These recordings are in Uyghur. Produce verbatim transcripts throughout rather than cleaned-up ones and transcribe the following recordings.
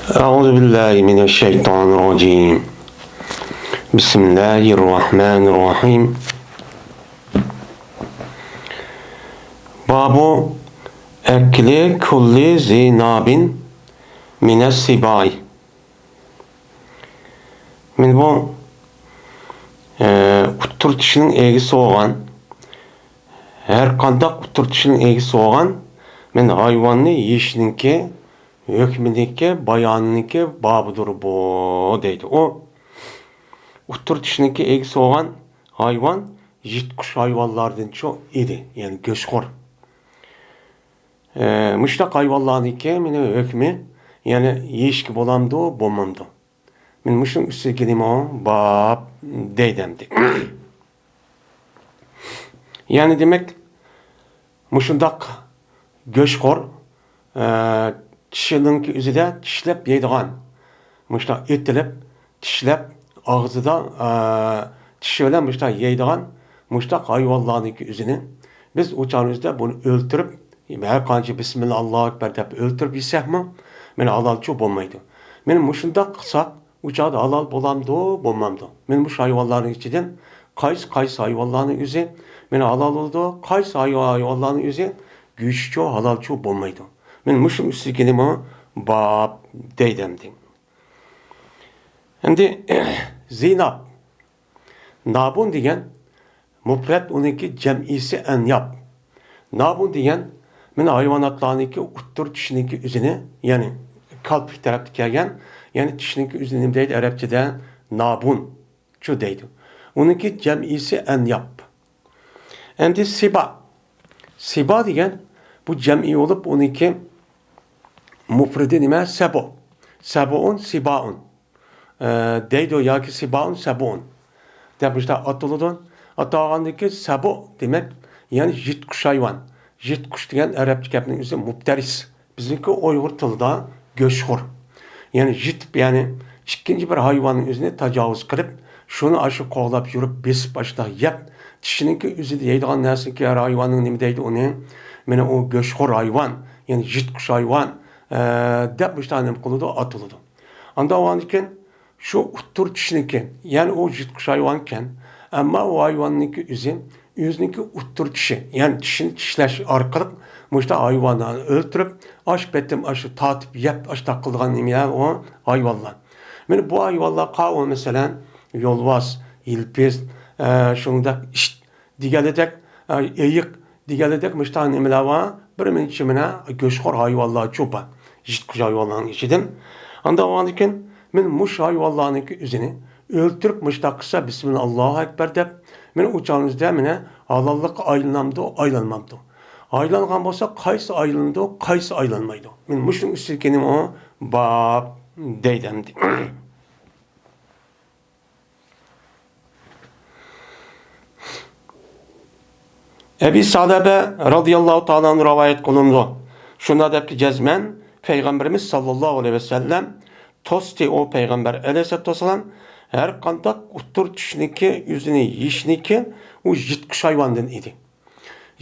أعوذ بالله من الشيطان الرجيم. بسم الله الرحمن الرحيم. باب أكل كل ذي ناب من السباع. مانا بۇ، ئە، ئۇتتۇر چىشىنىڭ ئىگىسى بولغان، ھەر قانداق ئۇتتۇر چىشىنىڭ ئىگىسى بولغان، مانا ھايۋاننى يېيىشنىڭكى ھۆكمىنىڭكى بايانىنىڭكى بابىدۇر بۇ، دەيدۇ. ئۇ ئۇتتۇر چىشىنىڭكى ئىگىسى بولغان ھايۋان يىرتقۇچ ھايۋانلاردىنچۇ ئىدى، يەنى گۆشخور. ئە، مۇشۇنداق ھايۋانلارنىڭكى مانا ھۆكمى، يەنى يېيىشكە بولامدۇ، بولمامدۇ؟ مانا مۇشۇنىڭ ئۈستىدىكى نېمە باب دەيدۇ ئەمدى. يەنى دېمەك، مۇشۇنداق گۆشخور، ئە، چىشىنىڭكى ئۆزىدە چىشلەپ يەيدىغان، مۇشۇنداق ئېتىلىپ، چىشلەپ، ئاغزىدا، ئە، چىشى بىلەن مۇشۇنداق يەيدىغان مۇشۇنداق ھايۋانلارنىڭكى ئۆزىنى بىز ئۇ چاغنىڭ ئۆزىدە بۇنى ئۆلتۈرۈپ، ھەر قانچە بىسمىللا، ئاللاھۇ ئەكبەر دەپ ئۆلتۈرۈپ يېسەكمۇ، مانا ھالالچۇ بولمايدۇ. مانا مۇشۇنداق قىلساق، ئۇ چاغدا ھالال بولامدۇ، بولمامدۇ؟ مانا مۇشۇ ھايۋانلارنىڭ ئىچىدىن قايسى، قايسى ھايۋانلارنىڭ ئۆزى مانا ھالال بولىدۇ، قايسى ھايۋا-، ھايۋانلارنىڭ ئۆزى گۆشىچۇ، ھالالچۇ بولمايدۇ؟ مانا مۇشۇنىڭ ئۈستىدىكى نېمە باب دەيدۇ ئەمدى. ئەمدى زىناب. نابۇن دېگەن مۇپرەت، ئۇنىڭكى جەمئىيسى ئەنياب. نابۇن دېگەن مانا ھايۋاناتلارنىڭكى ئۇتتۇر چىشىنىڭكى ئۆزىنى، يەنى كالپۇك تەرەپتە كەلگەن، يەنى چىشنىڭكى ئۆزىنى نېمە دەيدۇ ئەرەبچىدە؟ نابۇنچۇ دەيدۇ. ئۇنىڭكى جەمئىيسى ئەنياب. ئەمدى سىبا. سىبا دېگەن بۇ جەمئىي بولۇپ، ئۇنىڭكى مۇپرىدى نېمە؟ سەبۇ. سەبۇئۇن، سىبائۇن، ئە، دەيدۇ ياكى سىبائۇن، سەبۇئۇن دەپ مۇشۇنداق ئاتىلىدۇ. ئاتالغاندىكى سەبۇ دېمەك، يەنى يىرتقۇچ ھايۋان. يىرتقۇچ دېگەن ئەرەبچە گەپنىڭ ئۆزى مۇپتەرىس. بىزنىڭكى ئۇيغۇر تىلىدا گۆشخور. يەنى يىرتىپ، يەنى ئىككىنچى بىر ھايۋاننىڭ ئۆزىنى تاجاۋۇز قىلىپ، شۇنى ئاشۇ قوغلاپ يۈرۈپ، بېسىپ، ئاشۇنداق يەپ، چىشىنىڭكى ئۆزىدە يەيدىغان نەرسىنىڭكى ھەر ھايۋاننىڭ نېمە دەيدۇ ئۇنى؟ مانا ئۇ گۆشخور ھايۋان، يەنى يىرتقۇچ ھايۋان، ئە، دەپ مۇشۇنداق نېمە قىلىدۇ؟ ئاتىلىدۇ. ئاندىن بولغاندىن كېيىن شۇ ئۇتتۇر چىشنىكى، يەنى ئۇ يىرتقۇچ ھايۋانكەن، ئەمما ئۇ ھايۋاننىڭكى ئۆزى، ئۆزىنىڭكى ئۇتتۇر چىشى، يەنى چىشىنى چىشلەش ئارقىلىق مۇشۇنداق ھايۋانلارنى ئۆلتۈرۈپ، ئاش پېتىم ئاشۇ تارتىپ يەپ، ئاشۇنداق قىلىدىغان نېمىلەر ئۇ ھايۋانلار. مانا بۇ ھايۋانلارغا ئۇ، مەسىلەن، يولۋاس، يىلپىز، ئە، شۇنداق ئىت دېگەنلىدەك، ئە، ئېيىق دېگەنلىدەك مۇشۇنداق نېمىلەر بار. بىر مۇنچە مانا گۆشخور ھايۋانلارچۇ بار. يىرتقۇچ ھايۋانلارنىڭ ئىچىدىن. ئاندىن بولغاندىن كېيىن مانا مۇشۇ ھايۋانلارنىڭكى ئۆزىنى ئۆلتۈرۈپ مۇشۇنداق قىلسا، بىسمىللا، ئاللاھۇ ئەكبەر دەپ، مانا ئۇ چاغنىڭ ئۆزىدە مانا ھالاللىققا ئايلىنامدۇ، ئايلانمامدۇ؟ ئايلانغان بولسا، قايسى ئايلىنىدۇ، قايسى ئايلانمايدۇ؟ مانا مۇشۇنىڭ ئۈستىدىكى نېمە ئۇ؟ باب دەيدۇ ئەمدى. ئەبى سەلەبە رەزىيەللاھۇ تائالا ئەنھۇ رىۋايەت قىلىنىدۇ. شۇنداق دەپتۇ، جەزمەن پەيغەمبىرىمىز ساللاللاھۇ ئەلەيھى ۋەسەللەم توستى، ئۇ پەيغەمبەر ئەلەيھىسسالاتۇ ۋەسسالام ھەر قانداق ئۇتتۇر چىشنىكى، ئۆزىنى يېيىشنىكى ئۇ يىرتقۇچ ھايۋاندىن ئىدى.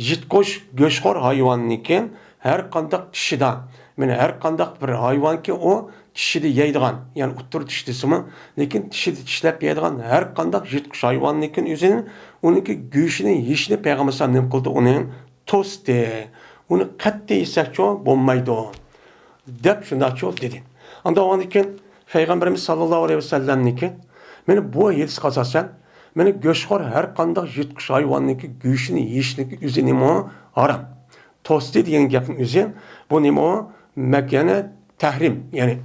يىرتقۇچ، گۆشخور ھايۋاننىكى ھەر قانداق چىشىدا، مانا ھەر قانداق بىر ھايۋانكى ئۇ چىشىدا يەيدىغان، يەنى ئۇتتۇر چىش دېسىمۇ، لېكىن چىشىدا چىشلەپ يەيدىغان ھەر قانداق يىرتقۇچ ھايۋاننىكى ئۆزىنى، ئۇنىڭكى گۆشىنى يېيىشنى پەيغەمبەر ئەلەيھىسسالام نېمە قىلدى؟ ئۇنى توستى. ئۇنى قەتئىي يېسەكچۇ بولمايدۇ، دەپ شۇنداقچۇ دېدى. ئاندىن ئاندىن كېيىن پەيغەمبىرىمىز ساللاللاھۇ ئەلەيھى ۋەسەللەمنىڭكى، مانا بۇ ھەدىسكە ئاساسەن، مانا گۆشخور ھەر قانداق يىرتقۇچ ھايۋاننىڭكى گۆشىنى يېيىشنىڭكى ئۆزى نېمە ھارام. توستى دېگەن گەپنىڭ ئۆزى، بۇ نېمە ئۇ؟ مەك-، يەنى تەھرىم، يەنى،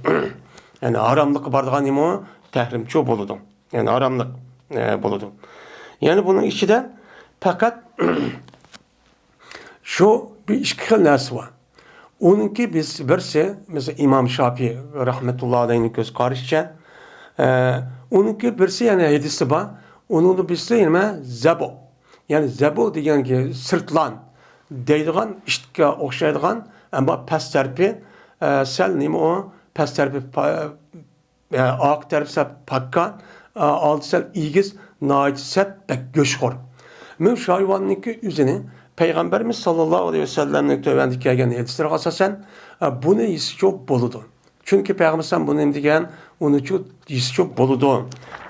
يەنى ھاراملىققا بارىدىغان نېمە ئۇ؟ تەھرىمچۇ بولىدۇ. يەنى ھاراملىق، ئە، بولىدۇ. يەنى بۇنىڭ ئىچىدە پەقەت شۇ بىر ئىككى خىل نەرسە بار. ئۇنىڭكى بىز-، بىرسى، مەسىلەن، ئىمام شافىي رەھمەتۇللا ئەلەيھنىڭ كۆز قارىشىچە، ئە، ئۇنىڭكى بىرسى، يەنى ھەدىسى بار. ئۇنىڭدا بىرسى نېمە؟ زەبۇ. يەنى زەبۇ دېگەنكى سىرتلان دەيدىغان ئىتكە ئوخشايدىغان، ئەمما پەس تەرىپى، ئە، سەل نېمە ئۇ؟ پەس تەرىپى پا-، ئارقا تەرىپى سەل پاككا، ئالدى سەل ئېگىز، ناھايىتى سەت، بەك گۆشخور. مەن شۇ ھايۋاننىڭكى ئۆزىنى پەيغەمبىرىمىز ساللاللاھۇ ئەلەيھى ۋەسەللەمنىڭ تۆۋەندە كەلگەن ھەدىسلىرىگە ئاساسەن، بۇنى يېسىچۇ بولىدۇ. چۈنكى پەيغەمبەر ئەلەيھىسسالام بۇنى نېمە دېگەن، ئۇنى چۇ يېسىچۇ بولىدۇ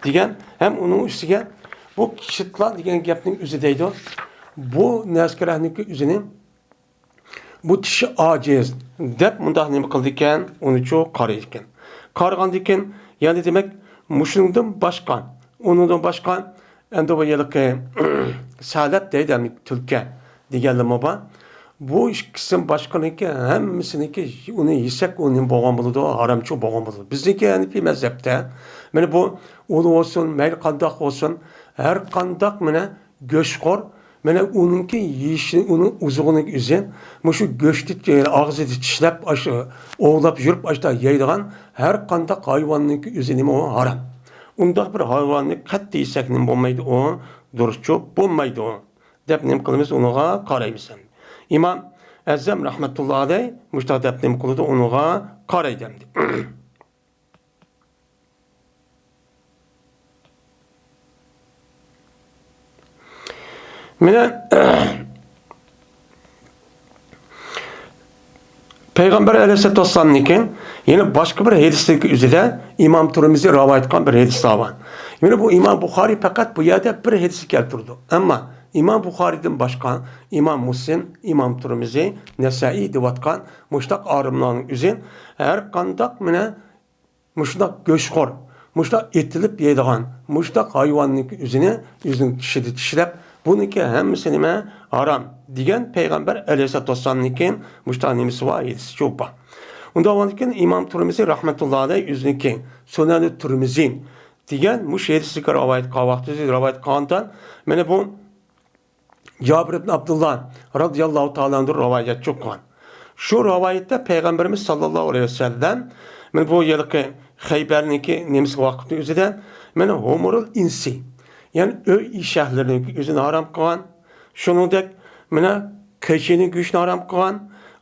دېگەن. ھەم ئۇنىڭ ئۈستىگە بۇ چىتلا دېگەن گەپنىڭ ئۆزى دەيدۇ، بۇ نەسكىرەھنىڭكى ئۆزىنى بۇ چىشى ئاجىز دەپ مۇنداق نېمە قىلىدىكەن، ئۇنىچۇ قارايدىكەن. قارىغاندىكىن، يەنى دېمەك، مۇشۇنىڭدىن باشقا، ئۇنىڭدىن باشقا، ئەمدى بۇ ھېلىقى سەلەپ دەيدۇ، ئەمدى تۈلكە دېگەنلىرىمۇ بار. بۇ ئىككىسىدىن باشقىنىڭكى ھەممىسىنىڭكى ئۇنى يېسەك، ئۇ نېمە بولغان بولىدۇ؟ ھارامچۇ بولغان بولىدۇ. بىزنىڭكى ھەنىپىي مەزھەپتە، مانا بۇ ئۇل بولسۇن، مەيلى قانداق بولسۇن، ھەر قانداق، مانا، گۆشخور، مانا ئۇنىڭكى يېيىشى، ئۇنىڭ ئوزۇقىنىڭ ئۆزى، مۇشۇ گۆشنى ئاغزىدا چىشلەپ، ئاشۇ ئوۋلاپ يۈرۈپ، ئاشۇنداق يەيدىغان ھەر قانداق ھايۋاننىڭكى ئۆزى نېمە ئۇ؟ ھارام. ئۇنداق بىر ھايۋاننى قەتئىي يېسەك نېمە بولمايدۇ ئۇ؟ دۇرۇسچۇ بولمايدۇ دەپ نېمە قىلىمىز؟ ئۇنىڭغا قارايمىز. ئىمام ئەزەم رەھمەتۇللا ئەلەي مۇشۇنداق دەپ نېمە قىلىدۇ؟ ئۇنىڭغا قارايدۇ ئەمدى. مانا، پەيغەمبەر ئەلەيھىسسالاتۇ ۋەسسالامنىڭكى يەنە باشقا بىر ھەدىسلىك ئۆزىدە ئىمام تۇرمىزى رىۋايەت قىلغان بىر ھەدىسلەر بار. يەنە بۇ ئىمام بۇخارىي پەقەت بۇ يەردە بىر ھەدىسنى كەلتۈرىدۇ. ئەمما ئىمام بۇخارىيدىن باشقا ئىمام مۇسلىم، ئىمام تۇرمىزى، نەسائىي دەۋاتقان مۇشۇنداق ئالىملارنىڭ ئۆزى ھەر قانداق مانا مۇشۇنداق گۆشخور، مۇشۇنداق ئېتىلىپ يەيدىغان، مۇشۇنداق ھايۋاننىڭكى ئۆزىنى ئۆزىنىڭ چىشىدا چىشلەپ، بۇنىڭكى ھەممىسى نېمە؟ ھارام دېگەن پەيغەمبەر ئەلەيھىسسالاتۇ ۋەسسالامنىڭكى مۇشۇنداق نېمىسى بار، ھەدىسى بار. ئۇنداق بولغاندىكىن ئىمام تۇرمىزى رەھمەتۇللا ئەلەيھ ئۆزىنىڭكى سۇنەنۇ تۇرمىزى دېگەن مۇشۇ ھەدىسلىك رىۋايەت قىلغان ۋاقتىدا رىۋايەت قىلغاندا، مانا بۇ جابىر ئىبن ئابدۇللا رازىياللاھۇ تائالا ئەنھۇ رىۋايەتچى قىلغان. شۇ رىۋايەتتە پەيغەمبىرىمىز ساللاللاھۇ ئەلەيھى ۋەسەللەم، مانا بۇ ھېلىقى خەيبەرنىڭكى نېمىسى ۋاقىتنىڭ ئۆزىدە، مانا ھۇمۇرۇل ئىنسى، يەنى ئۆي ئېشەكلىرىنىڭكى ئۆزىنى ھارام قىلغان. شۇنىڭدەك، مانا كېچىنىڭ گۆشىنى ھارام قىلغان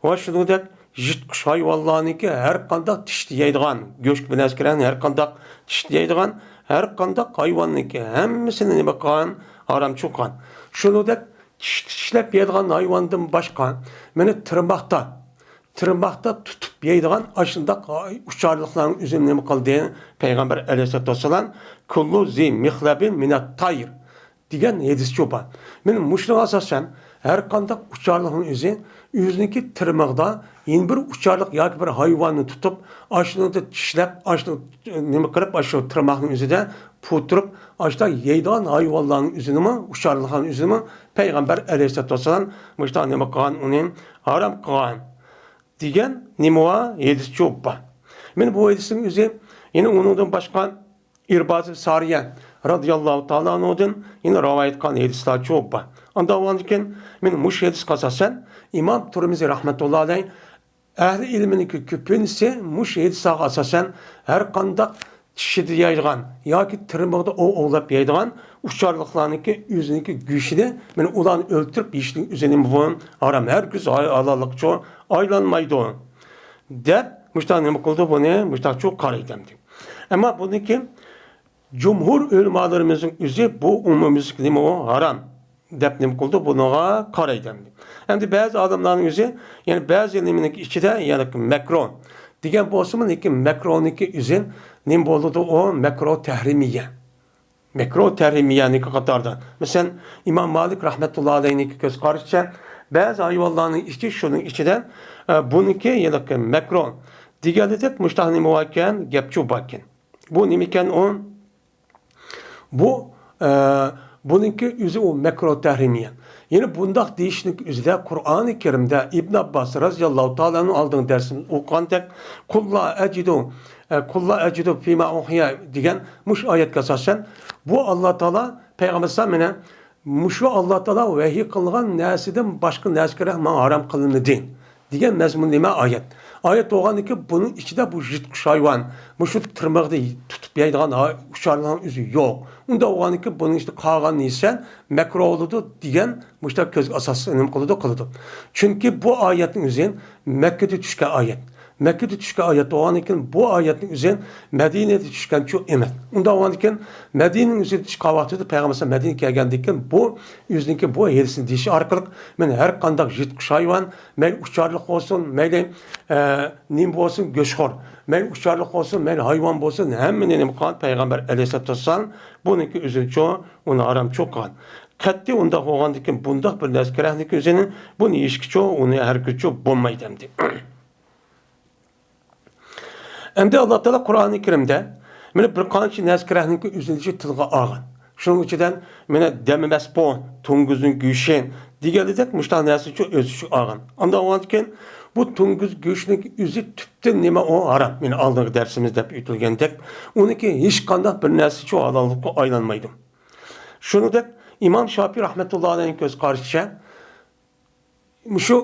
ۋە شۇنىڭدەك يىرتقۇچ ھايۋانلارنىڭكى ھەر قانداق چىشتا يەيدىغان، گۆشكە بىر نەرسە كىرگەن ھەر قانداق چىشتا يەيدىغان، ھەر قانداق ھايۋاننىڭكى ھەممىسىنى نېمە قىلغان؟ ھارامچۇ قىلغان. شۇنىڭدەك چىشتا چىشلەپ يەيدىغان ھايۋاندىن باشقا، مانا تىرماقتا، تىرماقتا تۇتۇپ يەيدىغان ئاشۇنداق ئۇچارلىقلارنىڭ ئۆزىنى نېمە قىلدى؟ پەيغەمبەر ئەلەيھىسسالاتۇ ۋەسسالام، كۇللۇ زى مىخلەبىن مىنەت تاير دېگەن ھەدىسچۇ بار. مانا مۇشۇنىڭغا ئاساسەن، ھەر قانداق ئۇچارلىقنىڭ ئۆزى ئۆزىنىڭكى تىرمىقىدا يەنە بىر ئۇچارلىق ياكى بىر ھايۋاننى تۇتۇپ، ئاشۇنىڭدا چىشلەپ، ئاشۇنى نېمە قىلىپ، ئاشۇ تىرماقنىڭ ئۆزىدە پۇتۇرۇپ، ئاشۇنداق يەيدىغان ھايۋانلارنىڭ ئۆزىنىمۇ، ئۇچارلىقلارنىڭ ئۆزىنىمۇ پەيغەمبەر ئەلەيھىسسالاتۇ ۋەسسالام مۇشۇنداق نېمە قىلغان، ئۇنى ھارام قىلغان دېگەن نېمە بار؟ ھەدىسچۇ بار. مانا بۇ ھەدىسنىڭ ئۆزى، يەنە ئۇنىڭدىن باشقا ئىربازى سارىيە رازىياللاھۇ تائالا ئەنھۇدىن يەنە رىۋايەت قىلغان ھەدىسلەرچۇ بار. ئانداق بولغاندىكىن، مانا مۇشۇ ھەدىسكە ئاساسەن، ئىمام تۇرمىزى رەھمەتۇللا ئەلەيھ، ئەھلى ئىلمىنىڭكى كۆپىنچىسى مۇشۇ ھەدىسلەرگە ئاساسەن، ھەر قانداق چىشىدا يەيدىغان ياكى تىرمىقىدا ئوۋ ئوۋلاپ يەيدىغان ئۇچارلىقلارنىڭكى ئۆزىنىڭكى گۆشىنى، مانا ئۇلارنى ئۆلتۈرۈپ يېيىشنىڭ ئۆزى نېمە بۇ؟ ھارام، ھەرگىز ھالاللىققىچۇ ئايلانمايدۇ دەپ، مۇشۇنداق نېمە قىلىدۇ بۇنى؟ مۇشۇنداقچۇ قارايدۇ ئەمدى. ئەمما بۇنىڭكى جۇمھۇر ئۆلىمالىرىمىزنىڭ ئۆزى بۇ ئومۇميۈزلۈك نېمە ئۇ؟ ھارام دەپ نېمە قىلىدۇ؟ بۇنىڭغا قارايدۇ ئەمدى. ئەمدى بەزى ئالىملارنىڭ ئۆزى، يەنى بەزى نېمىنىڭكى ئىچىدە، يەنى مەكرۇ دېگەن بولسىمۇ، لېكىن مەكرۇنىڭكى ئۆزى نېمە بولىدۇ؟ ئۇ مەكرۇ تەھرىمىيە. مەكرۇ تەھرىمىيەنىڭكى قاتارىدا. مەسىلەن، ئىمام مالىك رەھمەتۇللا ئەلەيھنىڭكى كۆز قارىشىچە، بەزى ھايۋانلارنىڭ ئىچى شۇنىڭ ئىچىدە، ئە، بۇنىڭكى يەنى مەكرۇ دېگەنلىدەك مۇشۇنداق نېمە باركەن، گەپچۇ باركەن. بۇ نېمىكەن ئۇ؟ بۇ، ئە، بۇنىڭكى ئۆزى ئۇ مەكرۇ تەھرىمىيە. يەنە بۇنداق دېيىشنىڭ ئۆزىدە قۇرئانى كەرىمدە ئىبن ئابباس رازىياللاھۇ تائالا ئەنھۇ ئالدىنقى دەرسىمىزدە ئوقۇغاندەك، قۇل لا ئەجىدۇ، ئە، قۇل لا ئەجىدۇ فىما ئۇھىيە دېگەن مۇشۇ ئايەتكە ئاساسەن، بۇ ئاللا تائالا پەيغەمبەر ئەلەيھىسسالام مانا مۇشۇ ئاللا تائالا ۋەھىي قىلغان نەرسىدىن باشقا نەرسىگە ماڭا ھارام قىلىنمىدى دېگەن مەزمۇن نېمە؟ ئايەت. ئايەت بولغاندىكىن بۇنىڭ ئىچىدە بۇ يىرتقۇچ ھايۋان، مۇشۇ تىرمىقىدا تۇتۇپ يەيدىغان ھا-، ئۇچارلارنىڭ ئۆزى يوق. ئۇنداق بولغاندىكىن بۇنىڭ ئىچىدە قالغان يېسە مەكرۇ بولىدۇ دېگەن مۇشۇنداق كۆزگە ئاساس نېمە قىلىدۇ؟ قىلىدۇ. چۈنكى بۇ ئايەتنىڭ ئۆزى مەككىدە چۈشكەن ئايەت. مەككىدە چۈشكەن ئايەت بولغاندىن كېيىن، بۇ ئايەتنىڭ ئۆزى مەدىنىدە چۈشكەنچۇ ئەمەس. ئۇنداق بولغاندىن كېيىن، مەدىنىنىڭ ئۆزىدە چۈشكەن ۋاقتىدا پەيغەمبەر مەدىنىگە كەلگەندىن كېيىن، بۇ ئۆزىنىڭكى بۇ ھەدىسىنى دېيىشى ئارقىلىق، مەن ھەر قانداق يىرتقۇچ ھايۋان، مەيلى ئۇچارلىق بولسۇن، مەيلى، ئە، نېمە بولسۇن، گۆشخور، مەيلى ئۇچارلىق بولسۇن، مەيلى ھايۋان بولسۇن، ھەممىنى نېمە قىلغان پەيغەمبەر ئەلەيھىسسالاتۇ ۋەسسالام بۇنىڭكى ئۆزىنىچۇ، ئۇنى ھارامچۇ قىلغان. قەتئىي ئۇنداق بولغاندىن كېيىن، بۇنداق بىر نەرسە كېرەكلىك ئۆزىنى، بۇنى يېيىشكىچۇ، ئۇنى ھەرگىزچۇ بولمايدۇ ئەمدى. ئەمدى ئاللا تائالا قۇرئانى كەرىمدە مانا بىر قانچە نەرسە كېرەكلىكنى ئۆزىنىچۇ تىلغا ئالغان. شۇنىڭ ئىچىدىن مانا دەم ئەمەس بۇ، توڭگۇزنىڭ گۆشى دېگەندەك مۇشۇنداق نەرسىچۇ ئۆزىچۇ ئالغان. ئاندىن ئۇنىڭدىن كېيىن بۇ توڭگۇز گۆشىنىڭ ئۆزى تۈپتىن نېمە ئۇ ھارام. مانا ئالدىنقى دەرسىمىزدە ئۆتۈلگەندەك، ئۇنىڭكى ھېچقانداق بىر نەرسىچۇ ھالاللىققا ئايلانمايدۇ. شۇنىڭدەك ئىمام شاپىي رەھمەتۇللا ئەلەيھىنىڭ كۆز قارىشىچە، مۇشۇ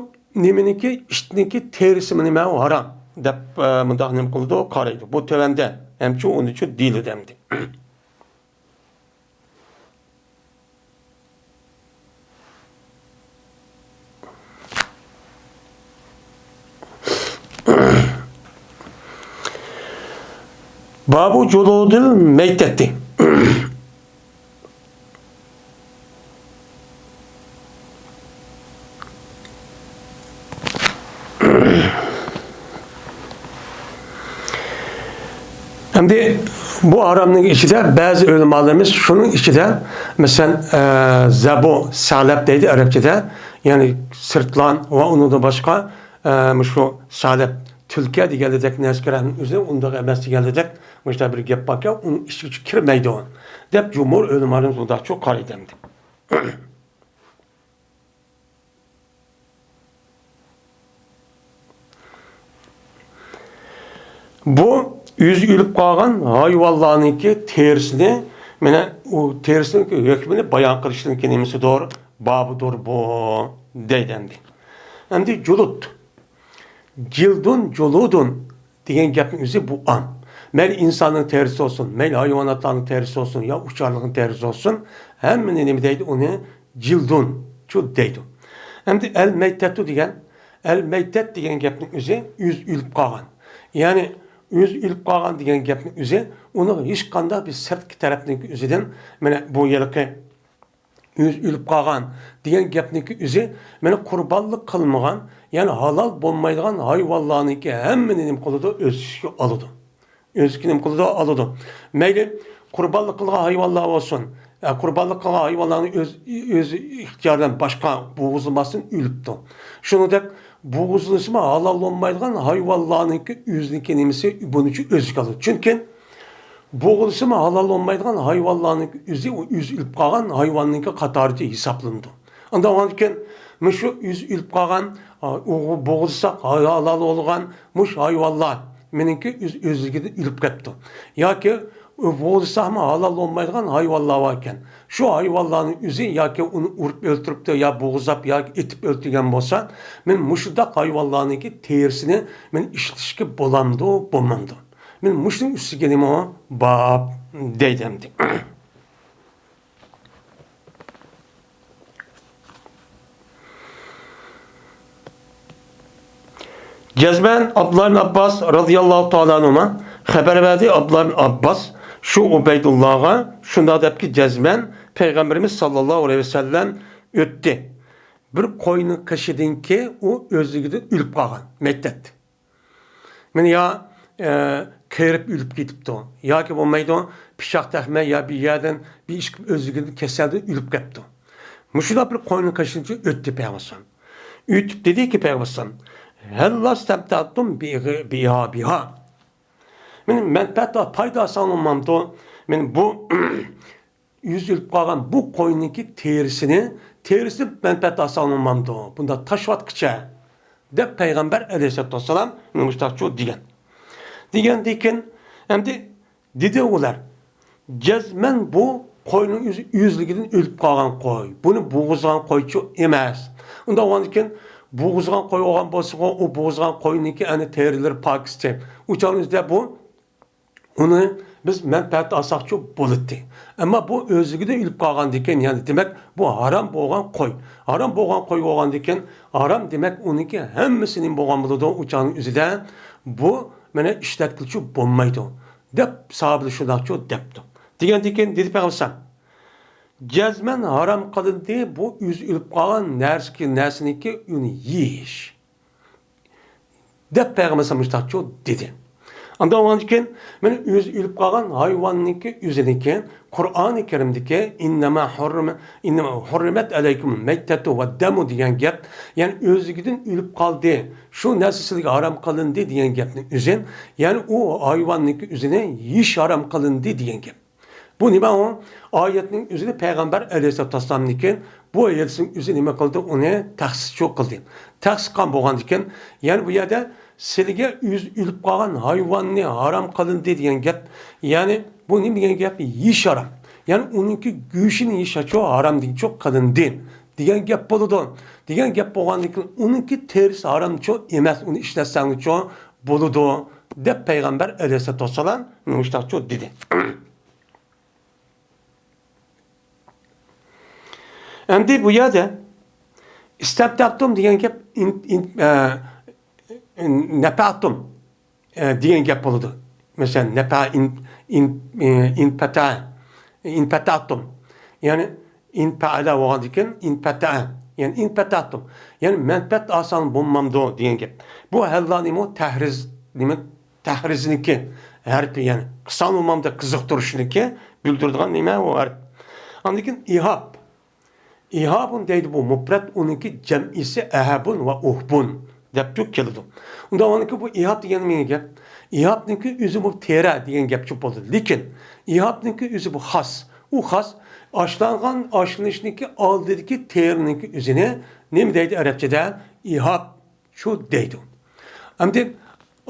نېمىنىڭكى، ئىتنىڭكى تېرىسىمۇ نېمە ئۇ ھارام دەپ، ئە، مۇنداق نېمە قىلىدۇ، قارايدۇ. بۇ تۆۋەندە ھەمچۇ ئۇنىچۇ دېيىلىدۇ ئەمدى. بابۇ جۇلۇدىل مەيتەتتى. ئەمدى بۇ ھارامنىڭ ئىچىدە بەزى ئۆلىمالىرىمىز شۇنىڭ ئىچىدە، مەسىلەن، ئە، زەبۇ، سەلەب دەيدۇ ئەرەبچىدە، يەنى سىرتلان ۋە ئۇنىڭدىن باشقا، ئە، مۇشۇ سەلەب، تۈلكە دېگەنلىدەك نەرسىلەرنىڭ ئۆزى ئۇنداق ئەمەس دېگەنلىدەك مۇشۇنداق بىر گەپ باركەن، ئۇنىڭ ئىچىگە كىرمەيدۇ دەپ جۇمھۇر ئۆلىمالىرىمىز ئۇنداقچۇ قارايدۇ ئەمدى. بۇ ئۆزى ئۆلۈپ قالغان ھايۋانلارنىڭكى تېرىسىنى، مانا ئۇ تېرىسىنىڭ ھۆكمىنى بايان قىلىشنىڭكى نېمىسىدۇر، بابىدۇر بۇ، دەيدۇ ئەمدى. ئەمدى جۇلۇد. جىلدۇن، جۇلۇدۇن دېگەن گەپنىڭ ئۆزى بۇ ئام. مەيلى ئىنساننىڭ تېرىسى بولسۇن، مەيلى ھايۋاناتلارنىڭ تېرىسى بولسۇن يا ئۇچارلىقنىڭ تېرىسى بولسۇن، ھەممىنى نېمە دەيدۇ؟ ئۇنى جىلدۇنچۇ دەيدۇ. ئەمدى ئەل مەيتەتۇ دېگەن، ئەل مەيتەت دېگەن گەپنىڭ ئۆزى، ئۆزى ئۆلۈپ قالغان. يەنى ئۆزى ئۆلۈپ قالغان دېگەن گەپنىڭ ئۆزى، ئۇنىڭ ھېچقانداق بىر سىرتقى تەرەپنىڭكى ئۆزىدىن، مانا بۇ ھېلىقى ئۆزى ئۆلۈپ قالغان دېگەن گەپنىڭكى ئۆزى، مانا قۇربانلىق قىلمىغان، يەنى ھالال بولمايدىغان ھايۋانلارنىڭكى ھەممىنى نېمە قىلىدۇ؟ ئۆز ئىچىگە ئالىدۇ. ئۆزىگە نېمە قىلىدۇ؟ ئالىدۇ. مەيلى قۇربانلىق قىلغان ھايۋانلار بولسۇن، ئە، قۇربانلىق قىلغان ھايۋانلارنى ئۆز، ئۆز ئىختىيارى بىلەن باشقا بوغۇزلىماستىن ئۆلۈپتۇ. شۇنىڭدەك بوغۇزلىنىشىمۇ ھالال بولمايدىغان ھايۋانلارنىڭكى ئۆزىنىڭكى نېمىسى، بۇنىچۇ ئۆزىگە ئالىدۇ. چۈنكى بوغۇزلىشىمۇ ھالال بولمايدىغان ھايۋانلارنىڭكى ئۆزى، ئۇ ئۆزى ئۆلۈپ قالغان ھايۋاننىڭكى قاتارىدا ھېسابلىنىدۇ. ئاندىن ئاندىن كېيىن مۇشۇ ئۆزى ئۆلۈپ قالغان، ئا، ئۇ بوغۇزلىساق ھالال بولغان مۇشۇ ھايۋانلار مېنىڭكى ئۆز، ئۆزلۈكىدىن ئۆلۈپ كەپتۇ. ياكى بوغۇزلىساقمۇ ھالال بولمايدىغان ھايۋانلار بار ئىكەن. شۇ ھايۋانلارنىڭ ئۆزى ياكى ئۇنى ئۇرۇپ ئۆلتۈرۈپتۇ، يا بوغۇزلاپ، ياكى ئېتىپ ئۆلتۈرگەن بولسا، مەن مۇشۇنداق ھايۋانلارنىڭكى تېرىسىنى مەن ئىشلىتىشكە بولامدۇ، بولمامدۇ؟ مەن مۇشۇنىڭ ئۈستىگە نېمە باب دەيدۇ ئەمدى. جەزمەن ئابدۇللا ئىبن ئابباس رازىياللاھۇ تائالا ئەنھۇما خەۋەر بەردى. ئابدۇللا ئىبن ئابباس شۇ ئۇبەيدۇللاغا شۇنداق دەپكى، جەزمەن پەيغەمبىرىمىز ساللاللاھۇ ئەلەيھى ۋەسەللەم ئۆتتى. بىر قوينىڭ قېشىدىنكى ئۇ ئۆزلۈكىدىن ئۆلۈپ قالغان، مەيتەت. مانا يا، ئە، قېرىپ ئۆلۈپ كېتىپتۇ، ياكى بولمايدۇ، پىچاق تەگمەي يا بىر يەردىن بىر ئىش قىلىپ ئۆزلۈكىدىن كېسەلدىن ئۆلۈپ كەپتۇ. مۇشۇنداق بىر قوينىڭ قېشىدىن ئۆتتى پەيغەمبەر. ئۆتۈپ دېدىكى پەيغەمبەر، ھەللا ئىستەمتەئتۇم بىغ-، بىھا، بىھا. مانا مەنپەئەت، پايدا ئالساڭ بولمامدۇ؟ مانا بۇ ئۆزى ئۆلۈپ قالغان بۇ قوينىڭكى تېرىسىنى، تېرىسىدىن مەنپەئەت ئالساڭ بولمامدۇ؟ بۇنداق تاشلىۋەتكىچە، دەپ پەيغەمبەر ئەلەيھىسسالاتۇ ۋەسسالام مۇشۇنداقچۇ دېگەن. دېگەندىن كېيىن ئەمدى دېدى ئۇلار، جەزمەن بۇ قوينىڭ ئۆزى ئۆزلۈكىدىن ئۆلۈپ قالغان قوي. بۇنى بوغۇزلىغان قويچۇ ئەمەس. ئۇنداق بولغاندىن كېيىن بوغۇزلىغان قوي بولغان بولسىغۇ، ئۇ بوغۇزلىغان قوينىڭكى ئەنە تېرىلىرى پاكىزچە. ئۇ چاغنىڭ ئۆزىدە بۇ ئۇنى بىز مەنپەئەت ئالساقچۇ بولاتتى. ئەمما بۇ ئۆزلۈكىدىن ئۆلۈپ قالغاندىكىن، يەنى دېمەك، بۇ ھارام بولغان قوي. ھارام بولغان قوي بولغاندىكىن، ھارام دېمەك، ئۇنىڭكى ھەممىسى نېمە بولغان بولىدۇ؟ ئۇ چاغنىڭ ئۆزىدە بۇ مانا ئىشلەتكىلىچۇ بولمايدۇ، دەپ ساھابىلەر شۇنداقچۇ دەپتۇ. دېگەندىكىن، دېدى پەيغەمبەر، جەزمەن ھارام قىلىندى بۇ ئۆزى ئۆلۈپ قالغان نەرسىكى، نەرسىنىڭكى ئۇنى يېيىش. دەپ پەيغەمبەر ئەلەيھىسسالام مۇشۇنداقچۇ دېدى. ئاندىن ئۇنىڭدىن كېيىن، مانا ئۆزى ئۆلۈپ قالغان ھايۋاننىڭكى ئۆزىنىڭكى، قۇرئانى كەرىمدىكى «ئىننەما ھۇررىمە-، ئىننەما ھۇررىمەت ئەلەيكۇمۇل مەيتەتۇ ۋەددەمۇ» دېگەن گەپ، يەنى ئۆزلۈكىدىن ئۆلۈپ قالدى، شۇ نەرسە سىلەرگە ھارام قىلىندى دېگەن گەپنىڭ ئۆزى، يەنى ئۇ ھايۋاننىڭكى ئۆزىنى يېيىش ھارام قىلىندى دېگەن گەپ. بۇ نېمە ئۇ؟ ئايەتنىڭ ئۆزىنى پەيغەمبەر ئەلەيھىسسالاتۇ ۋەسسالامنىڭكى بۇ ھەدىسنىڭ ئۆزى نېمە قىلدى؟ ئۇنى تەخسىسچۇ قىلدى. تەخسىس قىلغان بولغاندىكىن، يەنى بۇ يەردە سىلىگە ئۆز ئۆلۈپ قالغان ھايۋاننى ھارام قىلىندى دېگەن گەپ. يەنى بۇ نېمە دېگەن گەپ؟ يېيىش ھارام. يەنى ئۇنىڭكى گۆشىنى يېيىشچۇ ھارام دېگەنچۇ قىلىندى دېگەن گەپ بولىدۇ. دېگەن گەپ بولغاندىكىن، ئۇنىڭكى تېرىسى ھارامچۇ ئەمەس، ئۇنى ئىشلەتسەڭچۇ بولىدۇ، دەپ پەيغەمبەر ئەلەيھىسسالاتۇ ۋەسسالام مۇشۇنداقچۇ دېدى. ئەمدى بۇ يەردە ئىستەمتەئتۇم دېگەن گەپ ئىن-، ئىن-، ئە، نەپەئتۇم، ئە، دېگەن گەپ بولىدۇ. مەسىلەن، نەپە، ئىن-، ئىن-، ئە، ئىنپەتە، ئىنپەتەئتۇم. يەنى ئىنپەئەلە بولغاندىكىن ئىنپەتەئە. يەنى ئىنپەتەئتۇم. يەنى مەنپەئەت ئالساڭ بولمامدۇ دېگەن گەپ. بۇ ھەللا نېمە؟ تەھرىز، نېمە؟ تەھرىزنىڭكى ھەرپى، يەنى قىساڭ بولمامدۇ، قىزىقتۇرۇشنىڭكى بىلدۈرىدىغان نېمە ئۇ ھەرپ. ئاندىن كېيىن ئىھاب. ئىھابۇن دەيدۇ، بۇ مۇپرەت، ئۇنىڭكى جەمئىسى ئەھەبۇن ۋە ئۇھبۇن دەپتۇ كېلىدۇ. ئۇنداق بولغاندىكىن بۇ ئىھاب دېگەن نېمە گەپ؟ ئىھابنىڭكى ئۆزى بۇ تېرە دېگەن گەپچۇ بولدى. لېكىن ئىھابنىڭكى ئۆزى بۇ خاس. ئۇ خاس ئاشلانغان، ئاشلىنىشنىڭكى ئالدىدىكى تېرىنىڭكى ئۆزىنى نېمە دەيدۇ ئەرەبچىدە؟ ئىھاب. شۇ دەيدۇ. ئەمدى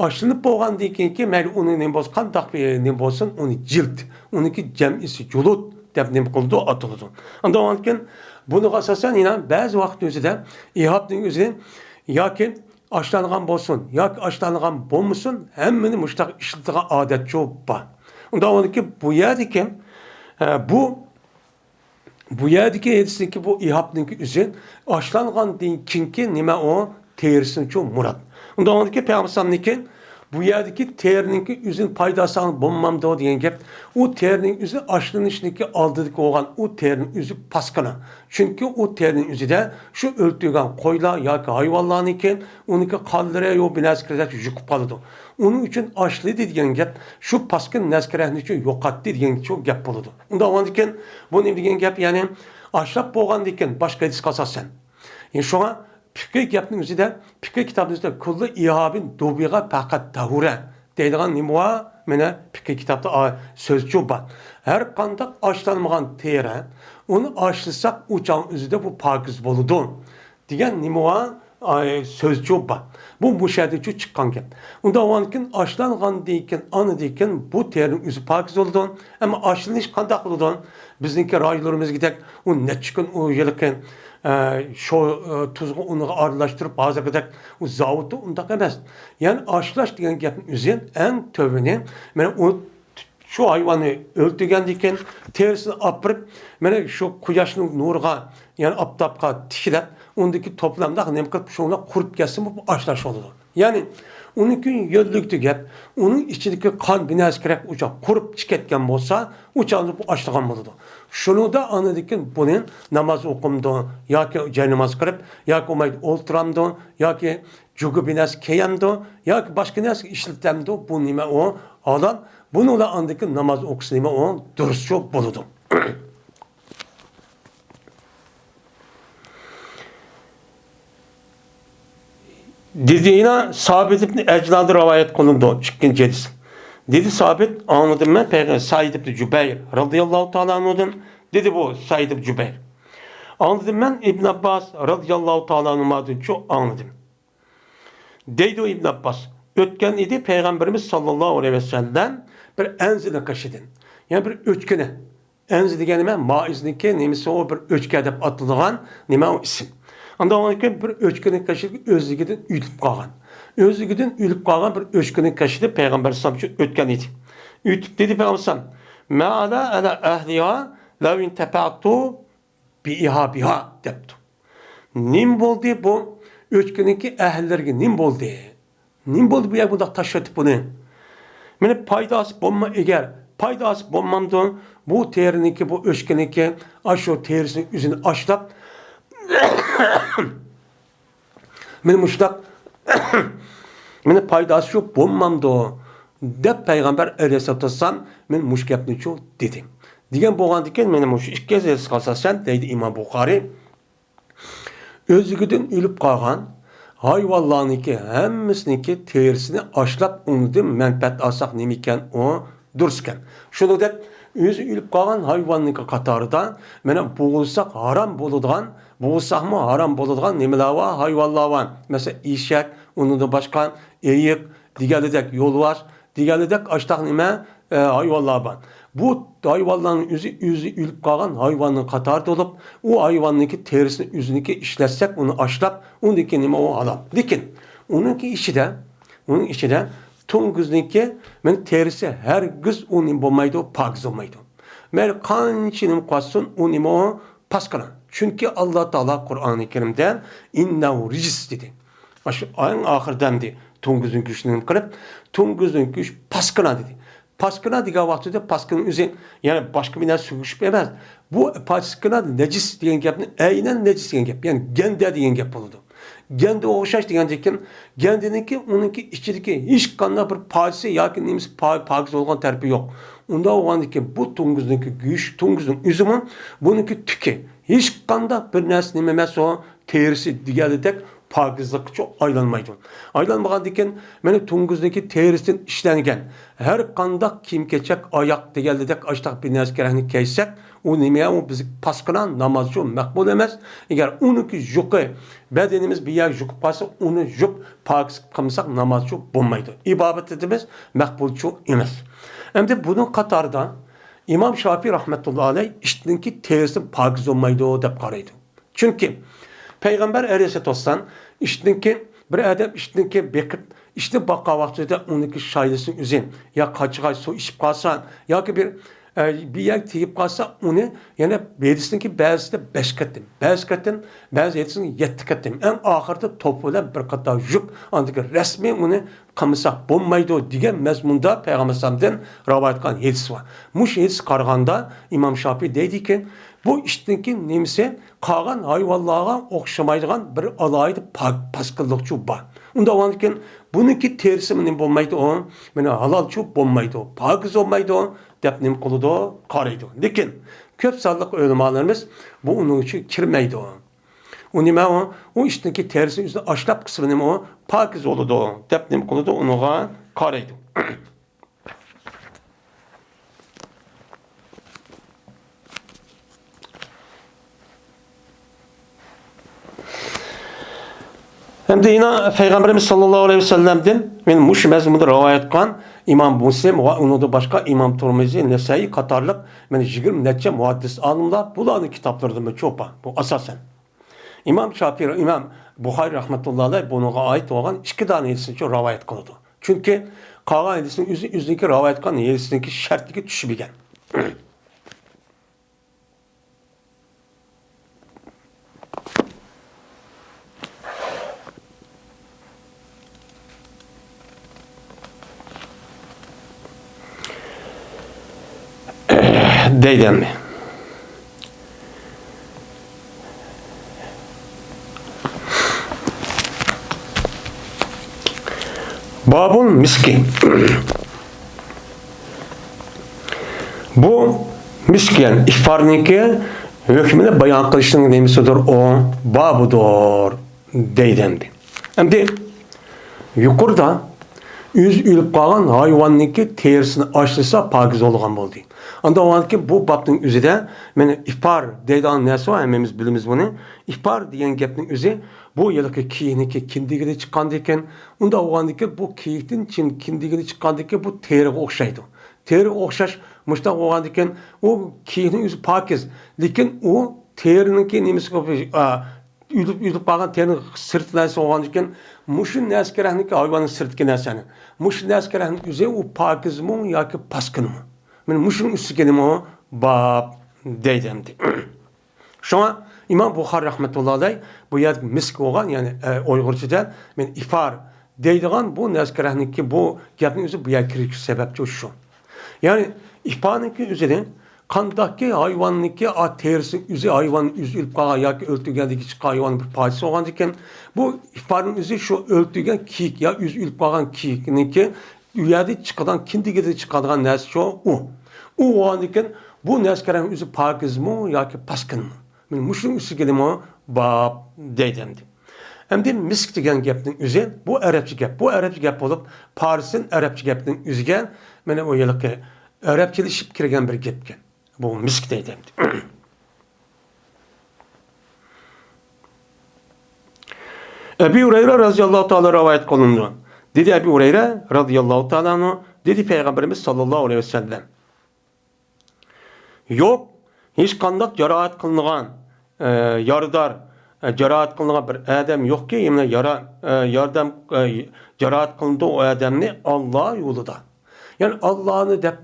ئاشلىنىپ بولغاندىن كېيىنكى مەيلى ئۇنى نېمە بولسۇن، قانداق بىر نېمە بولسۇن، ئۇنى جىلد، ئۇنىڭكى جەمئىسى جۇلۇد دەپ نېمە قىلىدۇ، ئاتىلىدۇ. ئاندىن ئاندىن كېيىن بۇنىڭغا ئاساسەن يەنە بەزى ۋاقىت ئۆزىدە ئىھابنىڭ ئۆزى ياكى ئاشلانغان بولسۇن، ياكى ئاشلانغان بولمىسۇن، ھەممىنى مۇشۇنداق ئىشلىتىدىغان ئادەتچۇ بار. ئۇنداق بولغاندىكىن بۇ يەردىكى، ئە، بۇ بۇ يەردىكى ھەدىسنىڭكى بۇ ئىھابنىڭكى ئۆزى ئاشلانغاندىن كېيىنكى نېمە ئۇ؟ تېرىسىنىچۇ مۇراد. ئۇنداق بولغاندىكىن پەيغەمبەر ئەلەيھىسسالامنىڭكى بۇ يەردىكى تېرىنىڭكى ئۆزىنى پايدا ئالساڭ بولمامدۇ دېگەن گەپ. ئۇ تېرىنىڭ ئۆزى ئاشلىنىشنىڭكى ئالدىدىكى بولغان ئۇ تېرىنىڭ ئۆزى پاسكىنا. چۈنكى ئۇ تېرىنىڭ ئۆزىدە شۇ ئۆلتۈرگەن قويلار ياكى ھايۋانلارنىڭكى ئۇنىڭكى قانلىرى يو بىر نەرسە كىرسە يۇقۇپ قالىدۇ. ئۇنىڭ ئۈچۈن ئاشلىدى دېگەن گەپ شۇ پاسكىنا نەرسە كىرەكنى ئۈچۈن يوقاتتى دېگەن شۇ گەپ بولىدۇ. ئۇنداق بولغاندىكىن، بۇ نېمە دېگەن گەپ؟ يەنى ئاشلاپ بولغاندىكىن باشقا ھەدىسكە ئاساسەن. يەنى شۇڭا پىقھىي گەپنىڭ ئۆزىدە، پىقھىي كىتابنىڭ ئۆزىدە «كۇللۇ ئىھابىن دۇبىغە پەقەت تەھۇرە» دەيدىغان نېمە بار؟ مانا پىقھىي كىتابتا ئا-، سۆزچۇ بار. ھەر قانداق ئاشلانمىغان تېرە، ئۇنى ئاشلىساق ئۇ چاغنىڭ ئۆزىدە بۇ پاكىز بولىدۇ. دېگەن نېمە بار؟ ئاي، سۆزچۇ بار. بۇ مۇشۇ يەردىنچۇ چىققان گەپ. ئۇنداق بولغاندىكىن ئاشلانغاندىن كېيىن، ئاندىن كېيىن بۇ تېرىنىڭ ئۆزى پاكىز بولىدۇ. ئەمما ئاشلىنىش قانداق بولىدۇ؟ بىزنىڭكى رايونلىرىمىزدىكىدەك ئۇ نەچچە كۈن ئۇ ھېلىقى، ئە، شو-، ئە، تۇزغا ئۇنغا ئارىلاشتۇرۇپ، ھازىرقىدەك ئۇ زاۋۇتتا ئۇنداق ئەمەس. يەنى ئاشلاش دېگەن گەپنىڭ ئۆزى ئەڭ تۆۋىنى، مانا ئۇ شۇ ھايۋاننى ئۆلتۈرگەندىن كېيىن تېرىسىنى ئاپىرىپ، مانا شۇ قۇياشنىڭ نۇرىغا، يەنى ئاپتاپقا تىكىلەپ، ئۇندىكى توپىلامدا نېمە قىلىپ، شۇنىڭ بىلەن قۇرۇپ كەتسىمۇ، بۇ ئاشلاش بولىدۇ. يەنى ئۇنىڭكى يۆلىگە تۈگەپ، ئۇنىڭ ئىچىدىكى قان بىر نەرسە كېرەك ئۇچاق قۇرۇپ چىقىپ كەتكەن بولسا، ئۇ چاغدا بۇ ئاشلىغان بولىدۇ. شۇنىڭدا ئاندىن كېيىن بۇنى ناماز ئوقۇمدۇ ياكى جايناماز قىلىپ، ياكى بولمايدۇ ئولتۇرامدۇ ياكى جۇگا بىر نەرسە كىيەمدۇ ياكى باشقا نەرسىگە ئىشلىتەمدۇ؟ بۇ نېمە ئۇ؟ ھالال. بۇنى ئۇلار ئاندىكى ناماز ئوقۇسا نېمە ئۇ؟ دۇرۇسچۇ بولىدۇ. دېدى يەنە سابىت ئىبن ئەجلاندىن رىۋايەت قىلىنىدۇ، ئىككىنچى ھەدىس. دېدى سابىت، ئاڭلىدىم مەن پەيغە-، سەئىد ئىبن جۇبەير رەزىياللاھۇ تائالا ئەنھۇدىن، دېدى بۇ سەئىد ئىبن جۇبەير. ئاڭلىدىم مەن ئىبن ئابباس رەزىياللاھۇ تائالا ئەنھۇمادىنچۇ ئاڭلىدىم. دەيدۇ ئىبن ئابباس، ئۆتكەن ئىدى پەيغەمبىرىمىز ساللاللاھۇ ئەلەيھى ۋەسەللەم بىر ئەنزىنىڭ قېشىدىن، يەنى بىر ئۆچكىنى. ئەنزى دېگەن نېمە؟ مائىزنىڭكى نېمىسى ئۇ، بىر ئۆچكە دەپ ئاتىلىدىغان نېمە ئۇ ئىسىم. ئاندىن كېيىن بىر ئۆچكىنىڭ قېشىدىن ئۆزلۈكىدىن ئۆلۈپ قالغان. ئۆزلۈكىدىن ئۆلۈپ قالغان بىر ئۆچكىنى كەشتى پەيغەمبەر ئەلەيھىسسالام ئۆتكەن ئىدى. ئۆتۈپ دېدى پەيغەمبەر ئەلەيھىسسالام، «ما ئالا ئەلا ئەھلىھا لەۋ ئىنتەفەئتۇ بىئىھا بىھا» دەپتۇ. نېمە بولدى بۇ ئۆچكىنىڭكى ئەھلىلىرىگە، نېمە بولدى؟ نېمە بولدى بۇ يەر بۇنداق تاشلىۋېتىپ بۇنى؟ مېنى پايداسى بولما، ئەگەر پايداسى بولمامدۇ، بۇ تېرىنىڭكى، بۇ ئۆچكىنىڭكى، ئاشۇ تېرىسىنى ئۆزىنى ئاشلاپ، مېنى مۇشۇنداق، مېنى پايداسى شۇ بولمامدۇ دەپ پەيغەمبەر ئەلەيھىسسالاتۇ ۋەسسالام مېنى مۇشۇ گەپنىچۇ دېدى. دېگەن بولغاندىكىن مېنى مۇشۇ ئىككى ھەدىسكە ئاساسەن دەيدۇ ئىمام بۇخارىي. ئۆزلۈكىدىن ئۆلۈپ قالغان ھايۋانلارنىڭكى ھەممىسىنىڭكى تېرىسىنى ئاشلاپ ئۇنىڭدىن مەنپەئەت ئالساق نېمىكەن ئۇ؟ دۇرۇس ئىكەن. شۇنىڭدەك ئۆزى ئۆلۈپ قالغان ھايۋاننىڭكى قاتارىدا مانا بوغۇلساق ھارام بولىدىغان، بوغۇلساقمۇ ھارام بولىدىغان نېمىلەر بار؟ ھايۋانلار بار. مەسىلەن، ئېشەك، ئۇنىڭدىن باشقا ئېيىق دېگەنلىدەك، يولۋاس دېگەنلىدەك ئاشتاق نېمە، ئە، ھايۋانلار بار. بۇ ھايۋانلارنىڭ ئۆزى، ئۆزى ئۆلۈپ قالغان ھايۋاننىڭ قاتارىدا بولۇپ، ئۇ ھايۋاننىڭكى تېرىسىنى ئۆزىنىڭكى ئىشلەتسەك، ئۇنى ئاشلاپ، ئۇندىن كېيىن نېمە ئۇ ھالال. لېكىن ئۇنىڭكى ئىچىدە ئۇنىڭ ئىچىدە توڭگۇزنىڭكى مېنى تېرىسى ھەرگىز ئۇ نېمە بولمايدۇ، پاكىز بولمايدۇ. مەيلى قانچە نېمە قىلسۇن، ئۇ نېمە ئۇ پاسكىنا. چۈنكى ئاللا تائالا قۇرئانى كەرىمدە «ئىننەھۇ رىجىس» دېدى. ئاشۇ ئەڭ ئاخىرىدا ئەمدى توڭگۇزنىڭ گۆشىنى نېمە قىلىپ، توڭگۇزنىڭ گۆشى پاسكىنا دېدى. پاسكىنا دېگەن ۋاقتىدا پاسكىنا ئۆزى، يەنى باشقا بىر نەرسە سۆگۈشۈپ ئەمەس. بۇ پاسكىنا نەجىس دېگەن گەپنى ئەينەن نەجىس دېگەن گەپ، يەنى گەندە دېگەن گەپ بولىدۇ. گەندىگە ئوخشاش دېگەندىكىن، گەندىنىڭكى، ئۇنىڭكى ئىچىدىكى ھېچقانداق بىر پارچىسى ياكى نېمىسى پا-، پاكىز بولغان تەرىپى يوق. ئۇنداق بولغاندىكىن بۇ توڭگۇزنىڭكى گۆشى، توڭگۇزنىڭ ئۆزىمۇ، بۇنىڭكى تۈكى، ھېچقانداق بىر نەرسە نېمە ئەمەس ئۇ، تېرىسى دېگەنلىدەك پاكىزلىققىچۇ ئايلانمايدۇ. ئايلانمىغاندىكىن، مانا توڭگۇزنىڭكى تېرىسىدىن ئىشلەنگەن ھەر قانداق كىيىم-كېچەك، ئاياق دېگەنلىدەك ئاشتاق بىر نەرسە كېرەكنى كىيسەك، ئۇ نېمە، ئۇ بىزگە پاسكىنا، نامازچۇ مەقبۇل ئەمەس. ئەگەر ئۇنىڭكى يۇقى، بەدىنىمىز بىر يەرگە يۇقۇپ قالسا، ئۇنى يۇپ پاكىز قىلمىساق نامازچۇ بولمايدۇ. ئىبادىتىمىز مەقبۇلچۇ ئەمەس. ئەمدى بۇنىڭ قاتارىدا ئىمام شافىي رەھمەتۇللا ئەلەيھ ئىتنىڭكى تېرىسى پاكىز بولمايدۇ دەپ قارايدۇ. چۈنكى پەيغەمبەر ئەلەيھىسسالاتۇ ۋەسسالام ئىتنىڭكى، بىر ئادەم ئىتنىڭكى بېقىپ، ئىتنى باققان ۋاقتىدا ئۇنىڭكى شايلىسىنى ئۈزۈپ، يا قاچىغاي سۇ ئىچىپ قالسا، ياكى بىر، ئە، بىر يەرگە تېگىپ قالسا، ئۇنى يەنە بىرسىنىڭكى بەزىدە بەش قېتىم، بەزى قېتىم، بەزى ھەدىسىدە يەتتە قېتىم، ئەڭ ئاخىرىدا توپا بىلەن بىر قاتار يۇيۇپ، ئاندىن كېيىن رەسمىي ئۇنى قىلمىساق بولمايدۇ دېگەن مەزمۇندا پەيغەمبەر ئەلەيھىسسالامدىن رىۋايەت قىلغان ھەدىس بار. مۇشۇ ھەدىسكە قارىغاندا ئىمام شافىي دەيدىكى، بۇ ئىتنىڭكى نېمىسى قالغان ھايۋانلارغا ئوخشىمايدىغان بىر ئالاھىدە پاك، پاسكىنلىقچۇ بار. ئۇنداق بولغاندىكىن بۇنىڭكى تېرىسىمۇ نېمە بولمايدۇ؟ مانا ھالالچۇ بولمايدۇ، پاكىز بولمايدۇ دەپ نېمە قىلىدۇ؟ قارايدۇ. لېكىن كۆپ سانلىق ئۆلىمالىرىمىز بۇ ئۇنىڭ ئىچىگە كىرمەيدۇ. ئۇ نېمە ئۇ؟ ئۇ ئىتنىڭكى تېرىسىنى ئۆزىنى ئاشلاپ قىلسا نېمە ئۇ؟ پاكىز بولىدۇ دەپ نېمە قىلىدۇ؟ ئۇنىڭغا قارايدۇ. ئەمدى يەنە پەيغەمبىرىمىز ساللاللاھۇ ئەلەيھى ۋەسەللەمدىن، مەن مۇشۇ مەزمۇندا رىۋايەت قىلغان ئىمام مۇسلىم ۋە ئۇنىڭدىن باشقا ئىمام تۇرمۇزى، نەسەئىي قاتارلىق مەن يىگىرمە نەچچە مۇھەددىس ئالىملار بۇلارنىڭ كىتابلىرىدىمۇ چوپان. بۇ ئاساسەن. ئىمام شاپىي، ئىمام بۇخارىي رەھمەتۇللا ئەلەيھ بۇنىڭغا ئائىت بولغان ئىككى دانە ھەدىسنىچۇ رىۋايەت قىلىدۇ. چۈنكى قالغان ھەدىسنىڭ ئۆزى، ئۆزىنىڭكى رىۋايەت قىلغان ھەدىسنىڭكى شەرتىگە چۈشمىگەن. دەيدۇ ئەمدى. بابۇل مىسكى. بۇ مىسك، يەنى ئىپارنىڭكى ھۆكمىنى بايان قىلىشنىڭ نېمىسىدۇر ئۇ؟ بابىدۇر دەيدۇ ئەمدى. ئەمدى يۇقىرىدا ئۆزى ئۆلۈپ قالغان ھايۋاننىڭكى تېرىسىنى ئاشلىسا پاكىز بولىدىغان بولدى. ئاندىن ئۇنىڭدىن كېيىن بۇ بابنىڭ ئۆزىدە مانا ئىپار دەيدىغان نەرسە بار، ھەممىمىز بىلىمىز بۇنى. ئىپار دېگەن گەپنىڭ ئۆزى بۇ ھېلىقى كېيىكنىڭكى كىندىكىدىن چىققاندىكىن، ئۇنداق بولغاندىكىن بۇ كېيىكتىن چىن-، كىندىكىدىن چىققاندىكىن بۇ تېرىغا ئوخشايدۇ. تېرىغا ئوخشاش مۇشۇنداق بولغاندىكىن ئۇ كېيىكنىڭ ئۆزى پاكىز. لېكىن ئۇ تېرىنىڭكى نېمىسىگە، ئا، ئۆلۈپ، ئۆلۈپ قالغان تېرىنىڭ سىرتى نەرسە بولغاندىكىن، مۇشۇ نەسكە رەھنىكى ھايۋاننىڭ سىرتىدىكى نەرسىنى، مۇشۇ نەسكە رەھنىنىڭ ئۆزى ئۇ پاكىزمۇ ياكى پاسكىنمۇ؟ مانا مۇشۇنىڭ ئۈستىگىمۇ باب دەيدۇ ئەمدى. شۇڭا ئىمام بۇخارى رەھمەتۇللا ئەلەي بۇ يەردە مىسك بولغان، يەنى، ئە، ئۇيغۇرچىدا مەن ئىپار دەيدىغان بۇ نەسكە رەھنىكى بۇ گەپنىڭ ئۆزى بۇ يەرگە كىرىش سەۋەبچى شۇ. يەنى ئىپارنىڭكى ئۆزىنى قانداقكى ھايۋاننىڭكى ئا تېرىسى ئۆزى ھايۋان ئۆزى ئۆلۈپ قالغان ياكى ئۆلتۈرگەندىكى چىققان ھايۋان بىر پارچىسى بولغاندىكىن، بۇ ئىپارنىڭ ئۆزى شۇ ئۆلتۈرگەن كېيىك يا ئۆزى ئۆلۈپ قالغان كېيىكنىڭكى ئۇ يەردە چىقىدىغان، كىندىكىدە چىقىدىغان نەرسە شۇ ئۇ. ئۇ بولغاندىكىن بۇ نەسكە رەھنىنىڭ ئۆزى پاكىزمۇ ياكى پاسكىنمۇ؟ مانا مۇشۇنىڭ ئۈستىگىمۇ باب دەيدۇ ئەمدى. ئەمدى مىسك دېگەن گەپنىڭ ئۆزى، بۇ ئەرەبچە گەپ. بۇ ئەرەبچە گەپ بولۇپ، پارسىدىن ئەرەبچە گەپنىڭ ئۆزىگە، مانا ئۇ ھېلىقى ئەرەبچىلىشىپ كىرگەن بىر گەپكەن. بۇ مىسك دەيدۇ ئەمدى. ئەبى ھۇرەيرە رازىياللاھۇ تائالا رىۋايەت قىلىنىدۇ. دېدى ئەبى ھۇرەيرە رازىياللاھۇ تائالا ئەنھۇ، دېدى پەيغەمبىرىمىز ساللاللاھۇ ئەلەيھى ۋەسەللەم. يوق، ھېچقانداق جاراھەت قىلىنغان، ئە، يارىدار، ئە، جاراھەت قىلىنغان بىر ئادەم يوقكى، يەنە يارا-، ئە، ياردەم، ئە، جاراھەت قىلىنىدۇ ئۇ ئادەمنى ئاللا يولىدا. يەنى ئاللانى دەپ،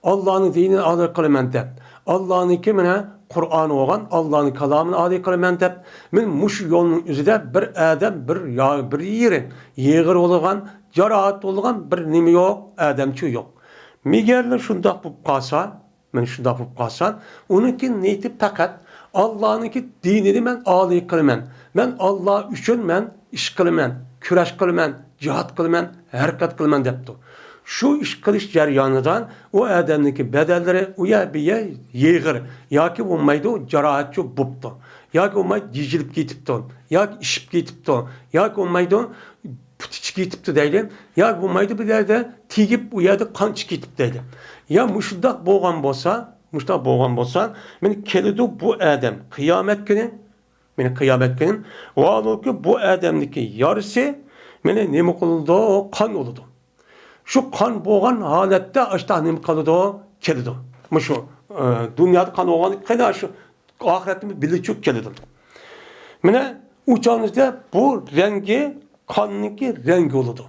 ئاللانىڭ دىنىنى ئادا قىلىمەن دەپ، ئاللانىڭكى مانا قۇرئانى بولغان، ئاللانىڭ كالامىنى ئادا قىلىمەن دەپ، مانا مۇشۇ يولنىڭ ئۆزىدە بىر ئادەم، بىر يا-، بىر يېرى يېغىر بولغان، جاراھەت بولغان بىر نېمە يوق، ئادەمچۇ يوق. مەگەرلا شۇنداق بولۇپ قالسا، مانا شۇنداق بولۇپ قالسا، ئۇنىڭكى نىيىتى پەقەت ئاللانىڭكى دىنىنى مەن ئالىي قىلىمەن. مەن ئاللا ئۈچۈن مەن ئىش قىلىمەن، كۈرەش قىلىمەن، جىھاد قىلىمەن، ھەرىكەت قىلىمەن دەپتۇ. شۇ ئىش قىلىش جەريانىدا ئۇ ئادەمنىڭكى بەدەنلىرى ئۇ يەر بۇ يەر يېغىر ياكى بولمايدۇ جاراھەتچۇ بوپتۇ. ياكى بولمايدۇ جىجىلىپ كېتىپتۇ، ياكى ئىششىپ كېتىپتۇ، ياكى بولمايدۇ پۇتى چىقىپ كېتىپتۇ دەيلى. ياكى بولمايدۇ بۇ يەردە تېگىپ ئۇ يەردە قان چىقىپ كېتىپتۇ دەيلى. يا مۇشۇنداق بولغان بولسا، مۇشۇنداق بولغان بولسا، مانا كېلىدۇ بۇ ئادەم قىيامەت كۈنى، مانا قىيامەت كۈنى، ۋاھالۇكى بۇ ئادەمنىڭكى يارىسى، مانا نېمە قىلىدۇ؟ قان بولىدۇ. شۇ قان بولغان ھالەتتە ئاشتاق نېمە قىلىدۇ؟ كېلىدۇ. مۇشۇ، ئە، دۇنيادا قان بولغان قېنى شۇ ئاخىرەتتىمۇ بىلىچۇ كېلىدۇ. مانا ئۇ چاغنىڭدا بۇ رەڭگى قاننىڭكى رەڭگى بولىدۇ.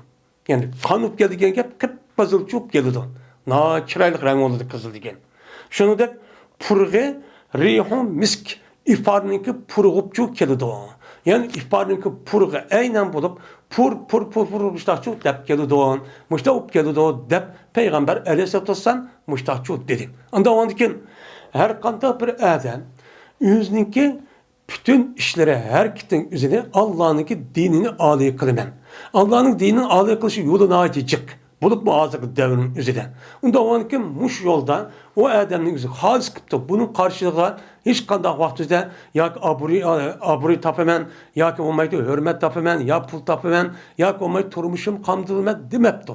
يەنى قان بولۇپ كېلىدىغان گەپ قىپقىزىلچۇ بولۇپ كېلىدۇ. ناھايىتى چىرايلىق رەڭ بولىدۇ قىزىل دېگەن. شۇنىڭدەك پۇرىقى رىھۇ مىسك، ئىپارنىڭكى پۇرىقىچۇ كېلىدۇ. يەنى ئىپارنىڭكى پۇرىقى ئەينەن بولۇپ، پۇر، پۇر، پۇر، پۇر مۇشتاقچۇ دەپ كېلىدۇ. مۇشتاق بولۇپ كېلىدۇ دەپ پەيغەمبەر ئەلەيھىسسالاتۇ ۋەسسالام مۇشتاقچۇ دېدى. ئاندىن كېيىن ھەر قانداق بىر ئادەم ئۆزىنىڭكى پۈتۈن ئىشلىرى، ھەرىكىتىنىڭ ئۆزىنى ئاللانىڭكى دىنىنى ئالىي قىلىمەن. ئاللانىڭ دىنىنى ئالىي قىلىش يولى ناھايىتى جىق. بولۇپمۇ ھازىرقى دەۋرنىڭ ئۆزىدە. ئۇنداق بولغاندىكىن مۇشۇ يولدا ئۇ ئادەمنىڭ ئۆزى خالىس قىپتۇ. بۇنىڭ قارشىلىقىغا ھېچقانداق ۋاقتىدا ياكى ئابرۇي، ئابرۇي تاپىمەن، ياكى بولمايدۇ ھۆرمەت تاپىمەن، يا پۇل تاپىمەن، ياكى بولمايدۇ تۇرمۇشۇم قامدىلىمەن دېمەپتۇ.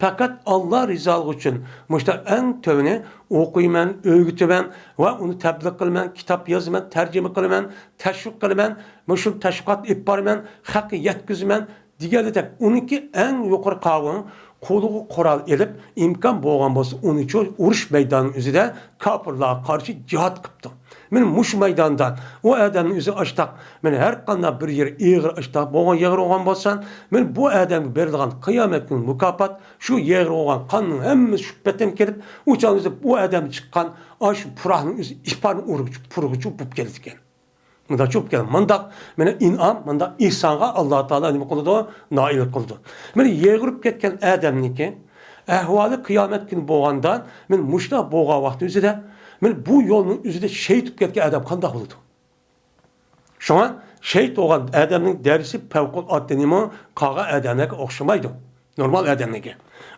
پەقەت ئاللا رىزالىقى ئۈچۈن مۇشۇنداق ئەڭ تۆۋىنى ئوقۇيمەن، ئۆگىتىمەن ۋە ئۇنى تەبلىغ قىلىمەن، كىتاب يازىمەن، تەرجىمە قىلىمەن، تەشۋىق قىلىمەن، مۇشۇ تەشۋىقات ئېلىپ بارىمەن، خەققە يەتكۈزىمەن دېگەندەك، ئۇنىڭكى ئەڭ يۇقىرى قاۋىڭ قولىغا قورال ئېلىپ، ئىمكان بولغان بولسا، ئۇنىچۇ ئۇرۇش مەيدانىنىڭ ئۆزىدە كاپىرلارغا قارشى جىھاد قىپتۇ. مانا مۇشۇ مەيداندا ئۇ ئادەمنىڭ ئۆزى ئاشتاق، مانا ھەر قانداق بىر يېرى ئېغىر ئاشتاق بولغان يېغىر بولغان بولسا، مانا بۇ ئادەمگە بېرىدىغان قىيامەت كۈنى مۇكاپات شۇ يېغىر بولغان قاننىڭ ھەممىسى شۇ پېتىن كېلىپ، ئۇ چاغدا ئۇ ئادەمدىن چىققان ئاشۇ پۇراقنىڭ ئۆزى ئىپارنى ئۇرغۇچە، پۇرغۇچە بولۇپ كېلىدىكەن. مۇنداق چوپ كېلىدۇ. مۇنداق مانا ئىنئام، مۇنداق ئېھسانغا ئاللا تائالا نېمە قىلىدۇ؟ نائىل قىلىدۇ. مانا يېغىرىپ كەتكەن ئادەمنىڭكى ئەھۋالى قىيامەت كۈنى بولغاندا، مانا مۇشۇنداق بولغان ۋاقىتنىڭ ئۆزىدە، مانا بۇ يولنىڭ ئۆزىدە شېھىت بولۇپ كەتكەن ئادەم قانداق بولىدۇ؟ شۇڭا شېھىت بولغان ئادەمنىڭ دەرىجىسى پەۋقۇلئاددە نېمە، قالغان ئادەملەرگە ئوخشىمايدۇ. نورمال ئادەملەرگە.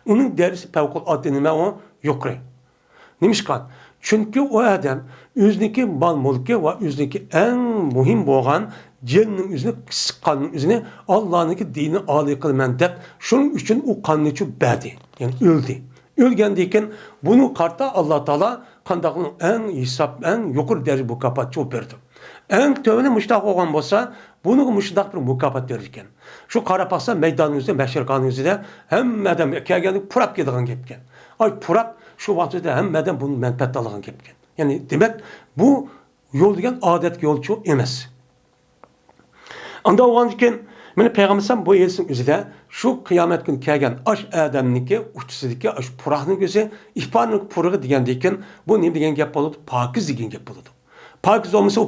ئۇنىڭ دەرىجىسى پەۋقۇلئاددە نېمە ئۇ؟ يۇقىرى. نېمىشقا؟ چۈنكى ئۇ ئادەم ئۆزىنىڭكى مال-مۈلكى ۋە ئۆزىنىڭكى ئەڭ مۇھىم بولغان جېنىنىڭ ئۆزىنى، قىسقاننىڭ ئۆزىنى ئاللانىڭكى دىنىنى ئالىي قىلىمەن دەپ، شۇنىڭ ئۈچۈن ئۇ قاننىچۇ بەردى. يەنى ئۆلدى. ئۆلگەندىن كېيىن بۇنىڭغا قارىتا ئاللا تائالا قانداقمۇ ئەڭ ھېساب، ئەڭ يۇقىرى دەرىجە مۇكاپاتچۇ بېرىدۇ. ئەڭ تۆۋىنى مۇشۇنداق بولغان بولسا، بۇنىڭغا مۇشۇنداق بىر مۇكاپات بېرىدىكەن. شۇ قاراپ باقسا، مەيداننىڭ ئۆزىدە، مەھشەرخانىنىڭ ئۆزىدە ھەممە ئادەم كەلگەندە پۇراپ كېتىدىغان گەپكەن. ئاي، پۇراپ، شۇ ۋاقىتتا ھەممە ئادەم بۇنى مەنپەئەت ئالىدىغان گەپكەن. يەنى، دېمەك، بۇ يول دېگەن ئادەتتىكى يولچۇ ئەمەس. ئاندىن بولغاندىن كېيىن، مانا پەيغەمبەر ئەلەيھىسسالام بۇ ھەدىسنىڭ ئۆزىدە شۇ قىيامەت كۈنى كەلگەن ئاش ئادەمنىڭكى ئۇچىسىدىكى ئاش پۇراقنىڭ ئۆزى، ئىپارنىڭ پۇرىقى دېگەندىن كېيىن، بۇ نېمە دېگەن گەپ بولىدۇ؟ پاكىز دېگەن گەپ بولىدۇ. پاكىز بولمىسا، ئۇ،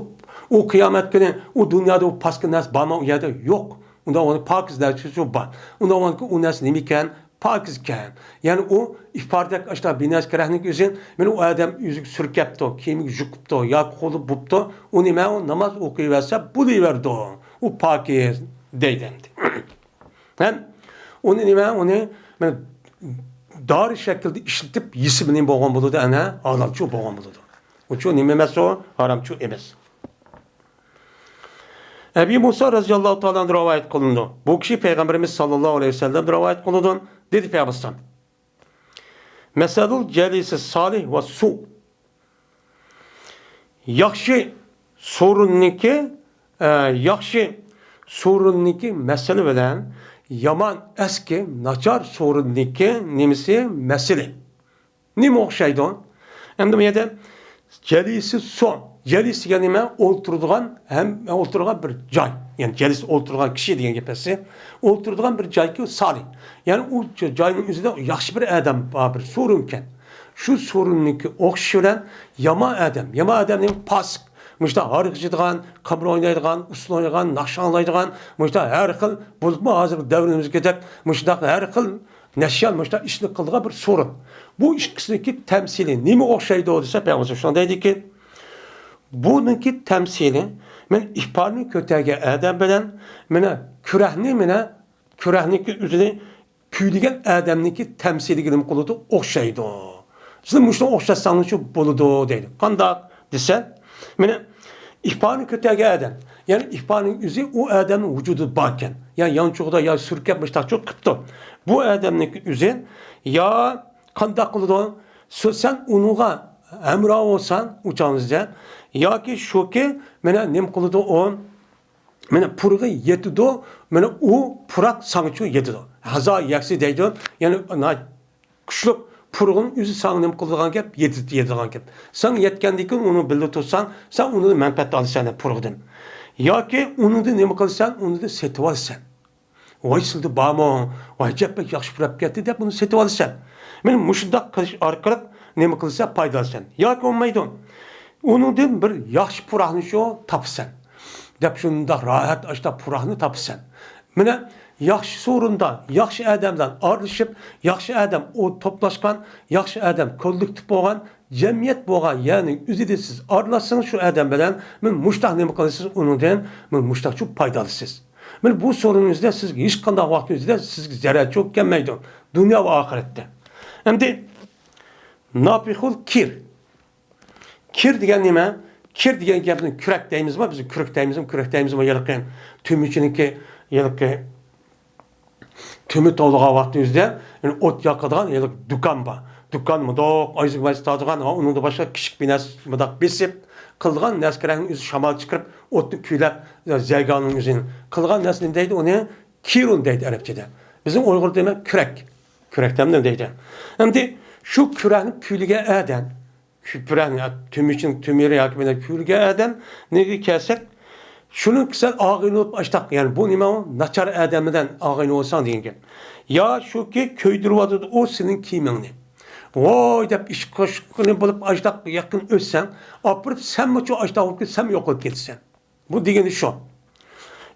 ئۇ قىيامەت كۈنى ئۇ دۇنيادا ئۇ پاكىز نەرسە بارمۇ؟ ئۇ يەردە يوق. ئۇنداق بولغاندا پاكىز نەرسە شۇ بار. ئۇنداق بولغاندا ئۇ نەرسە نېمە ئىكەن؟ پاكىز ئىكەن. يەنى ئۇ ئىپاردەك ئاشۇنداق بىنەس كېرەكنىڭ ئۆزى، مانا ئۇ ئادەم ئۆزىگە سۈركەپتۇ، كىيىمىگە يۇقۇپتۇ ياكى قولى بوپتۇ، ئۇ نېمە، ئۇ ناماز ئوقۇيۋەرسە بولۇۋېرىدۇ. ئۇ پاكىز دەيدۇ ئەمدى. ھەم ئۇنى نېمە، ئۇنى مانا دارى شەكلىدە ئىشلىتىپ يېسە نېمە بولغان بولىدۇ، ئەنە ھالالچۇ بولغان بولىدۇ. ئۇچۇ نېمە ئەمەس ئۇ؟ ھارامچۇ ئەمەس. ئەبى مۇسا رەزىياللاھۇ تائالا ئەنھۇ رىۋايەت قىلىنىدۇ. بۇ كىشى پەيغەمبىرىمىز ساللاللاھۇ ئەلەيھى ۋەسەللەم رىۋايەت قىلىدۇ. دېدى پەيغەمبەر ئەلەيھىسسالام، مەسەلۇل جەلىسى سالىھ ۋە سۇ. ياخشى سورۇننىكى، ئە، ياخشى سورۇننىكى مەسىلى بىلەن يامان ئەسكى ناچار سورۇننىكى نېمىسى مەسىلى. نېمە ئوخشايدۇ؟ ئەمدى بۇ يەردە جەلىسى سۇ. جەلىس دېگەن نېمە؟ ئولتۇرىدىغان ھەم ئولتۇرىدىغان بىر جاي. يەنى جەلىس ئولتۇرىدىغان كىشى دېگەن گەپ ئەسلى. ئولتۇرىدىغان بىر جايكى سالىھ. يەنى ئۇ ج-، جاينىڭ ئۆزىدە ياخشى بىر ئادەم بار، بىر سورۇنكەن. شۇ سورۇننىڭكى ئوخشىشى بىلەن يامان ئادەم. يامان ئادەم نېمە؟ پاسىق. مۇشۇنداق ھاراق ئىچىدىغان، قىمار ئوينايدىغان، ئۇسسۇل ئوينايدىغان، ناخشا ئاڭلايدىغان، مۇشۇنداق ھەر خىل، بولۇپمۇ ھازىرقى دەۋرىمىزدىكىدەك مۇشۇنداق ھەر خىل نەشيان مۇشۇنداق ئىشنى قىلىدىغان بىر سورۇن. بۇ ئىككىسىنىڭكى تەمسىلى نېمىگە ئوخشايدۇ دېسە، پەيغەمبەر شۇنداق دەيدىكى، بۇنىڭكى تەمسىلى، مەن ئىپارنى كۆتەرگەن ئادەم بىلەن، مانا كۈرەكنى، مانا كۈرەكنىڭكى ئۆزىنى پۈۋلىگەن ئادەمنىڭكى تەمسىلىگە نېمە قىلىدۇ؟ ئوخشايدۇ. سىز مۇشۇنى ئوخشاتساڭلارچۇ بولىدۇ دەيدۇ. قانداق دېسە، مانا ئىپارنى كۆتەرگەن ئادەم، يەنى ئىپارنىڭ ئۆزى ئۇ ئادەمنىڭ ۋۇجۇدىدا باركەن، يا يانچۇقىدا، يا سۈركەپ مۇشتاقچۇ قىپتۇ. بۇ ئادەمنىڭكى ئۆزى يا قانداق قىلىدۇ؟ سو-، سەن ئۇنىڭغا ھەمراھ بولساڭ ئۇ چاغدا ياكى شۇكى، مانا نېمە قىلىدۇ ئۇ؟ مانا پۇرىقى يېتىدۇ، مانا ئۇ پۇراق ساڭىچۇ يېتىدۇ. ھازا يەكسى دەيدۇ، يەنى ناھايىتى كۈچلۈك پۇرىقىنىڭ ئۆزى ساڭا نېمە قىلىدىغان گەپ؟ يېتىدۇ، يېتىدىغان گەپ. سەن يەتكەندىن كېيىن ئۇنىڭ بىللە تۇرساڭ، سەن ئۇنىڭدىن مەنپەئەت ئالىسەن پۇرىقىدىن. ياكى ئۇنىڭدىن نېمە قىلىسەن؟ ئۇنىڭدىن سېتىۋالىسەن. ۋاي، سىلىدە بارمۇ؟ ۋاي، ئەجەب بەك ياخشى پۇراپ كەتتى دەپ ئۇنى سېتىۋالىسەن. مانا مۇشۇنداق قىلىش ئارقىلىق نېمە قىلىسەن؟ پايدىلىنىسەن. ياكى بولمايدۇ. ئۇنىڭدىن بىر ياخشى پۇراقنى شۇ تاپىسەن. دەپ شۇنداق راھەت ئاشتا پۇراقنى تاپىسەن. مانا ياخشى سورۇندا، ياخشى ئادەم بىلەن ئارىلىشىپ، ياخشى ئادەم ئۇ توپلاشقان، ياخشى ئادەم كوللېكتىپ بولغان، جەمئىيەت بولغان يەرنىڭ ئۆزىدە سىز ئارىلاشسىڭىز شۇ ئادەم بىلەن، مانا مۇشتاق نېمە قىلىسىز ئۇنىڭدىن، مانا مۇشتاقچۇ پايدىلىسىز. مانا بۇ سورۇننىڭ ئۆزىدە سىزگە ھېچقانداق ۋاقىتنىڭ ئۆزىدە سىزگە زەرەرچۇ كەلمەيدۇ. دۇنيا ۋە ئاخىرەتتە. ئەمدى ناپىخۇل كىر. كىر دېگەن نېمە؟ كىر دېگەن گەپنى كۈرەك دەيمىزمۇ؟ بىز كۈرۈك دەيمىزمۇ؟ كۈرەك دەيمىزمۇ؟ ھېلىقى تۆمۈرچىنىڭكى، ھېلىقى تۆمۈر توۋلىغان ۋاقتى ئۆزىدە، يەنى ئوت ياقىدىغان ھېلىقى دۇكان بار. دۇكان مۇنداق ئايزىك مايزىك تارتىدىغان، ھە، ئۇنىڭدا باشقا كىچىك بىر نەرسە مۇنداق بېسىپ قىلىدىغان نەرسە كېرەكنى ئۆزى شامال چىقىرىپ، ئوتنى كۈيلەپ، زەرگەرنىڭ ئۆزىنى قىلىدىغان نەرسە نېمە دەيدۇ؟ ئۇنى كىرۇن دەيدۇ ئەرەبچىدە. بىزنىڭ ئۇيغۇردا نېمە؟ كۈرەك. كۈرەك دەمدىم دەيدۇ. ئەمدى شۇ كۈرەكنى پۈۋلىگەن ئادەم، كۈپرەنى، تۆمۈرچىنىڭ تۆمۈرى ياكى بىلەن پۈۋلىگەن ئادەم نېگە كەلسەك، شۇنىڭ كېسەل ئاغىنە بولۇپ ئاشتاق، يەنى بۇ نېمە ئۇ؟ ناچار ئادەم بىلەن ئاغىنە بولساڭ دېگەن گەپ. يا شۇكى كۆيدۈرۈۋاتىدۇ ئۇ سېنىڭ كىيىمىڭنى. ۋوي دەپ ئىش قوشقىنى بولۇپ ئاشتاق يېقىن ئۆتسەڭ، ئاپىرىپ سەنمۇ شۇ ئاشتاق بولۇپ كېتىپ سەنمۇ يوقىلىپ كېتىسەن. بۇ دېگىنى شۇ.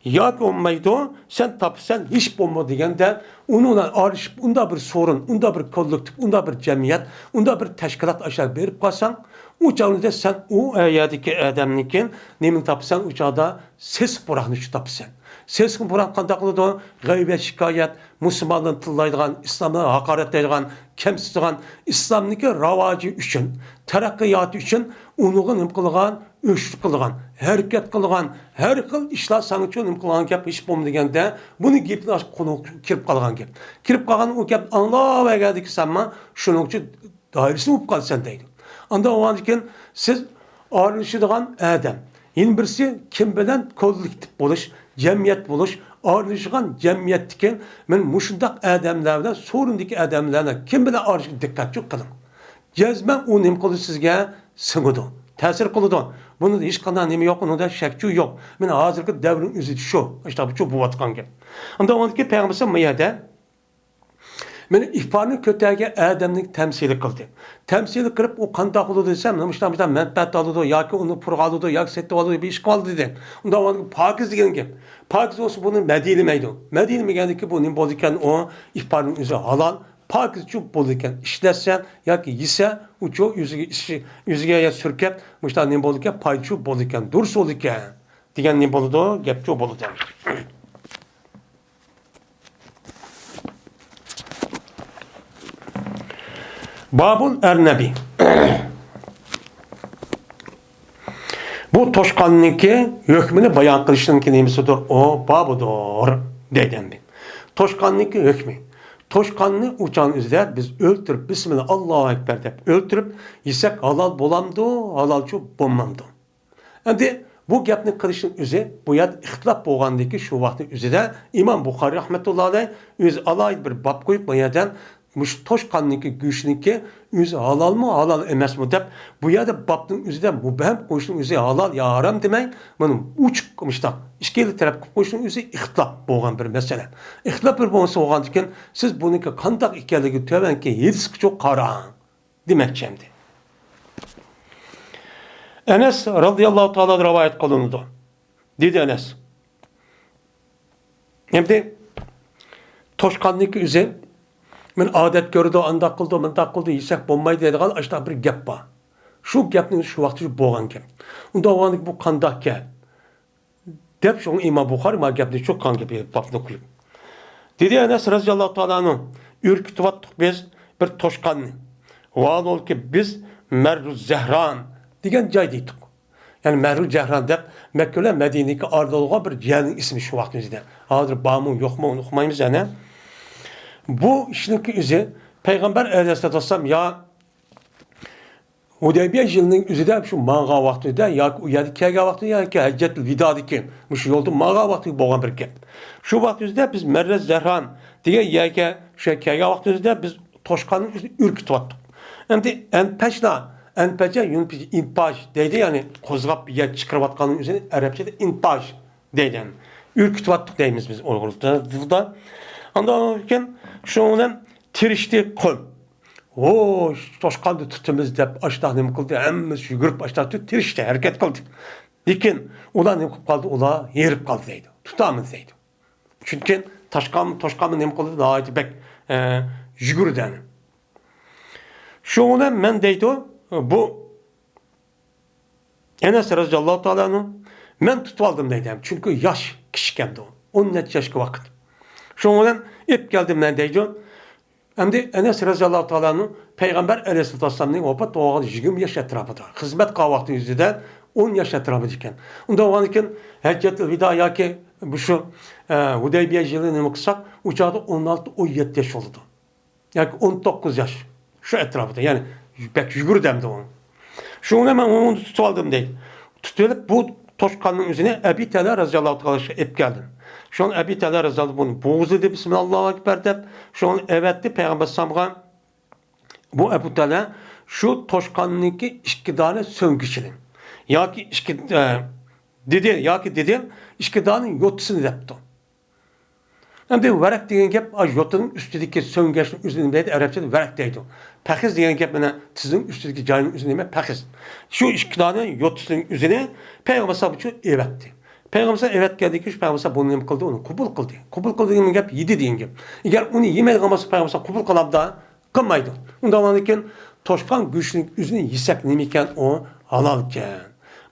ياكى بولمايدۇ، سەن تاپىسەن، ھېچ بولمىدى دېگەندە، ئۇنىڭ بىلەن ئارىلىشىپ، ئۇنداق بىر سورۇن، ئۇنداق بىر كوللېكتىپ، ئۇنداق بىر جەمئىيەت، ئۇنداق بىر تەشكىلات ئاشۇ يەرگە بېرىپ قالساڭ، ئۇ چاغدا سەن ئۇ يەردىكى ئادەمنىڭكى نېمىنى تاپىسەن؟ ئۇ چاغدا سېسىق پۇراقنى شۇ تاپىسەن. سېسىق پۇراق قانداق قىلىدۇ؟ غەيۋەت، شىكايەت، مۇسۇلمانلارنى تىللايدىغان، ئىسلامنى ھاقارەتلەيدىغان، كەمسىتىدىغان، ئىسلامنىڭكى راۋاجى ئۈچۈن، تەرەققىياتى ئۈچۈن ئۇنىڭغا نېمە قىلغان؟ ئۆچلۈك قىلغان، ھەرىكەت قىلغان، ھەر خىل ئىشلار ساڭىچۇ نېمە قىلغان گەپ، ھېچ بولمىدى دېگەندە، بۇنى گېپىنى ئاچىپ قۇلىقىغا كىرىپ قالغان گەپ. كىرىپ قالغان ئۇ گەپنى ئاڭلاۋەرگەندىكى سەنمۇ شۇنىڭ ئۈچۈن دائىرىسىدىن بولۇپ قالىسەن دەيدۇ. ئاندىن بولغاندىن كېيىن سىز ئارىلىشىدىغان ئادەم. يەنە بىرسى كىم بىلەن كوللېكتىپ بولۇش، جەمئىيەت بولۇش، ئارىلىشىدىغان جەمئىيەتتىكى مەن مۇشۇنداق ئادەملەر بىلەن، سورۇندىكى ئادەملەر بىلەن كىم بىلەن ئارىلىشىشقا دىققەتچۇ قىلىڭ. جەزمەن ئۇ نېمە قىلىدۇ سىزگە؟ سىڭىدۇ. تەسىر قىلىدۇ. بۇنىڭدا ھېچقانداق نېمە يوق، ئۇنىڭدا شەك-شۈبھە يوق. مانا ھازىرقى دەۋرنىڭ ئۆزىدە شۇ، ئاشۇنداق شۇ بولۇۋاتقان گەپ. ئۇندا ئۇنىڭدىكى پەيغەمبەر ئەلەيھىسسالام بۇ يەردە مانا ئىپارنى كۆتەرگەن ئادەمنى تەمسىلى قىلدى. تەمسىلى قىلىپ، ئۇ قانداق بولىدۇ دېسە، مانا مۇشۇنداق، مۇشۇنداق مەنپەئەت ئالىدۇ ياكى ئۇنى پۇلغا ئالىدۇ ياكى سېتىۋالىدۇ، بىر ئىش قىلىدۇ دېدى. ئۇندا ئۇنىڭ پاكىز دېگەن گەپ. پاكىز بولسا بۇنى مەدھىيلىمەيدۇ. مەدھىيلىمىگەندىكى بۇ نېمە بولىدىكەن؟ ئۇ ئىپارنىڭ ئۆزى ھالال، پاكىزچۇ بولىدىكەن. ئىشلەتسە ياكى يېسە، ئۇچۇ ئۆزىگە ئىش-، ئۆزىگە يا سۈركەپ، مۇشۇنداق نېمە بولىدىكەن؟ پايچۇ بولىدىكەن، دۇرۇس بولىدىكەن دېگەن نېمە بولىدۇ؟ گەپچۇ بولىدۇ. بابۇل ئەرنەبى. بۇ توشقاننىڭكى ھۆكمىنى بايان قىلىشنىڭكى نېمىسىدۇر؟ ئۇ بابىدۇر، دەيدۇ ئەمدى. توشقاننىڭكى ھۆكمى. توشقاننى ئۇ چاغنىڭ ئۆزىدە بىز ئۆلتۈرۈپ، بىسمىللا، ئاللاھۇ ئەكبەر دەپ ئۆلتۈرۈپ يېسەك ھالال بولامدۇ؟ ھالالچۇ بولمامدۇ؟ ئەمدى بۇ گەپنى قىلىشنىڭ ئۆزى، بۇ يەردە ئىختىلاپ بولغاندىكى شۇ ۋاقىتنىڭ ئۆزىدە ئىمام بۇخارىي رەھمەتۇللا ئەلەيھ ئۆزى ئالاھىدە بىر باب قويۇپ، بۇ يەردە مۇشۇ توشقاننىڭكى گۆشىنىڭكى ئۆزى ھالالمۇ، ھالال ئەمەسمۇ دەپ، بۇ يەردە بابنىڭ ئۆزىدە مۇبھەم قويۇشنىڭ ئۆزى ھالال يا ھارام دېمەي، مانا ئوچۇق مۇشۇنداق ئىككىلا تەرەپ قىلىپ قويۇشنىڭ ئۆزى ئىختىلاپ بولغان بىر مەسىلە. ئىختىلاپ بىر بولسا بولغاندىكىن، سىز بۇنىڭكى قانداق ئىكەنلىكىگە تۆۋەنكى ھەدىسكىچۇ قاراڭ. دېمەكچى ئەمدى. ئەنەس رازىياللاھۇ تائالا رىۋايەت قىلىنىدۇ. دېدى ئەنەس. ئەمدى توشقاننىڭكى ئۆزى، مەن ئادەت كۆرىدۇ، ئانداق قىلىدۇ، مۇنداق قىلىدۇ، يېسەك بولمايدۇ دەيدىغان ئاشۇنداق بىر گەپ بار. شۇ گەپنىڭ شۇ ۋاقتى شۇ بولغان گەپ. ئۇنداق بولغاندىكىن بۇ قانداق گەپ؟ دەپ شۇڭا ئىمام بۇخارى مانا گەپنى چوققان گەپ بابنى قويۇپ. دېدى ئەنەس رازىياللاھۇ تائالا ئەنھۇ، ئۈركۈتۈۋاتتۇق بىز بىر توشقاننى. ۋاھالۇكى بىز مەررۇ زەھران دېگەن جايدا ئىدۇق. يەنى مەررۇ زەھران دەپ مەككە بىلەن مەدىنىدىكى ئارىدا بولغان بىر يەرنىڭ ئىسمى شۇ ۋاقىت ئۆزىدە. ھازىر بارمۇ يوقمۇ ئۇنى ئۇقمايمىز يەنە. بۇ ئىشنىڭكى ئۆزى پەيغەمبەر ئەلەيھىسسالاتۇ ۋەسسالام يا ھۇدەيبىيە يىلىنىڭ ئۆزىدە شۇ ماڭغان ۋاقتىدا ياكى ئۇ يەرگە كەلگەن ۋاقتىدا ياكى ھەججەتۇل ۋىدادىكى مۇشۇ يولدا ماڭغان ۋاقتىدا بولغان بىر گەپ. شۇ ۋاقىت ئۆزىدە بىز مەررە زەھران دېگەن يەرگە شۇ يەرگە كەلگەن ۋاقىت ئۆزىدە بىز توشقاننى ئۆزىنى ئۈركۈتۈۋاتتۇق. ئەمدى ئەنپەشلا، ئەنپەجە، يۇنپىج، ئىنپاژ دەيدۇ، يەنى قوزغاپ يەر چىقىرىۋاتقاننىڭ ئۆزىنى ئەرەبچىدە ئىنپاژ دەيدۇ. ئۈركۈتۈۋاتتۇق دەيمىز بىز ئۇيغۇر تىلىدا. ئاندىن كېيىن شۇنىڭ بىلەن تىرىشتى قۇم. ھوش، توشقاننى تۇتىمىز دەپ ئاشتاق نېمە قىلدى؟ ھەممىسى يۈگۈرۈپ ئاشتاق تۇتۇپ تىرىشتى، ھەرىكەت قىلدى. لېكىن ئۇلار نېمە قىلىپ قالدى؟ ئۇلار ھېرىپ قالدى دەيدۇ. تۇتالمىدى دەيدۇ. چۈنكى توشقان، توشقانمۇ نېمە قىلدى؟ ناھايىتى بەك، ئە، يۈگۈردى ئەنە. شۇنىڭ بىلەن مەن دەيدۇ، بۇ ئەنەس رەزىياللاھۇ تائالا ئەنھۇ، مەن تۇتۇۋالدىم دەيدۇ. چۈنكى ياش كىشىكەندۇ. ئون نەچچە ياشقا ۋاقىت. شۇنىڭ بىلەن ئېلىپ كەلدىم مەن دەيدۇ. ئەمدى ئەنەس رەزىياللاھۇ تائالا ئەنھۇ پەيغەمبەر ئەلەيھىسسالاتۇ ۋەسسالامنىڭ ۋاپات بولغان يىگىرمە ياش ئەتراپىدا. خىزمەت قىلغان ۋاقتى يۈزىدە ئون ياش ئەتراپىدا ئىكەن. ئۇنداق بولغاندىكىن ھەججەتۇل ۋىدا ياكى بۇ شۇ، ئە، ھۇدەيبىيە يىلى نېمە قىلساق، ئۇ چاغدا ئون ئالتە، ئون يەتتە ياش بولىدۇ. ياكى ئون توققۇز ياش. شۇ ئەتراپىدا، يەنى بەك يۈگۈردى ئەمدى ئۇ. شۇنى مەن ئۇنى تۇتۇۋالدىم دەيدۇ. تۇتۇۋېلىپ بۇ توشقاننىڭ ئۆزىنى ئەبى تەلھە رەزىياللاھۇ تائالا ئەنھۇغا ئېلىپ كەلدىم. شۇڭا ئەبى تەلھە رەزىياللاھۇ بۇنى بوغۇزلىدى، بىسمىللاھۇ ئەكبەر دەپ. شۇڭا ئەۋەتتى پەيغەمبەر ئەلەيھىسسالامغا. بۇ ئەبۇ تەلھە شۇ توشقاننىڭكى ئىككى دانە سۆڭگىچىنى ياكى ئىككى، ئە، دېدى، ياكى دېدى، ئىككى دانە يوتىسىنى دەپتۇ. ئەمدى ۋەرەك دېگەن گەپ، ئاشۇ يوتىنىڭ ئۈستىدىكى سۆڭگەچنىڭ ئۆزىنى نېمە دەيدۇ؟ ئەرەبچىدە ۋەرەك دەيدۇ. پەخىز دېگەن گەپ مانا تىزنىڭ ئۈستىدىكى جاينىڭ ئۆزىنى نېمە؟ پەخىز. شۇ ئىككى دانە يوتىسىنىڭ ئۆزىنى پەيغەمبەر ئەلەيھىسسالام ئۈچۈن ئەۋەتتى. پەيغەمبەر ئەلەيھىسسالام ئەۋەتكەندىن كېيىن شۇ پەيغەمبەر ئەلەيھىسسالام بۇنى نېمە قىلدى؟ ئۇنى قوبۇل قىلدى. قوبۇل قىلدى دېگەن گەپ يېدى دېگەن گەپ. ئەگەر ئۇنى يېمەيدىغان بولسا پەيغەمبەر ئەلەيھىسسالام قوبۇل قىلامدا؟ قىلمايدۇ. ئۇنداق بولغاندىكىن توشقان گۆشىنىڭ ئۆزىنى يېسەك نېمىكەن ئۇ؟ ھالالكەن.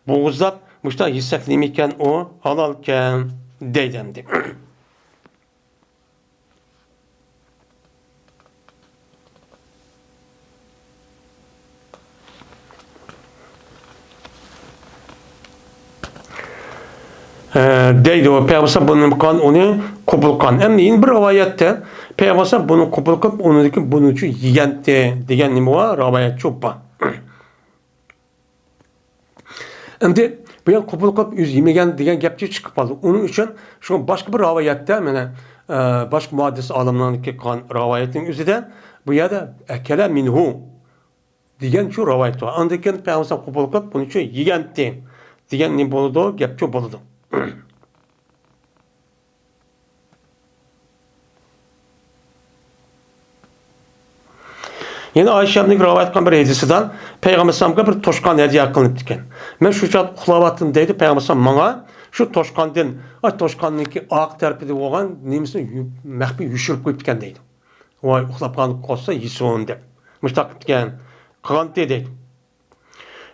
بوغۇزلاپ مۇشۇنداق يېسەك نېمىكەن ئۇ؟ ھالالكەن دەيدۇ ئەمدى. ئە، دەيدۇ، پەيغەمبەر بۇنى نېمە قىلغان؟ ئۇنى قوبۇل قىلغان. ئەمدى يەنە بىر رىۋايەتتە پەيغەمبەر بۇنى قوبۇل قىلىپ، ئۇنىڭدىن كېيىن بۇنىڭ ئۈچۈن يېگەنتى دېگەن نېمە بار؟ رىۋايەت چوپ بار. ئەمدى بۇ يەر قوبۇل قىلىپ ئۆزى يېمىگەن دېگەن گەپچە چىقىپ قالدى. ئۇنىڭ ئۈچۈن شۇڭا باشقا بىر رىۋايەتتە، مانا، ئە، باشقا مۇھەددىس ئالىملارنىڭكى قىلغان رىۋايەتنىڭ ئۆزىدە بۇ يەردە ئەكەلە مىنھۇ دېگەن شۇ رىۋايەت بار. ئاندىن كېيىن پەيغەمبەر قوبۇل قىلىپ، بۇنى شۇ يېگەنتى دېگەن نېمە بولىدۇ؟ گەپ شۇ بولىدۇ. يەنە ئايشەمنىڭ رىۋايەت قىلغان بىر ھەدىسىدە پەيغەمبەر ئەلەيھىسسالامغا بىر توشقان ھەدىيە قىلىنىپتىكەن. مەن شۇ چاغدا ئۇخلاۋاتتىم دەيدۇ، پەيغەمبەر ئەلەيھىسسالام ماڭا شۇ توشقاندىن، ئاي، توشقاننىڭكى ئارقا تەرىپىدە بولغان نېمىسىنى يۇ-، مەخپىي يوشۇرۇپ قويۇپتىكەن دەيدۇ. ۋاي، ئۇخلاپ قالغان قورقسا يېسۇن دەپ مۇشۇنداق قىپتىكەن، قىلغانتى دەيدۇ.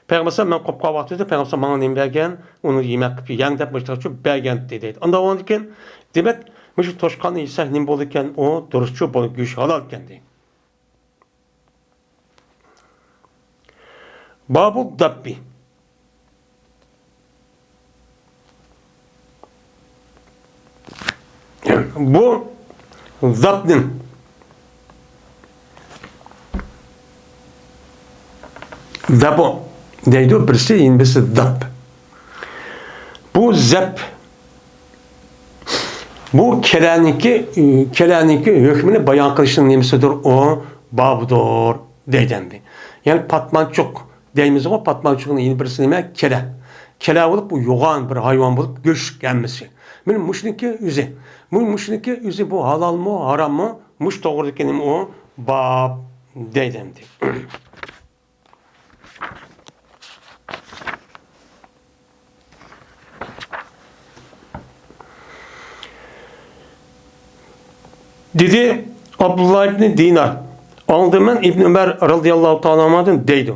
پەيغەمبەر ئەلەيھىسسالام مەن قوپقان ۋاقتىدا پەيغەمبەر ئەلەيھىسسالام ماڭا نېمە بەرگەن؟ ئۇنى يېمەك قىلىپ يەڭ دەپ مۇشۇنداق قىلىپ بەرگەنتى دەيدۇ. ئاندىن ئاندىن كېيىن، دېمەك، مۇشۇ توشقاننى يېسەك نېمە بولىدىكەن؟ ئۇ دۇرۇسچۇ بولۇپ گۆش ھالال ئىكەن دەيدۇ. بابۇ داببى. بۇ زەپنىڭ، زەپۇ دەيدۇ، بىرسى، يەنە بىرسى زەپ. بۇ زەپ، بۇ كېلەنىڭكى، كېلەنىڭكى ھۆكمىنى بايان قىلىشنىڭ نېمىسىدۇر؟ ئۇ بابىدۇر دەيدۇ ئەمدى. يەنى پاتمانچۇق دەيمىزغۇ، پاتمانچۇقنىڭ يەنە بىرسى نېمە؟ كېلە. كېلە بولۇپ، بۇ يوغان بىر ھايۋان بولۇپ، گۆشلۈك ھەممىسى. مانا مۇشۇنىڭكى ئۆزى. مۇ-، مۇشۇنىڭكى ئۆزى بۇ ھالالمۇ، ھاراممۇ؟ مۇشۇ توغرىدىكى نېمە ئۇ؟ باب دەيدۇ ئەمدى. دېدى ئابدۇللا ئىبنى دىنار. ئاڭلىدىم مەن ئىبنى ئۆمەر رازىياللاھۇ تائالا ئەنھۇدىن دەيدۇ.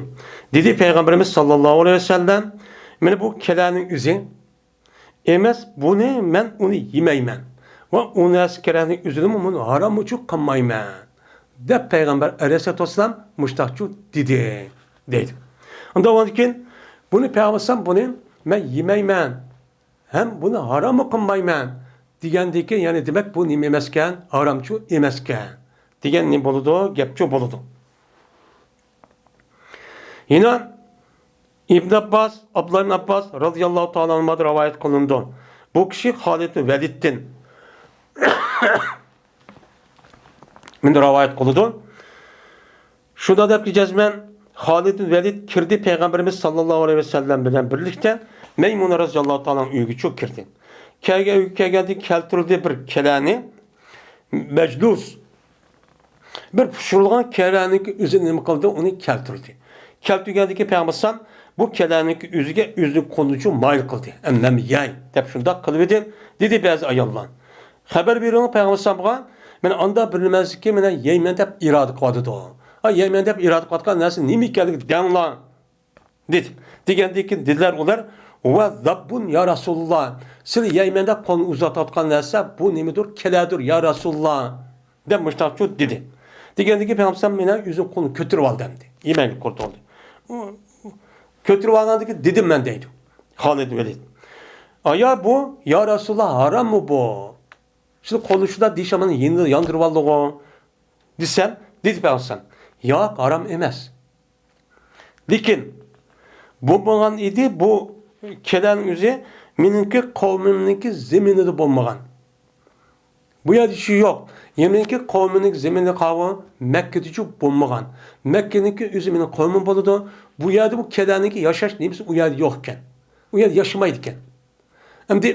دېدى پەيغەمبىرىمىز ساللاللاھۇ ئەلەيھى ۋەسەللەم، مانا بۇ كېلەنىڭ ئۆزى ئەمەس، بۇنى مەن ئۇنى يېمەيمەن ۋە ئۇ نەرسە كېلەنىڭ ئۆزىنىمۇ مۇنى ھاراممۇچۇ قىلمايمەن دەپ پەيغەمبەر ئەلەيھىسسالاتۇ ۋەسسالام مۇشتاقچۇ دېدى دەيدۇ. ئۇنداق بولغاندىكىن بۇنى پەيغەمبەر ئەلەيھىسسالام بۇنى مەن يېمەيمەن ھەم بۇنى ھاراممۇ قىلمايمەن دېگەندىكىن، يەنى دېمەك بۇ نېمە ئەمەسكەن؟ ھارامچۇ ئەمەسكەن دېگەن نېمە بولىدۇ؟ گەپچۇ بولىدۇ. يەنە ئىبن ئابباس، ئابدۇللا ئىبن ئابباس رازىياللاھۇ تائالا ئەنھۇدىن رىۋايەت قىلىنىدۇ. بۇ كىشى خالىد ۋەلىدتىن مۇنداق رىۋايەت قىلىدۇ. شۇنداق دەپتۇ جەزمەن، خالىد ۋەلىد كىردى پەيغەمبىرىمىز ساللاللاھۇ ئەلەيھى ۋەسەللەم بىلەن بىرلىكتە مەيمۇنە رازىياللاھۇ تائالا ئۆيىگىچۇ كىردى. كەلگەن ئۆيگە كەلگەندە كەلتۈردى بىر كېلەنى، مەجلۇس. بىر پىشۇرۇلغان كېلەنىڭكى ئۆزىنى نېمە قىلدى؟ ئۇنى كەلتۈردى. كەلتۈرگەندىكى پەيغەمبەر ئەلەيھىسسالام بۇ كېلەنىڭكى ئۆزىگە ئۆزىنىڭ قولىنىچۇ مايىل قىلدى. ئەمدى مەن يەي دەپ شۇنداق قىلىۋىدى، دېدى بەزى ئاياللار. خەۋەر بېرىڭ پەيغەمبەر ئەلەيھىسسالامغا، مەن ئاندا بىر نېمە ئىكەنمەن، يەيمەن دەپ ئىرادە قىلىۋاتىدۇ. ھە، يەيمەن دەپ ئىرادە قىلىۋاتقان نەرسە نېمە ئىكەنلىكىنى دەڭلار. دېدى. دېگەندىن كېيىن دېدىلەر ئۇلار، ۋە زەببۇن يا رەسۇلۇللا. سىلەر يەيمەن دەپ قولنى ئۇزاتىۋاتقان نەرسە بۇ نېمىدۇر؟ كېلەدۇر يا رەسۇلۇللا. دەپ مۇشتاقچۇ دېدى. دېگەندىن كېيىن پەيغەمبەر ئەلەيھىسسالام مېنىڭ ئۆزىنىڭ قولىنى كۆتۈرۈۋالدى ئەمدى. يېمەكلىك قۇرۇتۇۋالدى. ئۇ، كۆتۈرۈۋالغاندىن كېيىن دېدىم مەن دەيدۇ. خالىد ۋەلىد. ئايا بۇ، يا رەسۇلۇللا ھاراممۇ بۇ؟ شۇ قولنى شۇنداق دېيىش مانا يېنىدا ياندۇرۇۋالدىغۇ. دېسەم، دېدى پەيغەمبەر ئەلەيھىسسالام، ياق، ھارام ئەمەس. لېكىن بولمىغان ئىدى، بۇ كېلەننىڭ ئۆزى مېنىڭكى قەۋمىمنىڭكى زېمىنىدا بولمىغان. بۇ يەردە شۇ يوق. يەنى مېنىڭكى قەۋمىمنىڭكى زېمىنىدا قالغان مەككىدىچۇ بولمىغان. مەككىنىڭكى ئۆزى مېنىڭ قەۋمىم بولىدۇ. بۇ يەردە بۇ كېلەننىڭكى ياشاش نېمىسى ئۇ يەردە يوق ئىكەن. ئۇ يەردە ياشىمايدىكەن. ئەمدى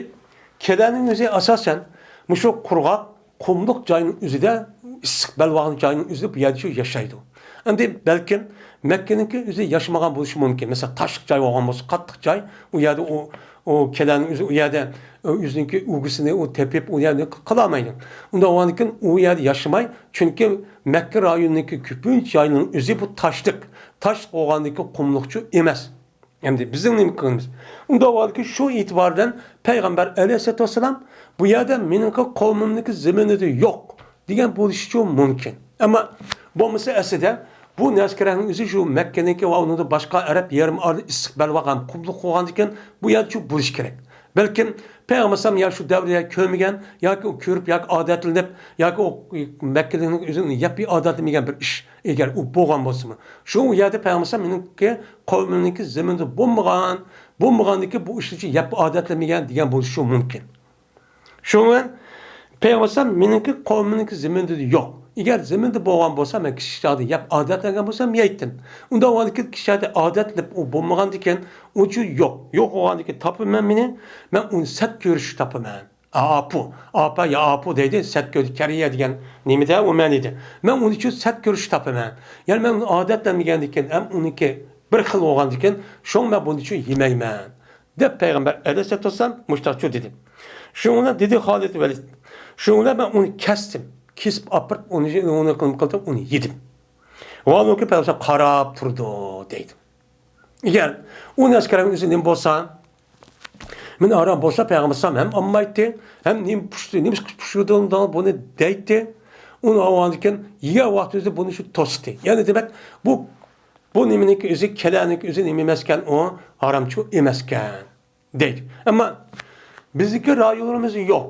كېلەننىڭ ئۆزى ئاساسەن مۇشۇ قۇرغاق، قۇملۇق جاينىڭ ئۆزىدە، ئىسسىق بەلباغ جاينىڭ ئۆزىدە بۇ يەردە شۇ ياشايدۇ. ئەمدى بەلكىم مەككىنىڭكى ئۆزى ياشىمىغان بولۇشى مۇمكىن. مەسىلەن، تاشلىق جاي بولغان بولسا، قاتتىق جاي، ئۇ يەردە ئۇ، ئۇ كېلەننىڭ ئۆزى ئۇ يەردە ئۆزىنىڭكى ئۈلگىسىنى ئۇ تېپىپ، ئۇ يەردە قىلالمايدۇ. ئۇنداق بولغاندىكىن ئۇ يەردە ياشىماي، چۈنكى مەككە رايونىنىڭكى كۆپىنچە جاينىڭ ئۆزى بۇ تاشلىق. تاشلىق بولغاندىكىن قۇملۇقچۇ ئەمەس. ئەمدى بىزنىڭ نېمە قىلغىنىمىز؟ ئۇنداق بولغاندىكىن شۇ ئېتىبار بىلەن پەيغەمبەر ئەلەيھىسسالاتۇ ۋەسسالام بۇ يەردە مېنىڭكى قەۋمىمنىڭكى زېمىنىدا يوق دېگەن بولۇشىچۇ مۇمكىن. ئەمما بولمىسا ئەسلىدە بۇ نەسكىرەنىڭ ئۆزى شۇ مەككىنىڭكى ۋە ئۇنىڭدىن باشقا ئەرەب يېرىم ئارىلى ئىسسىق بەلباغ ھەم قۇملۇق بولغاندىكىن بۇ يەردىچۇ بولۇشى كېرەك. بەلكىم پەيغەمبەر ئەلەيھىسسالام يا شۇ دەۋردە يا كۆرمىگەن ياكى ئۇ كۆرۈپ ياكى ئادەتلىنىپ ياكى ئۇ مەككىلىكنىڭ ئۆزىنى يەپ ئادەتلىمىگەن بىر ئىش. ئەگەر ئۇ بولغان بولسىمۇ، شۇ يەردە پەيغەمبەر ئەلەيھىسسالام مېنىڭكى قەۋمىمنىڭكى زېمىنىدا بولمىغان، بولمىغاندىكىن بۇ ئىشنى يەپ ئادەتلىمىگەن دېگەن بولۇشى مۇمكىن. شۇنىڭ بىلەن پەيغەمبەر ئەلەيھىسسالام مېنىڭكى قەۋمىمنىڭكى زېمىنىدا يوق. ئەگەر زېمىندا بولغان بولسا، مەن كىچىك چاغدا يەپ ئادەتلەنگەن بولسام، يەيتتىم. ئۇنداق بولغاندىكىن، كىچىك چاغدا ئادەتلىنىپ ئۇ بولمىغاندىكىن، ئۇنچە يوق. يوق بولغاندىكىن تاپىمەن مېنى، مەن ئۇنى سەت كۆرۈشۈپ تاپىمەن. ئاپۇ، ئاپا يا ئاپۇ دەيدۇ، سەت كۆردى، كەرىيە دېگەن نېمىدە ئۇ مەنىدە. مەن ئۇنى شۇ سەت كۆرۈشۈپ تاپىمەن. يەنى مەن ئۇنى ئادەتلەنمىگەندىكىن ھەم ئۇنىڭكى بىر خىل بولغاندىكىن، شۇڭا مەن بۇنى شۇ يېمەيمەن، دەپ پەيغەمبەر ئەلەيھىسسالاتۇ ۋەسسالام مۇشتاق شۇ دېدى. شۇنىڭ بىلەن دېدى خالىد ۋەلىد، شۇنىڭ بىلەن مەن ئۇنى كەستىم، كېسىپ ئاپىرىپ ئۇنى، ئۇنى قىلدىم، ئۇنى يېدىم. ۋاھالەنكى پەيغەمبەر قاراپ تۇرىدۇ دەيدۇ. ئەگەر ئۇ نەرسە كەرەڭ ئۆزى نېمە بولسا، مېنى ئارام بولسا، پەيغەمبەر ئەلەيھىسسالام ھەم ئالمايتتى، ھەم نېمە پۇشتى، نېمە پۇشۇيدۇ بۇنى دەيتتى. ئۇنى ئالغاندىكىن يېگەن ۋاقتى ئۆزى بۇنى شۇ توسىتتى. يەنى دېمەك، بۇ، بۇ نېمىنىڭكى ئۆزى، كەلەنىڭكى ئۆزى نېمە ئەمەسكەن، ئۇ ھارامچۇ ئەمەسكەن دەيدۇ. ئەمما بىزنىڭكى رايونىمىز يوق.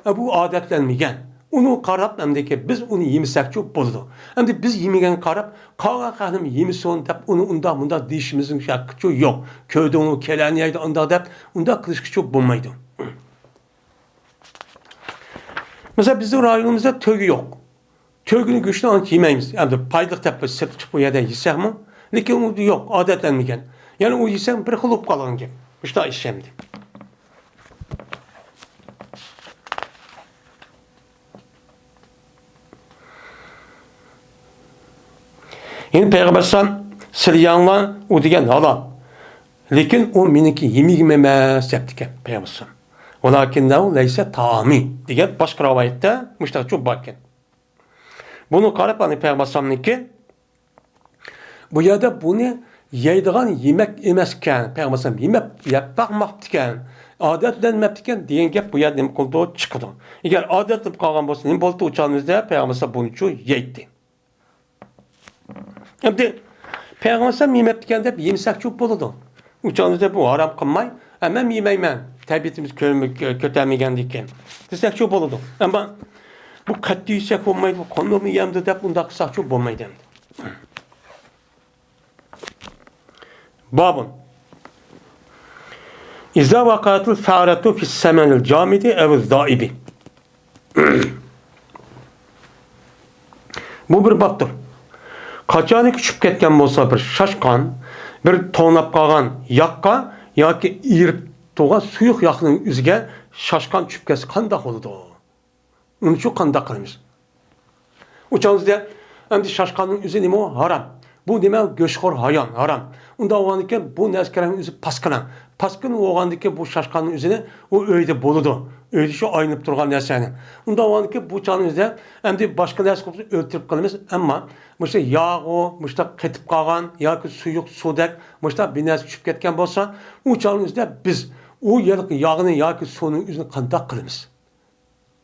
ئە، بۇ ئادەتلەنمىگەن. ئۇنى قاراپ، ئەمدىكى بىز ئۇنى يېمىسەكچۇ بولىدۇ. ئەمدى بىز يېمىگەنگە قاراپ، قالغان خەقنىمۇ يېمىسۇن دەپ، ئۇنى ئۇنداق مۇنداق دېيىشىمىزنىڭ ھەققىچۇ يوق. كۆردۈڭمۇ، كەلەنى يەيدۇ ئۇنداق دەپ، ئۇنداق قىلىشقىچۇ بولمايدۇ. مەسىلەن، بىزنىڭ رايونىمىزدا تۆگە يوق. تۆگىنىڭ گۆشىنى ئانچە يېمەيمىز. ئەمدى پايدىلىق دەپ بىز سىرتقا چىقىپ بۇ يەردە يېسەكمۇ، لېكىن ئۇ يوق، ئادەتلەنمىگەن. يەنى ئۇ يېسەڭ بىر خىل بولۇپ قالغان گەپ. مۇشۇنداق ئىش ئەمدى. يەنى پەيغەمبەر ئەلەيھىسسالام، سىلەر يەڭلار، ئۇ دېگەن ھالال. لېكىن ئۇ مېنىڭكى يېمىكىم ئەمەس دەپتىكەن پەيغەمبەر ئەلەيھىسسالام. ۋالاكىننەھۇ لەيسە تائامى دېگەن باشقا رىۋايەتتە مۇشۇنداق جۈملە باركەن. بۇنى قاراپ، ئەنە پەيغەمبەر ئەلەيھىسسالامنىڭكى بۇ يەردە بۇنى يەيدىغان يېمەك ئەمەسكەن. پەيغەمبەر ئەلەيھىسسالام يېمەپ، يەپ باقماپتىكەن، ئادەتلەنمەپتىكەن دېگەن گەپ بۇ يەردە نېمە قىلىدۇ؟ چىقىدۇ. ئەگەر ئادەتلىنىپ قالغان بولسا نېمە بولىدۇ؟ ئۇ چاغنىڭ ئۆزىدە پەيغەمبەر ئەلەيھىسسالام بۇنىچۇ يەيتتى. ئەمدى پەيغەمبەر ئەلەيھىسسالام يېمەپتىكەن دەپ يېمىسەكچۇ بولىدۇ. ئۇ چاغنىڭ ئۆزىدە بۇ ھارام قىلماي، ئە، مەن يېمەيمەن، تەبىئىتىمىز كۆ-، كۆتەرمىگەندىكىن دېسەكچۇ بولىدۇ. ئەمما بۇ قەتئىي يېسەك بولمايدۇ، بۇ قانداقمۇ يەمدۇ دەپ ئۇنداق قىلساقچۇ بولمايدۇ ئەمدى. بابۇن. ئىزا ۋەقەتىل فەرەتۇ فىس سەمەنىل جامىدى ئەۋىز دائىبى. بۇ بىر بابتۇر. قاچانكى چۈشۈپ كەتكەن بولسا بىر شاشقان، بىر توڭلاپ قالغان ياغقا ياكى ئېرىپ تۇرغان سۇيۇق ياغنىڭ ئۆزىگە شاشقان چۈشۈپ كەتسە قانداق بولىدۇ؟ ئۇنىڭ ئۈچۈن قانداق قىلىمىز؟ ئۇ چاغدا ئەمدى شاشقاننىڭ ئۆزى نېمە ئۇ؟ ھارام. بۇ نېمە؟ گۆشخور ھايۋان، ھارام. ئۇنداق بولغاندىكىن بۇ نەرسە كەرەڭ ئۆزى پاسكىنا. پاسكىنا بولغاندىكىن بۇ شاشقاننىڭ ئۆزىنى ئۇ ئۆيدە بولىدۇ. ئۆيدە شۇ ئايلىنىپ تۇرغان نەرسىنى. ئۇنداق بولغاندىكىن بۇ چاغنىڭ ئۆزىدە ئەمدى باشقا نەرسە قىلىپ ئۆلتۈرۈپ قالىمىز. ئەمما مۇشۇ ياغۇ، مۇشۇنداق قېتىپ قالغان ياكى سۇيۇق سۇدەك مۇشۇنداق بىر نەرسە چۈشۈپ كەتكەن بولسا، ئۇ چاغنىڭ ئۆزىدە بىز ئۇ يەرلىك ياغنى ياكى سۇنىڭ ئۆزىنى قانداق قىلىمىز؟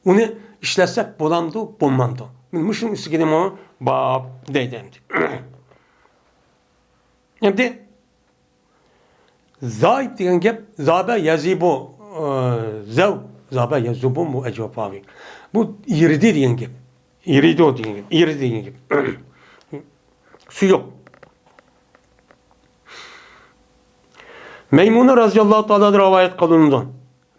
ئۇنى ئىشلەتسەك بولامدۇ، بولمامدۇ؟ مانا مۇشۇنىڭ ئۈستىگە نېمە بار دەيدۇ ئەمدى. ئەمدى زايىب دېگەن گەپ، زابە يەزىبۇ، ئى، زەۋ، زابە يەزۇبۇمۇ ئەجۋاپاۋى. بۇ ئېرىدى دېگەن گەپ. ئېرىدۇ دېگەن گەپ. ئېرىدى دېگەن گەپ. سۇيۇق. مەيمۇنە رەزىياللاھۇ تائالا رىۋايەت قىلىنىدۇ.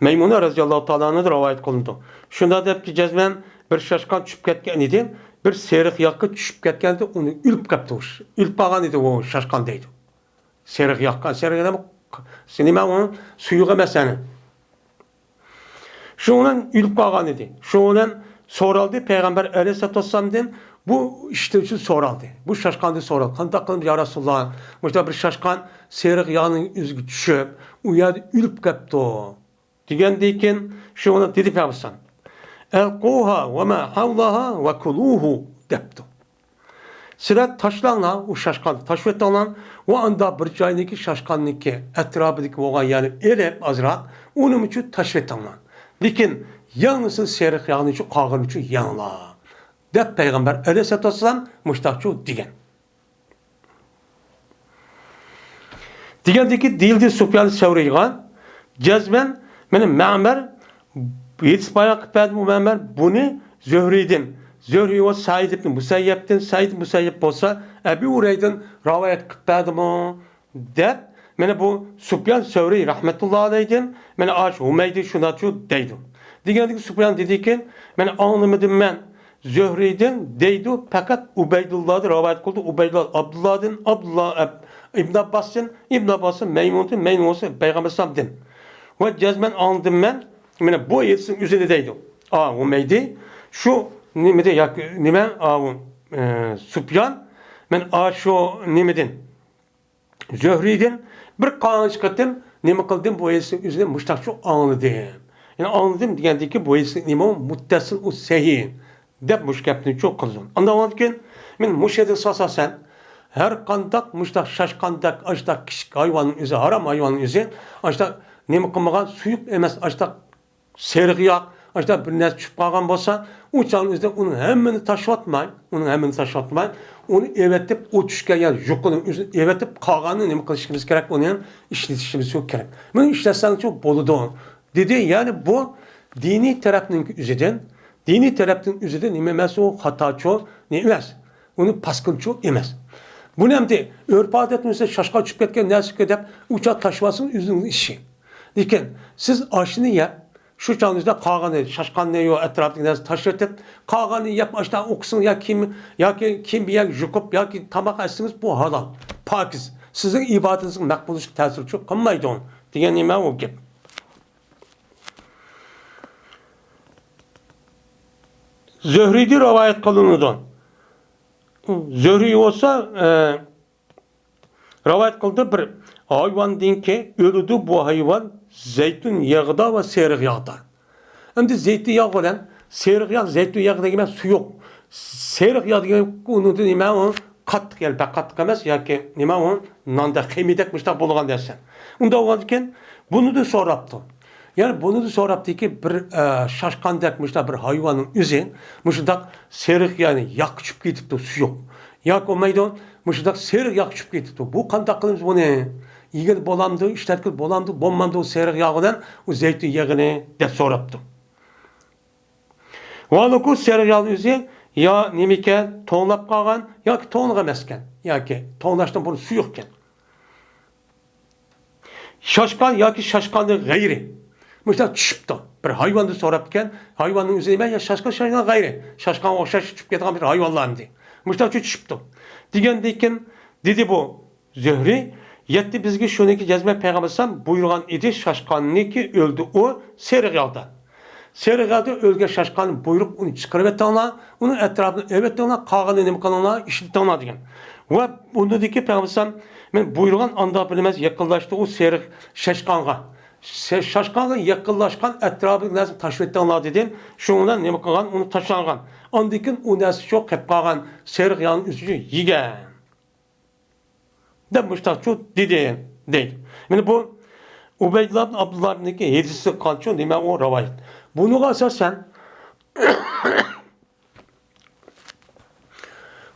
مەيمۇنە رەزىياللاھۇ تائالا ئەنھا رىۋايەت قىلىنىدۇ. شۇنداق دەپتۇ، جەزمەن بىر شاشقان چۈشۈپ كەتكەن ئىدى. بىر سېرىق ياغقا چۈشۈپ كەتكەن ئىدى، ئۇنى ئۆلۈپ قاپتۇ. ئۆلۈپ قالغان ئىدى ئۇ شاشقان دەيدۇ. سېرىق ياغقا، سېرىق ياغ نېمە ئۇ؟ سۇيۇق ئەمەس يەنى. شۇنىڭ بىلەن ئۆلۈپ قالغان ئىدى. شۇنىڭ بىلەن سورالدى پەيغەمبەر ئەلەيھىسسالاتۇ ۋەسسالامدىن بۇ ئىشتىن شۇ سورالدى. بۇ شاشقاندىن سورالدى. قانداق قىلىمىز يا رەسۇلاللا؟ مۇشۇنداق بىر شاشقان سېرىق ياغنىڭ ئۆزىگە چۈشۈپ، ئۇ يەردە ئۆلۈپ قاپتۇ. دېگەندىن كېيىن شۇنى دېدى پەيغەمبەر ئەلەيھىسسالام، «ئەلقۇها ۋە ما ھەۋلاھا ۋە كۇلۇھۇ» دەپتۇ. سىلەر تاشلاڭلار، ئۇ شاشقاننى تاشلىۋېتىڭلار، ۋە ئاندا بىر جاينىڭكى شاشقاننىڭكى ئەتراپىدىكى بولغان يەرنى ئېلىپ ئازراق، ئۇنىمۇچۇ تاشلىۋېتىڭلار. لېكىن يەڭلىسىلا سېرىق ياغنىچۇ قالغىنىچۇ يەڭلار، دەپ پەيغەمبەر ئەلەيھىسسالاتۇ ۋەسسالام مۇشتاقچۇ دېگەن. دېگەندىكى دېيىلدى سۇپيان سەۋرىيغا، جەزمەن، مانا مەمەر ھېدىس بايان قىلىپ بەردىمۇ مەمەر بۇنى زۆھرىدىن، زۆھرى ۋە سەئىد ئىبن مۇسەييەبتىن، سەئىد مۇسەييەب بولسا ئەبۇ ھۇرەيرىدىن رىۋايەت قىلىپ بەردىمۇ دەپ، مانا بۇ سۇپيان سەۋرىي رەھمەتۇللا ئەلەيھىدىن، مانا ئاش ھۇمەيدى شۇنداقچۇ دەيدۇ. دېگەندىكى سۇپيان دېدىكى، مانا ئاڭلىمىدىم مەن، زۆھرىدىن دەيدۇ، پەقەت ئۇبەيدۇللادىن رىۋايەت قىلدى. ئۇبەيدۇللا ئابدۇللادىن، ئابدۇللا ئەب-، ئىبن ئابباستىن، ئىبن ئابباستىن مەيمۇندىن، مەيمۇن بولسا پەيغەمبەر ئەلەيھىسسالامدىن. ۋە جەزمەن ئاڭلىدىم مەن، مانا بۇ ھەدىسنىڭ ئۆزىنى دەيدۇ. ئا، ھۇمەيدى، شۇ نېمىدە ياكى نېمە، ئا، ئۇ، ئە، سۇپيان، مەن ئا، شۇ نېمىدىن، زۆھرىدىن بىر قانچە قېتىم نېمە قىلدىم، بۇ ھەدىسنىڭ ئۆزىنى مۇشتاقچۇ ئاڭلىدىم. يەنى ئاڭلىدىم دېگەندىكى بۇ ھەدىسنىڭ نېمە ئۇ؟ مۇتتەسىل، ئۇ سەھىھ دەپ مۇشۇ گەپنى چوق قىلدىم. ئاندىن كېيىن مەن مۇشۇ ھەدىسكە ئاساسەن ھەر قانداق مۇشتاق شاشقاندەك، ئاشتاق كىچىك ھايۋاننىڭ ئۆزى، ھارام ھايۋاننىڭ ئۆزى، ئاشتاق نېمە قىلمىغان، سۇيۇق ئەمەس، ئاشتاق سېرىق ياغ، ئاشتاق بىر نەرسە چۈشۈپ قالغان بولسا، ئۇ چاغنىڭ ئۆزىدە ئۇنىڭ ھەممىنى تاشلاتماي، ئۇنىڭ ھەممىنى تاشلاتماي، ئۇنى ئېۋەتىپ، ئۇ چۈشكەن يەر يۇقىنىڭ ئۆزىنى ئېۋەتىپ، قالغاننى نېمە قىلىشىمىز كېرەك؟ ئۇنى ھەم ئىشلىتىشىمىز كېرەك. مۇنى ئىشلەتسەڭچۇ بولىدۇ، دېدى. يەنى بۇ دىنىي تەرەپنىڭ ئۆزىدىن، دىنىي تەرەپنىڭ ئۆزىدە نېمە ئەمەس، ئۇ خاتاچۇ نېمە ئەمەس، ئۇنى پاسكىنچۇ ئەمەس. بۇنى ئەمدى ئۆرپ-ئادەتنىڭ ئۆزىدە شاشقا چۈشۈپ كەتكەن نەرسىكى دەپ ئۇچا تاشلىۋالسىڭىز ئۆزىڭىزنىڭ ئىشى. لېكىن سىز ئاشنى يەپ، شۇ چاغنىڭىزدا قالغىنى، شاشقاننى يو ئەتراپىدىكى نەرسە تاشلىۋېتىپ، قالغاننى يەپ ئاشتا ئوقۇسىڭ يا كىيىم، ياكى كىيىم يەپ يۇقۇپ ياكى تاماق ئەتسىڭىز بۇ ھالال، پاكىز. سىزنىڭ ئىبادىتىڭىزنىڭ مەقبۇل بولۇشىغا تەسىرچۇ قىلمايدۇ دېگەن نېمە ئۇ گەپ. زۆھرىدىن رىۋايەت قىلىنىدۇ. زۆھرى بولسا، ئە، رىۋايەت قىلدى، بىر ھايۋاندىنكى ئۆلىدۇ، بۇ ھايۋان زەيتۇن يېغىدا ۋە سېرىق ياغدا. ئەمدى زەيتۇن ياغ بىلەن سېرىق ياغ، زەيتۇن ياغ دېگەن سۇيۇق. سېرىق ياغ دېگەن ئۇنىڭدىن نېمە ئۇ؟ قاتتىق، يەنى بەك قاتتىق ئەمەس ياكى نېمە ئۇ؟ ناندەك، خېمىردەك مۇشۇنداق بولغان نەرسە. ئۇنداق بولغاندىكىن بۇنىدىن سوراپتۇ. يەنى بۇنىدىن سوراپتىكى بىر، ئە، شاشقاندەك مۇشۇنداق بىر ھايۋاننىڭ ئۆزى مۇشۇنداق سېرىق، يەنى ياغقا چۈشۈپ كېتىپتۇ، سۇيۇق. ياكى بولمايدۇ، مۇشۇنداق سېرىق ياغقا چۈشۈپ كېتىپتۇ. بۇ قانداق قىلىمىز بۇنى؟ يېگىلى بولامدۇ، ئىشلەتكىلى بولامدۇ، بولمامدۇ، سېرىق ياغ بىلەن ئۇ زەيتۇن يېغىنى دەپ سوراپتۇ. ۋالۇكۇ سېرىق ياغنىڭ ئۆزى يا نېمىكەن، توڭلاپ قالغان ياكى توڭلۇق ئەمەسكەن، ياكى توڭلاشتىن بۇرۇن سۇيۇقكەن. شاشقان ياكى شاشقاندىن غەيرى. مۇشۇنداق چۈشۈپتۇ. بىر ھايۋاندىن سوراپتىكەن. ھايۋاننىڭ ئۆزى نېمە؟ يا شاشقان، شاشقان غەيرى. شاشقانغا ئوخشاش چۈشۈپ كېتىدىغان بىر ھايۋانلار ئەمدى. مۇشۇنداق چۈشۈپتۇ. دېگەندىن كېيىن دېدى بۇ زۆھرى، يەتتى بىزگە شۇنىكى جەزمەن پەيغەمبەر ئەلەيھىسسالام بۇيرۇغان ئىدى، شاشقاننىكى ئۆلدى ئۇ سېرىق ياغدا. سېرىق ياغدا ئۆلگەن شاشقاننى بۇيرۇپ ئۇنى چىقىرىۋېتىڭلار، ئۇنىڭ ئەتراپىنى ئېۋەتىڭلار، قالغىنىنى نېمە قىلىڭلار، ئىشلىتىڭلار دېگەن. ۋە ئۇنىڭدىن كېيىن پەيغەمبەر ئەلەيھىسسالام، مەن بۇيرۇغان ئانداق بىلمەس يېقىنلاشتى ئۇ سېرىق شاشقانغا. شاشقانغا يېقىنلاشقان ئەتراپىدىكى نەرسىنى تاشلىۋېتىڭلار دېدىم. شۇنىڭ بىلەن نېمە قىلغان؟ ئۇنى تاشلانغان. ئاندىن كېيىن ئۇ نەرسە شۇ قېلىپ قالغان سېرىق ياغنىڭ ئۈستىگە يېگەن. دەپ مۇشتاقچۇ دېدى، دەيدۇ. مانا بۇ ئۇبەيدۇللا ئىبن ئابدۇللانىڭكى ھەدىسى قانچۇ نېمە ئۇ رىۋايەت. بۇنىڭغا ئاساسەن،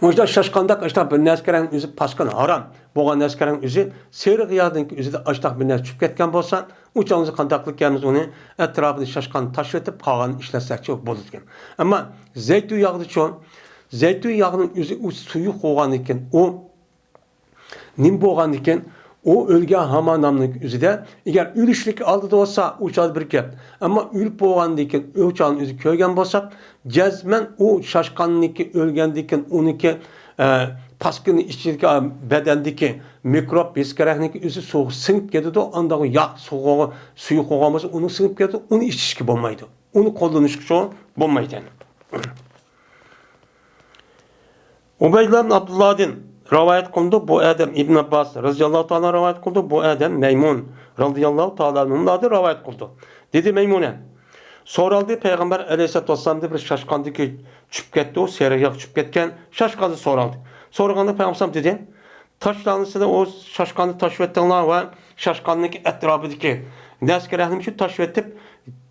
مۇشۇنداق شاشقانداق ئاشتاق بىر نەرسە كېرەك ئۆزى پاسكىنا ھارام بولغان نەرسە كېرەك ئۆزى سېرىق ياغدىن ئۆزىدە ئاشتاق بىر نەرسە چۈشۈپ كەتكەن بولسا، ئۇ چاغدا قانداق قىلىپ كەلمىز ئۇنى ئەتراپىنى شاشقان تاشلىۋېتىپ قالغاننى ئىشلەتسەكچۇ بولىدىكەن. ئەمما زەيتۇن ياغدىچۇ، زەيتۇن ياغنىڭ ئۆزى ئۇ سۇيۇق بولغاندىكىن ئۇ نېمە بولغاندىكىن، ئۇ ئۆلگەن ھامان نامنىڭ ئۆزىدە، ئەگەر ئۆلۈشلۈك ئالدىدا بولسا، ئۇ چاغدا بىر گەپ. ئەمما ئۆلۈپ بولغاندىن كېيىن، ئۇ چاغنى ئۆزى كۆرگەن بولساق، جەزمەن ئۇ شاشقاننىڭكى ئۆلگەندىن كېيىن، ئۇنىڭكى، ئە، پاسكىنى ئىچىدىكى، ئە، بەدەندىكى مىكروب، ھېس كېرەكنىڭكى ئۆزى سۇغا سىڭىپ كېتىدۇ. ئاندىن ياق سۇغا، سۇيۇق بولغان بولسا، ئۇنى سىڭىپ كېتىدۇ، ئۇنى ئىچىشكە بولمايدۇ. ئۇنى قوللىنىشقا شۇ بولمايدۇ. ئۇبەيدۇللا ئىبن ئابدۇللادىن رىۋايەت قىلىنىدۇ، بۇ ئادەم ئىبن ئابباس رەزىياللاھۇ تائالا رىۋايەت قىلىدۇ، بۇ ئادەم مەيمۇن رەزىياللاھۇ تائالا ئەنھۇلاردىن رىۋايەت قىلىدۇ. دېدى مەيمۇنە، سورالدى، پەيغەمبەر ئەلەيھىسسالاتۇ ۋەسسالامدىن بىر شاشقاندىكى چۈشۈپ كەتتى، ئۇ سېرىق ياغ چۈشۈپ كەتكەن، شاشقاندىن سورالدى. سورىغاندا پەيغەمبەر دېدى، تاشلانغىسىدا ئۇ شاشقاننى تاشلىۋېتىڭلار ۋە شاشقاننىڭكى ئەتراپىدىكى نەرسە-كېرەكنى شۇ تاشلىۋېتىپ،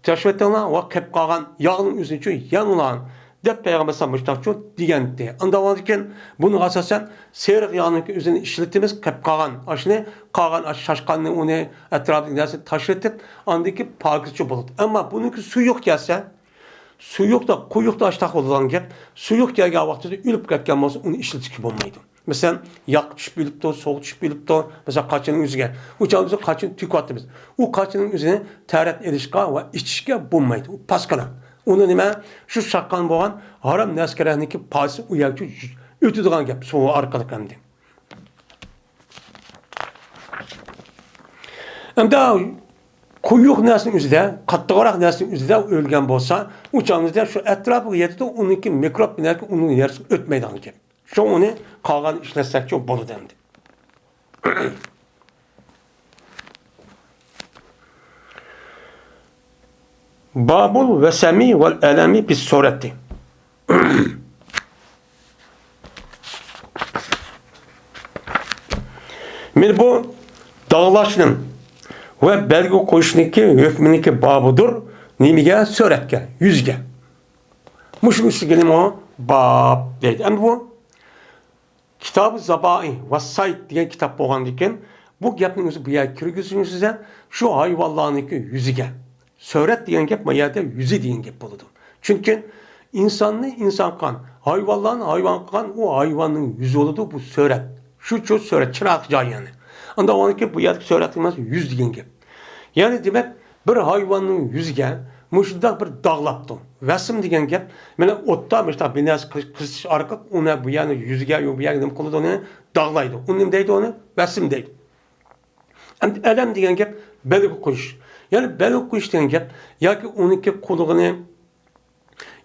تاشلىۋېتىڭلار ۋە قېلىپ قالغان ياغنىڭ ئۆزىنى شۇ يەڭلار، دەپ پەيغەمبەر ئەلەيھىسسالام مۇشۇنداقچۇ دېگەنتى. ئاندىن كېيىن بۇنىڭغا ئاساسەن سېرىق ياغنىڭكى ئۆزىنى ئىشلىتىمىز، قېلىپ قالغان ئاشنى، قالغان ئاش شاشقاننى، ئۇنى ئەتراپىدىكى نەرسىنى تاشلىتىپ، ئاندىن كېيىن پاكىزچۇ بولىدۇ. ئەمما بۇنىڭكى سۇيۇق كەلسە، سۇيۇقتا، قويۇقتا ئاشتاق بولىدىغان گەپ، سۇيۇق كەلگەن ۋاقتىدا ئۆلۈپ كەتكەن بولسا، ئۇنى ئىشلىتىشكە بولمايدۇ. مەسىلەن، ياغقا چۈشۈپ ئۆلۈپتۇ، سوغۇققا چۈشۈپ ئۆلۈپتۇ، مەسىلەن، قاچىنىڭ ئۆزىگە. ئۇ چاغدا بىز قاچىنى تۆكۈۋاتىمىز. ئۇ قاچىنىڭ ئۆزىنى تەرەت ئېلىشقا ۋە ئىچىشكە بولمايدۇ. ئۇ پاسكىنا. ئۇنى نېمە؟ شۇ چاققان بولغان ھارام نەسكەرەنىڭكى پايسى ئۇ يەرگە ئۆتىدىغان گەپ، سۇ ئارقىلىق ئەمدى. ئەمدى قويۇق نەرسىنىڭ ئۆزىدە، قاتتىقراق نەرسىنىڭ ئۆزىدە ئۆلگەن بولسا، ئۇ چاغدا شۇ ئەتراپىغا يېتىدۇ، ئۇنىڭكى مىكروب بىلەن ئۇنىڭ يەرسىگە ئۆتمەيدىغان گەپ. شۇڭا ئۇنى قالغان ئىشلەتسەكچۇ بولىدۇ ئەمدى. بابۇل ۋەسەمى ۋەل ئەلەمى بىس سۇرەتى. مانا بۇ داغلاشنىڭ ۋە بەلگە قويۇشنىڭكى ھۆكمىنىڭكى بابىدۇر. نېمىگە؟ سۈرەتكە، يۈزگە. مۇشۇنىڭ ئۈستىگە نېمە؟ باب دەيدۇ. ئەمدى بۇ كىتابى زابائى ۋە سايد دېگەن كىتاب بولغاندىكىن، بۇ گەپنىڭ ئۆزى بۇ يەرگە كىرگۈزۈشىڭىزدە شۇ ھايۋانلارنىڭكى يۈزىگە. سۈرەت دېگەن گەپ ما يەردە يۈزى دېگەن گەپ بولىدۇ. چۈنكى ئىنساننى ئىنسان قىلغان، ھايۋانلارنى ھايۋان قىلغان ئۇ ھايۋاننىڭ يۈزى بولىدۇ، بۇ سۈرەت. شۇچۇ سۈرەت، چىراغ جاي يەنى. ئاندىن ئاندىن كېيىن بۇ يەردىكى سۈرەت ئەمەس، يۈز دېگەن گەپ. يەنى دېمەك، بىر ھايۋاننىڭ يۈزىگە مۇشۇنداق بىر داغلاپتۇ. ۋەسىم دېگەن گەپ، مانا ئوتتا مۇشۇنداق بىر نەرسە قىز-، قىزىتىش ئارقىلىق ئۇنى بۇ يەرنى يۈزىگە، يو بۇ يەرگە نېمە قىلىدۇ، ئۇنى داغلايدۇ. ئۇنى نېمە دەيدۇ، ئۇنى ۋەسىم دەيدۇ. ئەمدى ئەلەم دېگەن گەپ بەلگە قويۇش. يەنى بەلگە قويۇش دېگەن گەپ ياكى ئۇنىڭكى قۇلىقىنى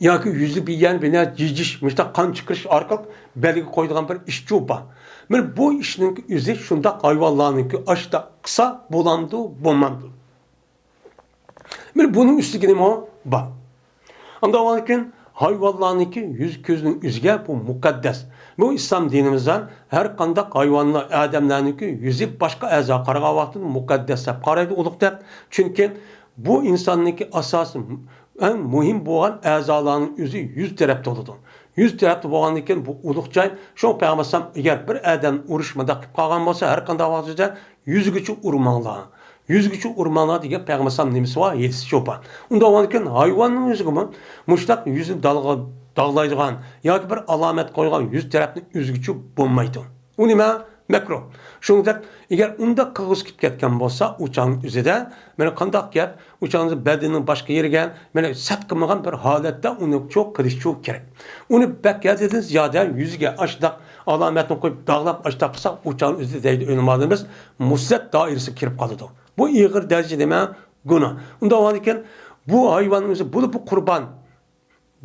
ياكى يۈزى بىر يەرنى بىر نەرسە جىجىش، مۇشۇنداق قان چىقىرىش ئارقىلىق بەلگە قويىدىغان بىر ئىشچۇ بار. مانا بۇ ئىشنىڭ ئۆزى شۇنداق ھايۋانلارنىڭكى ئاشۇنداق قىلسا بولامدۇ، بولمامدۇ؟ مانا بۇنىڭ ئۈستىگە نېمە بار؟ ئاندىن كېيىن ھايۋانلارنىڭكى يۈز كۆزىنىڭ ئۆزىگە بۇ مۇقەددەس. بۇ ئىسلام دىنىمىزدا ھەر قانداق ھايۋانلار، ئادەملەرنىڭكى يۈزى باشقا ئەزاغا قارىغان ۋاقتىدا مۇقەددەس دەپ قارايدۇ، ئۇلۇغ دەپ. چۈنكى بۇ ئىنساننىڭكى ئاساسىي ئەڭ مۇھىم بولغان ئەزالارنىڭ ئۆزى يۈز تەرەپتە بولىدۇ. يۈز تەرەپتە بولغاندىن كېيىن بۇ ئۇلۇغ جاي. شۇڭا پەيغەمبەر ئەلەيھىسسالام ئەگەر بىر ئادەم ئۇرۇش مۇنداق قىلىپ قالغان بولسا، ھەر قانداق ۋاقىتتا يۈزگىچە ئۇرماڭلار. يۈزگىچە ئۇرماڭلار دېگەن پەيغەمبەر ئەلەيھىسسالام نېمىسى بار؟ ھەدىسى شۇ بار. ئۇنداق بولغاندىن كېيىن ھايۋاننىڭ ئۆزىگىمۇ مۇشۇنداق يۈزىنى داغ-، داغلايدىغان ياكى بىر ئالامەت قويغان يۈز تەرەپنى ئۈزگۈچى بولمايدۇ. ئۇ نېمە؟ مەكرۇھ. شۇنىڭدەك، ئەگەر ئۇنداق قىلغۇسى كېلىپ كەتكەن بولسا، ئۇ چاغنىڭ ئۆزىدە، مانا قانداق گەپ، ئۇ چاغنىڭ بەدىنىنىڭ باشقا يېرىگە، مانا سەت قىلمىغان بىر ھالەتتە ئۇنى چوق قىلىشچۇ كېرەك. ئۇنى بەك ھەددىدىن زىيادە يۈزىگە ئاشۇنداق ئالامەتنى قويۇپ داغلاپ ئاشۇنداق قىلسا، ئۇ چاغنىڭ ئۆزىدە دەيدۇ ئۆلىمالىرىمىز، مۇسلەت دائىرىسىگە كىرىپ قالىدۇ. بۇ ئېغىر دەرىجىدە نېمە؟ گۇناھ. ئۇنداق بولغاندىكىن، بۇ ھايۋاننىڭ ئۆزى، بۇ، بۇ قۇربان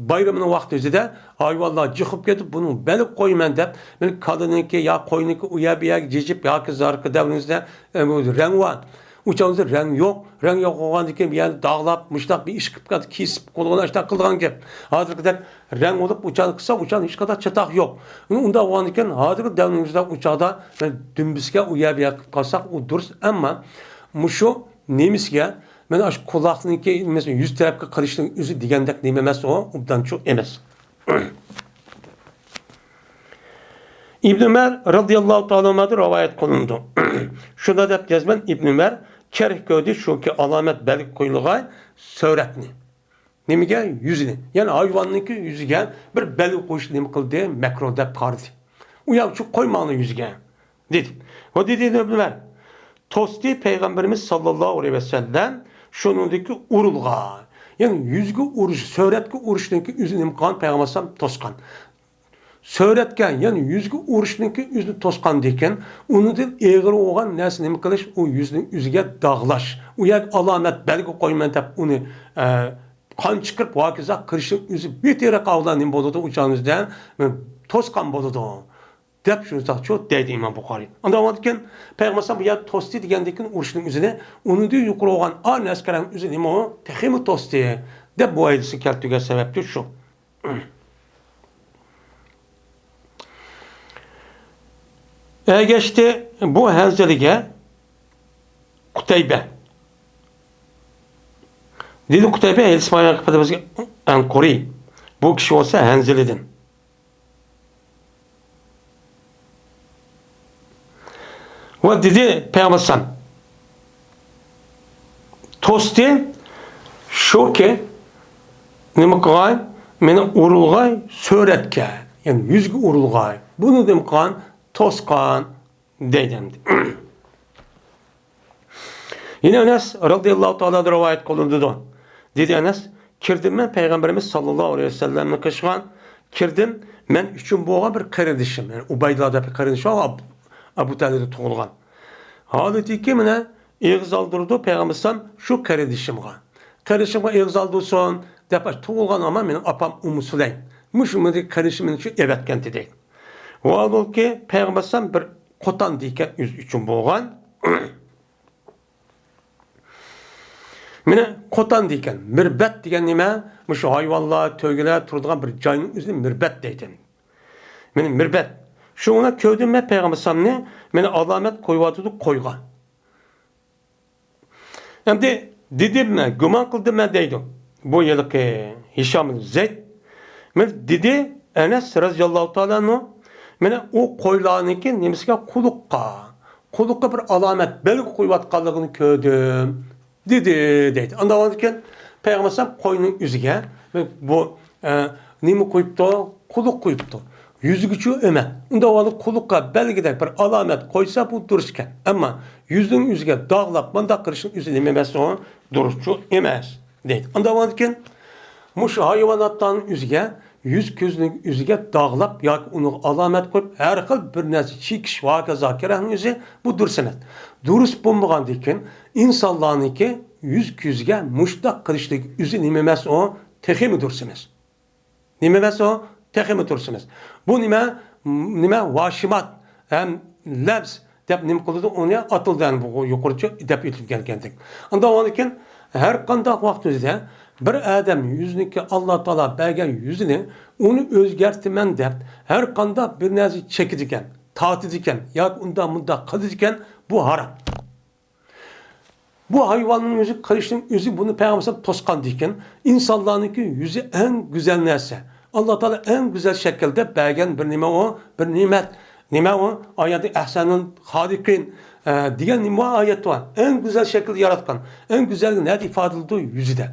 بايرىمىنىڭ ۋاقتى ئۆزىدە ھايۋانلار جىقىپ كېتىپ، بۇنىڭ بەلگە قويىمەن دەپ، مانا كالىنىڭكى يا قوينىڭكى ئۇ يەر بۇ يەرگە جىجىپ ياكى ھازىرقى دەۋرىمىزدە، ئە، بۇ رەڭ بار. ئۇ چاغدا رەڭ يوق. رەڭ يوق بولغاندىن كېيىن بۇ يەرنى داغلاپ، مۇشۇنداق بىر ئىش قىلىپ كېسىپ قولىغا ئاشۇنداق قىلىدىغان گەپ. ھازىرقىدەك رەڭ بولۇپ ئۇ چاغدا قىلسا، ئۇ چاغدا ھېچقانداق چاتاق يوق. ئۇندا بولغاندىن كېيىن ھازىرقى دەۋرىمىزدە ئۇ چاغدا، مانا دۈمبىسىگە ئۇ يەر بۇ يەر قىلىپ قالساق، ئۇ دۇرۇس. ئەمما مۇشۇ نېمىسىگە، مانا ئاشۇ قۇلاقنىڭكى، مەسىلەن، يۈز تەرەپكە قىلىشنىڭ ئۆزى دېگەندەك نېمە ئەمەس ئۇ، ئوبدانچۇ ئەمەس. ئىبن ئۆمەر رازىياللاھۇ تائالا ئەنھۇدىن رىۋايەت قىلىنىدۇ. شۇنداق دەپ يازىمەن، ئىبن ئۆمەر كەرھ كۆردى، شۇكى ئالامەت بەلگە قويۇلغان سۈرەتنى. نېمىگە؟ يۈزىنى. يەنى ھايۋاننىڭكى يۈزىگە بىر بەلگە قويۇشنى نېمە قىلدى؟ مەكرۇھ دەپ قارىدى. ئۇ ياق، شۇ قويماڭلار يۈزىگە. دېدى. ۋە دېدى ئىبن ئۆمەر، توستى پەيغەمبىرىمىز ساللاللاھۇ ئەلەيھى ۋەسەللەم شۇنىڭدىكى ئۇرۇلغان. يەنى يۈزگە ئۇرۇش، سۈرەتكە ئۇرۇشنىڭكى ئۆزىنى نېمە قىلغان؟ پەيغەمبەر ئەلەيھىسسالام توسقان. سۈرەتكە، يەنى يۈزگە ئۇرۇشنىڭكى ئۆزىنى توسقاندىكىن، ئۇنىڭدىن ئېغىر بولغان نەرسە نېمە قىلىش؟ ئۇ يۈزنىڭ ئۆزىگە داغلاش. ئۇ يەرگە ئالامەت بەلگە قويىمەن دەپ ئۇنى، ئە، قان چىقىرىپ، ھاكىزا قىلىشنىڭ ئۆزى بىتېرەك ئاۋلا نېمە بولىدۇ؟ ئۇ چاغنىڭ ئۆزىدە، توسقان بولىدۇ. دەپ شۇنداقچۇ دەيدۇ ئىمام بۇخارىي. ئاندىن كېيىن پەيغەمبەر بۇ يەردە توستى دېگەندىن كېيىن ئۇرۇشنىڭ ئۆزىنى، ئۇنىڭدىن يۇقىرى بولغان ئا نەسكەرەڭ ئۆزى نېمە ئۇ؟ تېخىمۇ توستى دەپ بۇ ھەدىسنى كەلتۈرگەن سەۋەبتۇر شۇ. ئەگەشتى بۇ ھەنزىلىگە قۇتەيبە. دېدى قۇتەيبە، ھەدىس بايان قىلىپ بىزگە ئەنقۇرى. بۇ كىشى بولسا ھەنزىلىدىن. ۋە دېدى پەيغەمبەر ئەلەيھىسسالام، توستى شۇكى، نېمە قىلغاي؟ مېنى ئۇرۇلغاي سۈرەتكە، يەنى يۈزگە ئۇرۇلغاي. بۇنى نېمە قىلغان؟ توسقان دەيدۇ ئەمدى. يەنە ئەنەس رازىياللاھۇ تائالا رىۋايەت قىلىنىدۇ. دېدى ئەنەس، كىردىم مەن پەيغەمبىرىمىز ساللاللاھۇ ئەلەيھى ۋەسەللەمنىڭ قېشىغا. كىردىم، مەن ئۈچۈن بولغان بىر قېرىندىشىم، يەنى ئۇبەيدۇللا دەپ بىر قېرىندىشىم بار، ئەبۇ، ئەبۇ تەلھەدە تۇغۇلغان. ھالىتىكى مانا ئېغىز ئالدۇرىدۇ پەيغەمبەر ئەلەيھىسسالام شۇ قېرىندىشىمغا. قېرىندىشىمغا ئېغىز ئالدۇرسۇن دەپ، تۇغۇلغان ئامان مېنىڭ ئاپام ئۇممۇ سۇلەيم. مۇشۇ مېنىڭ قېرىندىشىم مېنى شۇ ئەۋەتكەنتى دەيدۇ. ۋاھالبۇلكى پەيغەمبەر ئەلەيھىسسالام بىر قوتان دېيىكەن ئۆزى ئۈچۈن بولغان. مانا قوتان دېيىكەن. مىربەت دېگەن نېمە؟ مۇشۇ ھايۋانلار، تۆگىلەر تۇرىدىغان بىر جاينىڭ ئۆزىنى مىربەت دەيدۇ. مانا مىربەت. شۇڭا كۆردۈم مەن پەيغەمبەر ئەلەيھىسسالامنى، مانا ئالامەت قويۇۋاتىدۇ قويغا. ئەمدى دېدىم مەن، گۇمان قىلدىم مەن دەيدۇ. بۇ ھېلىقى ھىشام زەيد. مانا دېدى ئەنەس رەزىياللاھۇ تائالا ئەنھۇ، مانا ئۇ قويلارنىڭكى نېمىسىگە، قۇلىققا، قۇلىققا بىر ئالامەت، بەلگە قويۇۋاتقانلىقىنى كۆردۈم. دېدى، دەيدۇ. ئانداق بولغاندىكىن پەيغەمبەر ئەلەيھىسسالام قوينىڭ يۈزىگە بۇ، ئە، نېمە قويۇپتۇ؟ قۇلىق قويۇپتۇ. يۈزىگىچۇ ئەمەس. ئۇنداق بولغاندا قۇلىققا بەلگىدەك بىر ئالامەت قويسا بۇ دۇرۇس ئىكەن. ئەمما يۈزنىڭ يۈزىگە داغلاپ مۇنداق قىلىشنىڭ ئۆزى نېمە ئەمەس ئۇ؟ دۇرۇسچۇ ئەمەس، دەيدۇ. ئانداق بولغاندىكىن مۇشۇ ھايۋاناتلارنىڭ يۈزىگە، يۈز كۆزنىڭ يۈزىگە داغلاپ ياكى ئۇنىڭغا ئالامەت قويۇپ ھەر خىل بىر نەرسە چېكىش ۋە ھاكازا كېرەكنىڭ ئۆزى بۇ دۇرۇس ئەمەس. دۇرۇس بولمىغاندىكىن ئىنسانلارنىڭكى يۈز كۆزىگە مۇشتاق قىلىشلىق ئۆزى نېمە ئەمەس ئۇ؟ تېخىمۇ دۇرۇس ئەمەس. نېمە ئەمەس ئۇ؟ تېخىمۇ دۇرۇس ئەمەس. بۇ نېمە؟ نېمە؟ ۋاشىمات ھەم لەبس دەپ نېمە قىلىدۇ؟ ئۇنى ئاتىلدى يەنى بۇ يۇقىرىچە دەپ ئۆتۈپ كەلگەندەك. ئانداق بولغاندىكىن ھەر قانداق ۋاقىت ئۆزىدە بىر ئادەم يۈزىنىڭكى ئاللا تائالا بەرگەن يۈزىنى ئۇنى ئۆزگەرتىمەن دەپ ھەر قانداق بىر نەرسە چېكىدىكەن، تارتىدىكەن ياكى ئۇنداق مۇنداق قىلىدىكەن، بۇ ھارام. بۇ ھايۋاننىڭ ئۆزى قىلىشنىڭ ئۆزى بۇنى پەيغەمبەر توسقاندىكىن، ئىنسانلارنىڭكى يۈزى ئەڭ گۈزەل نەرسە. ئاللا تائالا ئەڭ گۈزەل شەكىلدە بەرگەن بىر نېمە ئۇ؟ بىر نېمەت. نېمە ئۇ؟ ئايەتتە ئەھسەنۇل خالىقىن، ئە، دېگەن نېمە ئايەت بار؟ ئەڭ گۈزەل شەكىلدە ياراتقان. ئەڭ گۈزەللىكى نەدە ئىپادىلىنىدۇ؟ يۈزىدە.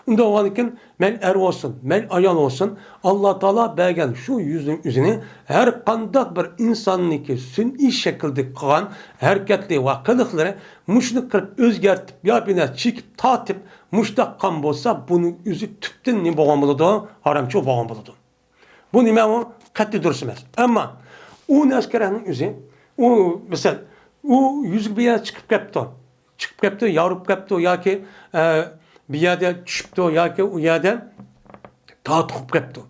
ئۇنداق بولغاندىكىن مەيلى ئەر بولسۇن، مەيلى ئايال بولسۇن، ئاللا تائالا بەرگەن شۇ يۈزنىڭ ئۆزىنى ھەر قانداق بىر ئىنساننىڭكى سۈنئىي شەكىلدە قىلغان ھەرىكەتلىرى ۋە قىلىقلىرى مۇشۇنى قىلىپ ئۆزگەرتىپ يا بىر نەرسە چېكىپ تارتىپ مۇشۇنداق قىلغان بولسا، بۇنىڭ ئۆزى تۈپتىن نېمە بولغان بولىدۇ؟ ھارامچىلىق بولغان بولىدۇ. بۇ نېمە ئۇ؟ قەتئىي دۇرۇس ئەمەس. ئەمما ئۇ نەسكەرەكنىڭ ئۆزى، ئۇ مىسال، ئۇ يۈزى بىر يەرگە چىقىپ كەپتۇ. چىقىپ كەپتۇ، ياۋرۇپ كەپتۇ ياكى، ئە، بىر يەردە چۈشۈپتۇ ياكى ئۇ يەردە تارتۇقۇپ كەپتۇ.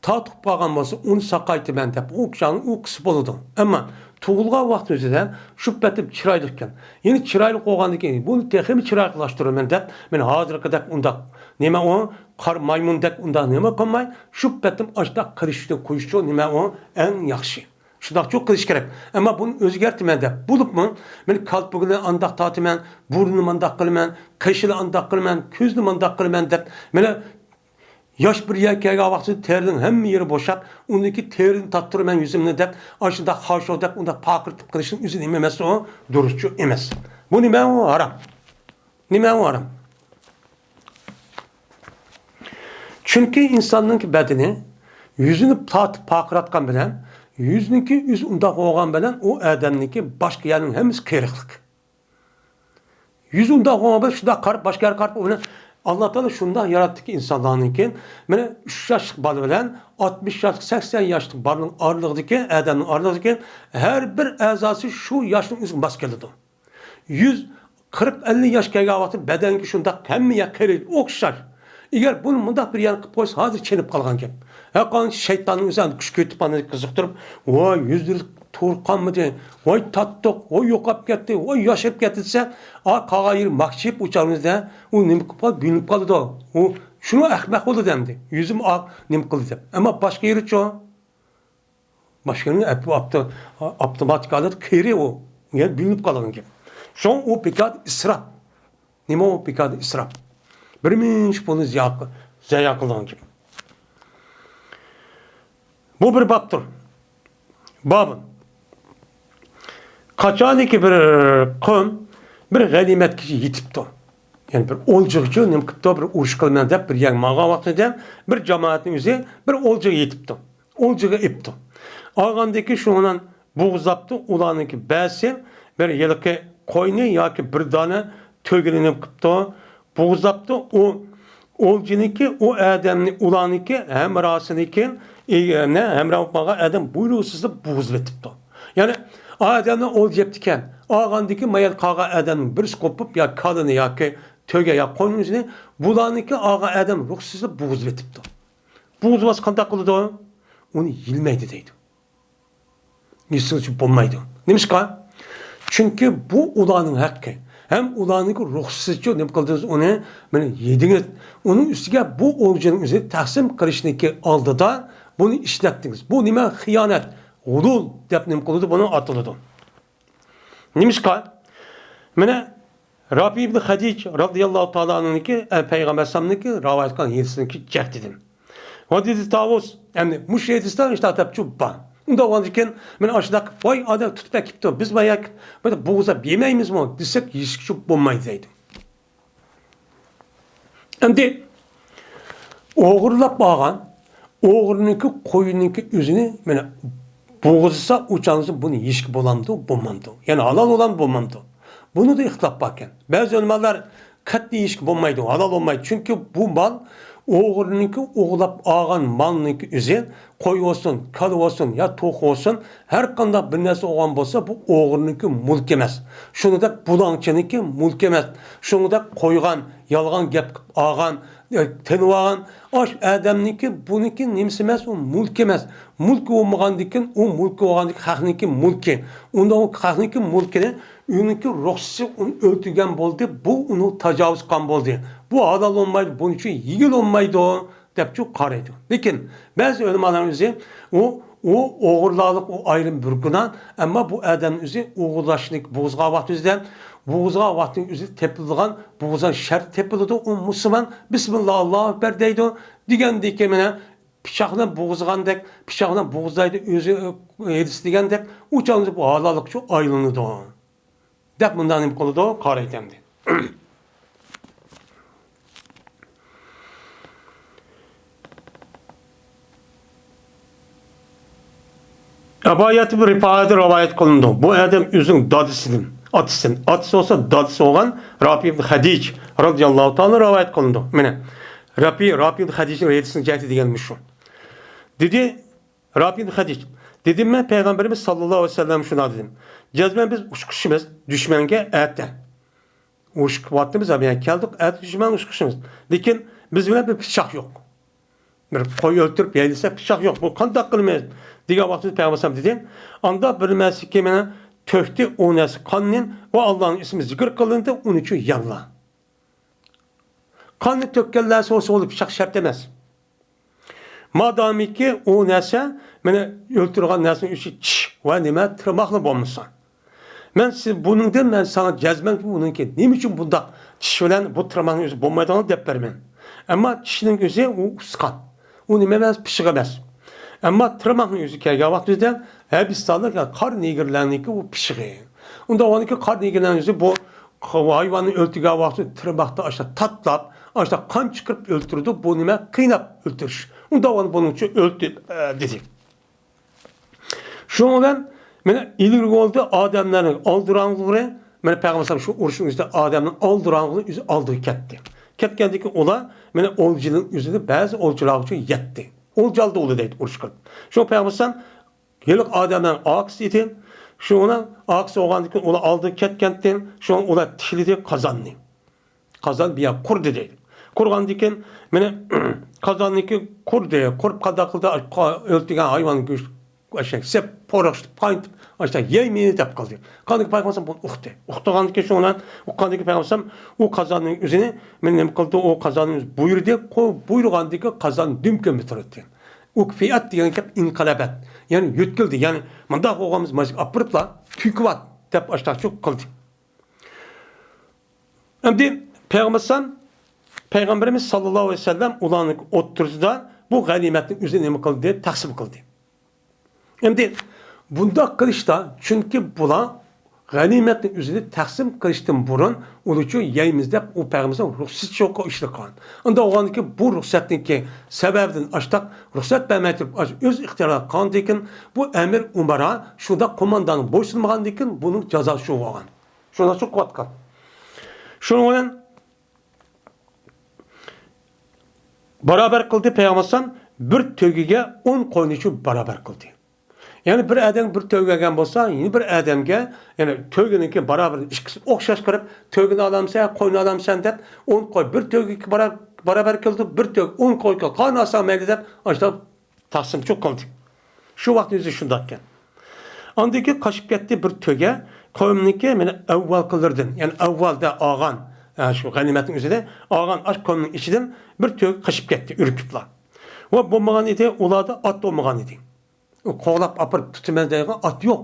تارتۇقۇپ قالغان بولسا، ئۇنى ساقايتىمەن دەپ، ئۇ كىشىنىڭ ئۇ قىلسا بولىدۇ. ئەمما تۇغۇلغان ۋاقتى ئۆزىدە شۇ پېتىم چىرايلىقكەن. يەنە چىرايلىق بولغاندىن كېيىن، بۇنى تېخىمۇ چىرايلىقلاشتۇرىمەن دەپ، مەن ھازىرقىدەك ئۇنداق، نېمە ئۇ، قارا مايمۇندەك ئۇنداق نېمە قىلماي، شۇ پېتىم ئاشۇنداق قىلىشنى قويۇشچۇ، نېمە ئۇ، ئەڭ ياخشى. شۇنداقچۇ قىلىش كېرەك. ئەمما بۇنى ئۆزگەرتىمەن دەپ بولۇپمۇ، مەن كالپۇكىنى ئانداق تارتىمەن، بۇرنىنى مانداق قىلىمەن، قېشىنى ئانداق قىلىمەن، كۆزىنى مانداق قىلىمەن دەپ، مانا ياش بىر يەرگە كەلگەن ۋاقتىدا تېرىنىڭ ھەممە يېرى بوشاپ، ئۇندىكى تېرىنى تارتتۇرىمەن يۈزۈمنى دەپ، ئاشۇنداق خاشۇ دەپ ئۇنداق پارقىرىتىپ قىلىشنىڭ ئۆزى نېمە ئەمەس ئۇ؟ دۇرۇسچۇ ئەمەس. بۇ نېمە ئۇ؟ ھارام. نېمە ئۇ ھارام؟ چۈنكى ئىنساننىڭكى بەدىنى يۈزىنى تارتىپ پارقىراتقان بىلەن، يۈزنىڭكى ئۆزى ئۇنداق بولغان بىلەن ئۇ ئادەمنىڭكى باشقا يەرنىڭ ھەممىسى قېرىقلىق. يۈزى ئۇنداق بولغان بىلەن شۇنداق قاراپ، باشقا يەرگە قاراپ، ئۇنى ئاللا تائالا شۇنداق ياراتتىكى ئىنسانلارنىڭكى، مانا ئۈچ ياشلىق بالا بىلەن ئاتمىش ياشلىق، سەكسەن ياشلىق بالىنىڭ ئارىلىقىدىكى، ئادەمنىڭ ئارىلىقىدىكى ھەر بىر ئەزاسى شۇ ياشنىڭ ئۆزىگە ماس كېلىدۇ. يۈز قىرىق، ئەللىك ياش كەلگەن ۋاقتىدا بەدەنگە شۇنداق ھەممە يەر قېرىيدۇ، ئوخشاش. ئەگەر بۇنى مۇنداق بىر يەرگە قىلىپ قويسا، ھازىر چېنىپ قالغان گەپ. ھەققانىچە شەيتاننىڭ ئۆزى ئەمدى كۈچ كۆتۈپ، ئاندىن قىزىقتۇرۇپ، ۋاي، يۈزلىرى تۇرۇپ قالمىدى، ۋاي، تاتلىق، ۋاي، يوقاپ كەتتى، ۋاي، ياشىرىپ كەتتى دېسە، ئا، قالغان يېرى ماكچىيىپ ئۇ چاغىمىزدا ئۇ نېمە قىلىپ قالدى، بىلىنىپ قالىدۇ. ئۇ شۇنىڭ ئەخمەق بولىدۇ ئەمدى. يۈزۈم ئاق نېمە قىلدى دەپ. ئەمما باشقا يېرىچۇ؟ ماشىنىنى ئاپتوماتىك ھالەتتە قېرى ئۇ. يەنە بىلىنىپ قالغان گەپ. شۇڭا ئۇ بىكار ئىسراپ. نېمە ئۇ بىكار ئىسراپ؟ بىر مۇنچە پۇلنى زىيان، زايە قىلغان گەپ. بۇ بىر بابتۇر. باب. قاچانكى بىر قوم بىر غەنىيمەتكە يېتىپتۇ. يەنى بىر ئولجىغىچۇ نېمە قىپتۇ، بىر ئۇرۇش قىلىمەن دەپ بىر يەرگە ماڭغان ۋاقتىدا بىر جامائەتنىڭ ئۆزى بىر ئولجىغا يېتىپتۇ. ئولجىغا ئېپتۇ. ئالغاندىكى شۇنىڭ بوغۇزلاپتۇ، ئۇلارنىڭكى بەزىسى بىر ھېلىقى قوينى ياكى بىر دانە تۆگىنى نېمە قىپتۇ، بوغۇزلاپتۇ. ئۇ ئولجىنىڭكى ئۇ ئادەمنى، ئۇلارنىڭكى ھەمراھسىنىڭكى، ئى، نە، ھەمراھ بولۇپ قالغان ئادەم بۇيرۇقسىزلا بوغۇزلىۋېتىپتۇ. يەنى ئادەمنى ئولجا يەپتىكەن، ئالغاندىكى مايال قالغان ئادەمنىڭ بىرسى قوپۇپ يا كالىنى ياكى تۆگە يا قوينىڭ ئۆزىنى بۇلارنىڭكى ئالغان ئادەم رۇخسىتسىز بوغۇزلىۋېتىپتۇ. بوغۇزلىۋالسا قانداق قىلىدۇ؟ ئۇنى يېلىمەيدۇ دەيدۇ. يېسىڭىزچۇ بولمايدۇ. نېمىشقا؟ چۈنكى بۇ ئۇلارنىڭ ھەققى. ھەم ئۇلارنىڭكى رۇخسىتىچۇ نېمە قىلدىڭىز ئۇنى، مانا يېدىڭىز. ئۇنىڭ ئۈستىگە بۇ ئولجىنىڭ ئۆزىنى تەقسىم قىلىشنىڭكى ئالدىدا بۇنى ئىشلەتتىڭىز. بۇ نېمە؟ خىيانەت، غۇلۇل دەپ نېمە قىلىدۇ؟ بۇنىڭ ئاتىلىدۇ. نېمىشقا؟ مانا رافى ئىبن خەدىج رازىياللاھۇ تائالا ئەنھۇنىڭكى، ئە، پەيغەمبەر ئەلەيھىسسالامنىڭكى رىۋايەت قىلغان ھەدىسىنىڭكى جەھىتىدىن. ۋە دېدى تاۋۇس، يەنى مۇشۇ ھەدىستە ئىشتىھا تاپچۇ بار. ئۇنداق بولغاندىكىن، مانا ئاشۇنداق، ۋاي، ئادەم تۇتۇپ ئەكىپتۇ، بىز باياق بوغۇزلاپ يېمەيمىزمۇ دېسەك، يېسىكچۇ بولمايدۇ دەيدۇ. ئەمدى ئوغرىلاپ ئالغان ئوغرىنىڭكى قويىنىڭكى ئۆزىنى مانا بوغۇزلىسا، ئۇ چاغدا بۇنى يېيىشكە بولامدۇ، بولمامدۇ؟ يەنى ھالال بولامدۇ، بولمامدۇ؟ بۇنىدا ئىختىلاپ باركەن. بەزى ئۆلىمالار قەتئىي يېيىشكە بولمايدۇ، ھالال بولمايدۇ. چۈنكى بۇ مال ئوغرىنىڭكى ئوغرىلاپ ئالغان مالنىڭكى ئۆزى، قوي بولسۇن، كالا بولسۇن يا توخۇ بولسۇن، ھەر قانداق بىر نەرسە بولغان بولسا، بۇ ئوغرىنىڭكى مۈلكى ئەمەس. شۇنىڭدەك بۇلاڭچىنىڭكى مۈلكى ئەمەس. شۇنىڭدەك قويغان، يالغان گەپ قىلىپ ئالغان، ئە، تىلىۋالغان، ئاش ئادەمنىڭكى، بۇنىڭكى نېمىسى ئەمەس، ئۇ مۈلكى ئەمەس. مۈلكى بولمىغاندىكىن، ئۇ مۈلكى بولغاندىكى خەقنىڭكى مۈلكى. ئۇندا ئۇ خەقنىڭكى مۈلكىنى ئۆينىڭكى رۇخسىتى ئۇنى ئۆلتۈرگەن بولدى، بۇ ئۇنى تاجاۋۇز قىلغان بولدى. بۇ ھالال بولمايدۇ، بۇنىڭ ئۈچۈن يېگىلى بولمايدۇ، دەپچۇ قارايدۇ. لېكىن بەزى ئۆلىمالارنىڭ ئۆزى ئۇ، ئۇ ئوغرىلارلىق ئۇ ئايرىم بىر گۇناھ، ئەمما بۇ ئادەمنىڭ ئۆزى ئوغرىلاشنى بوغۇزغا ۋاقتى ئۆزىدە، بوغۇزغا ۋاقتىنىڭ ئۆزى تېپىلىدىغان، بوغۇزغا شەرت تېپىلىدۇ، ئۇ مۇسۇلمان، بىسمىللا، ئاللاھۇ ئەكبەر دەيدۇ، دېگەندىكى مانا پىچاق بىلەن بوغۇزلىغاندەك، پىچاق بىلەن بوغۇزلايدۇ ئۆزى، ئۆ، ھەدىس دېگەندەك، ئۇ چاغدا بۇ ھالاللىقچۇ ئايلىنىدۇ. دەپ مۇنداق نېمە قىلىدۇ؟ قارايتەمدى. ئەبۇ ھەييات ئىبن رىپائەدىن رىۋايەت قىلىنىدۇ. بۇ ئادەم ئۆزىنىڭ دادىسىدىن، ئاتىسىدىن، ئاتىسى بولسا دادىسى بولغان رافى ئىبن خەدىج رازىياللاھۇ تائالا رىۋايەت قىلىنىدۇ. مانا، رافى، رافى ئىبن خەدىجنىڭ ھەدىسىنىڭ جەھىتى دېگەن مۇشۇ. دېدى، رافى ئىبن خەدىج، دېدىم مەن پەيغەمبىرىمىز ساللاللاھۇ ئەلەيھى ۋەسەللەم شۇنداق دېدىم. جەزمەن بىز ئۇچقۇچىمىز دۈشمەنگە ئەتە. ئۇرۇش قىلىۋاتىمىز، ھە، بۇ يەرگە كەلدۇق، ئەتە دۈشمەن ئۇرۇشقا چىقىمىز. لېكىن بىز بىلەن بىر پىچاق يوق. بىر قوي ئۆلتۈرۈپ يەيلىسە پىچاق يوق. بۇ قانداق قىلىمىز؟ دېگەن ۋاقتىدا پەيغەمبەر ئەلەيھىسسالام دېدى، ئاندا بىر نەرسىكى مانا تۆكتى، ئۇ نەرسە قاننى ۋە ئاللانىڭ ئىسمى زىكىر قىلىندى، ئۇنىڭ ئۈچۈن يەڭلار. قاننى تۆككەنلەر سوۋۇلۇپ پىچاق شەرت ئەمەس. مادامىكى ئۇ نەرسە، مانا ئۆلتۈرگەن نەرسىنىڭ ئۈستى چىش ۋە نېمە تىرماقلا بولمىسا. مەن سىز بۇنىڭدىن مەن ساڭا جەزمەن بۇنىڭكى نېمە ئۈچۈن بۇنداق چىش بىلەن بۇ تىرماقنىڭ ئۆزى بولمايدىغانلىقىنى دەپ بېرىمەن. ئەمما چىشنىڭ ئۆزى ئۇ ئۇسقان. ئۇ نېمە ئەمەس، پىششىق ئەمەس. ئەمما تىرماقنىڭ ئۆزى كەلگەن ۋاقتىدا ھەبىستانلىق، يەنى قارا نېگىرلەرنىڭكى ئۇ پىششىقى. ئۇنداق بولغاندىكىن قارا نېگىرلەرنىڭ ئۆزى بۇ ق-، ھايۋاننى ئۆلتۈرگەن ۋاقتىدا تىرماقتا ئاشتا تاتلاپ، ئاشتا قان چىقىرىپ ئۆلتۈرىدۇ. بۇ نېمە؟ قىيناپ ئۆلتۈرۈش. ئۇنداق بولغاندا بۇنىڭ ئۈچۈن ئۆلتۈر، ئە، دېدى. شۇنىڭ بىلەن مانا ئىلگىرى بولدى ئادەملەرنىڭ ئالدىراڭغۇلىرى، مانا پەيغەمبەر ئالەيھىسسالام شۇ ئۇرۇشنىڭ ئىچىدە ئادەمنىڭ ئالدىراڭغۇلىرى ئۆزى ئالدىغا كەتتى. كەتكەندىن كېيىن ئۇلار مانا ئولجىنىڭ ئۆزىنى بەزى ئولجىلارغىچە يەتتى. ئولجا ئالدى ئۇلى دەيدۇ ئۇرۇش قىلىپ. شۇ پەيغەمبەر ئالەيھىسسالام ھېلىقى ئادەملەرنىڭ ئاكىسى ئىدى. شۇنىڭ ئاكىسى بولغاندىن كېيىن ئۇلار ئالدىغا كەتكەندىن، شۇڭا ئۇلار تىكلىدى قازاننى. قازان بۇ يەر قۇردى دەيدۇ. قۇرغاندىن كېيىن مانا قازاننىڭكى قۇردى، قۇرۇپ قانداق قىلدى؟ ئۆلتۈرگەن ھايۋان گۆشى ئاشۇ سېپ، پوراشتۇرۇپ، قاينىتىپ، ئاشۇ يەيمىز دەپ قالدى. قاندىكىن پەيغەمبەر بۇنى ئۇقتى. ئۇقتۇرغاندىن كېيىن شۇنىڭ بىلەن ئۇققاندىن كېيىن پەيغەمبەر ئۇ قازاننىڭ ئۆزىنى مانا نېمە قىلدى؟ ئۇ قازاننىڭ ئۆزى بۇيرۇدى. قو-، بۇيرۇغاندىن كېيىن قازان دۈم كۆمۈپ تۇرۇپتۇ. ئۇ فىئەت دېگەن گەپ ئىنقىلابەت. يەنى يۆتكىلىدى. يەنى مۇنداق بولغان بولسا مانا ئاپىرىپلا تۈگۈۋات دەپ ئاشۇنداق قىلدى. ئەمدى پەيغەمبەر، پەيغەمبىرىمىز ساللاللاھۇ ئەلەيھى ۋەسەللەم ئۇلارنىڭ ئوتتۇرىسىدا بۇ غەنىيمەتنى ئۆزى نېمە قىلدى؟ تەقسىم قىلدى. ئەمدى بۇنداق قىلىشتا، چۈنكى بۇلار غەنىيمەتنى ئۆزىنى تەقسىم قىلىشتىن بۇرۇن ئۇلىچۇ يەيمىز دەپ ئۇ پەيغەمبەرنىڭ رۇخسىتى يوق ئىشلار قىلغان. ئۇنداق بولغاندىكىن بۇ رۇخسەتنىڭكى سەۋەبىدىن ئاشتاق رۇخسەت بەرمەي تۇرۇپ ئاش-، ئۆز ئىختىيارىغا قالغاندىكىن بۇ ئەمىر ئۇمارا شۇنداق قوماندانغا بويسۇنمىغاندىكىن بۇنىڭ جازاسى شۇ بولغان. شۇنداق چىقىۋاتقان. شۇنىڭ بىلەن بارابەر قىلدى پەيغەمبەر ئەلەيھىسسالام، بىر تۆگىگە ئون قوينى شۇ بارابەر قىلدى. يەنى بىر ئادەم بىر تۆگە بەرگەن بولسا، يەنە بىر ئادەمگە، يەنى تۆگىنىڭكى بارابەر ئىككىسى ئوخشاش قىلىپ، تۆگىنى ئالامسەن، قوينى ئالامسەن دەپ، ئون قوي بىر تۆگىگە بارا-، بارابەر كېلىدۇ، بىر تۆگە ئون قويغا قالمىسا مەيلى دەپ، ئاشۇنداق تەقسىمچۇ قىلدى. شۇ ۋاقىتنىڭ ئۆزى شۇنداق ئىكەن. ئاندىن كېيىن قاچىپ كەتتى بىر تۆگە، قويۇمنىڭكى مانا ئەۋۋەلقىلىرىدىن، يەنى ئەۋۋەلدە ئالغان، ئە، شۇ غەنىيمەتنىڭ ئۆزىدە ئالغان ئاش قويۇمنىڭ ئىچىدىن بىر تۆگە قېچىپ كەتتى ئۈركۈپلا. ۋە بولمىغان ئىدى، ئۇلاردا ئات بولمىغان ئىدى. ئۇ قوغلاپ ئاپىرىپ تۇتىمەن دەيدىغان ئات يوق.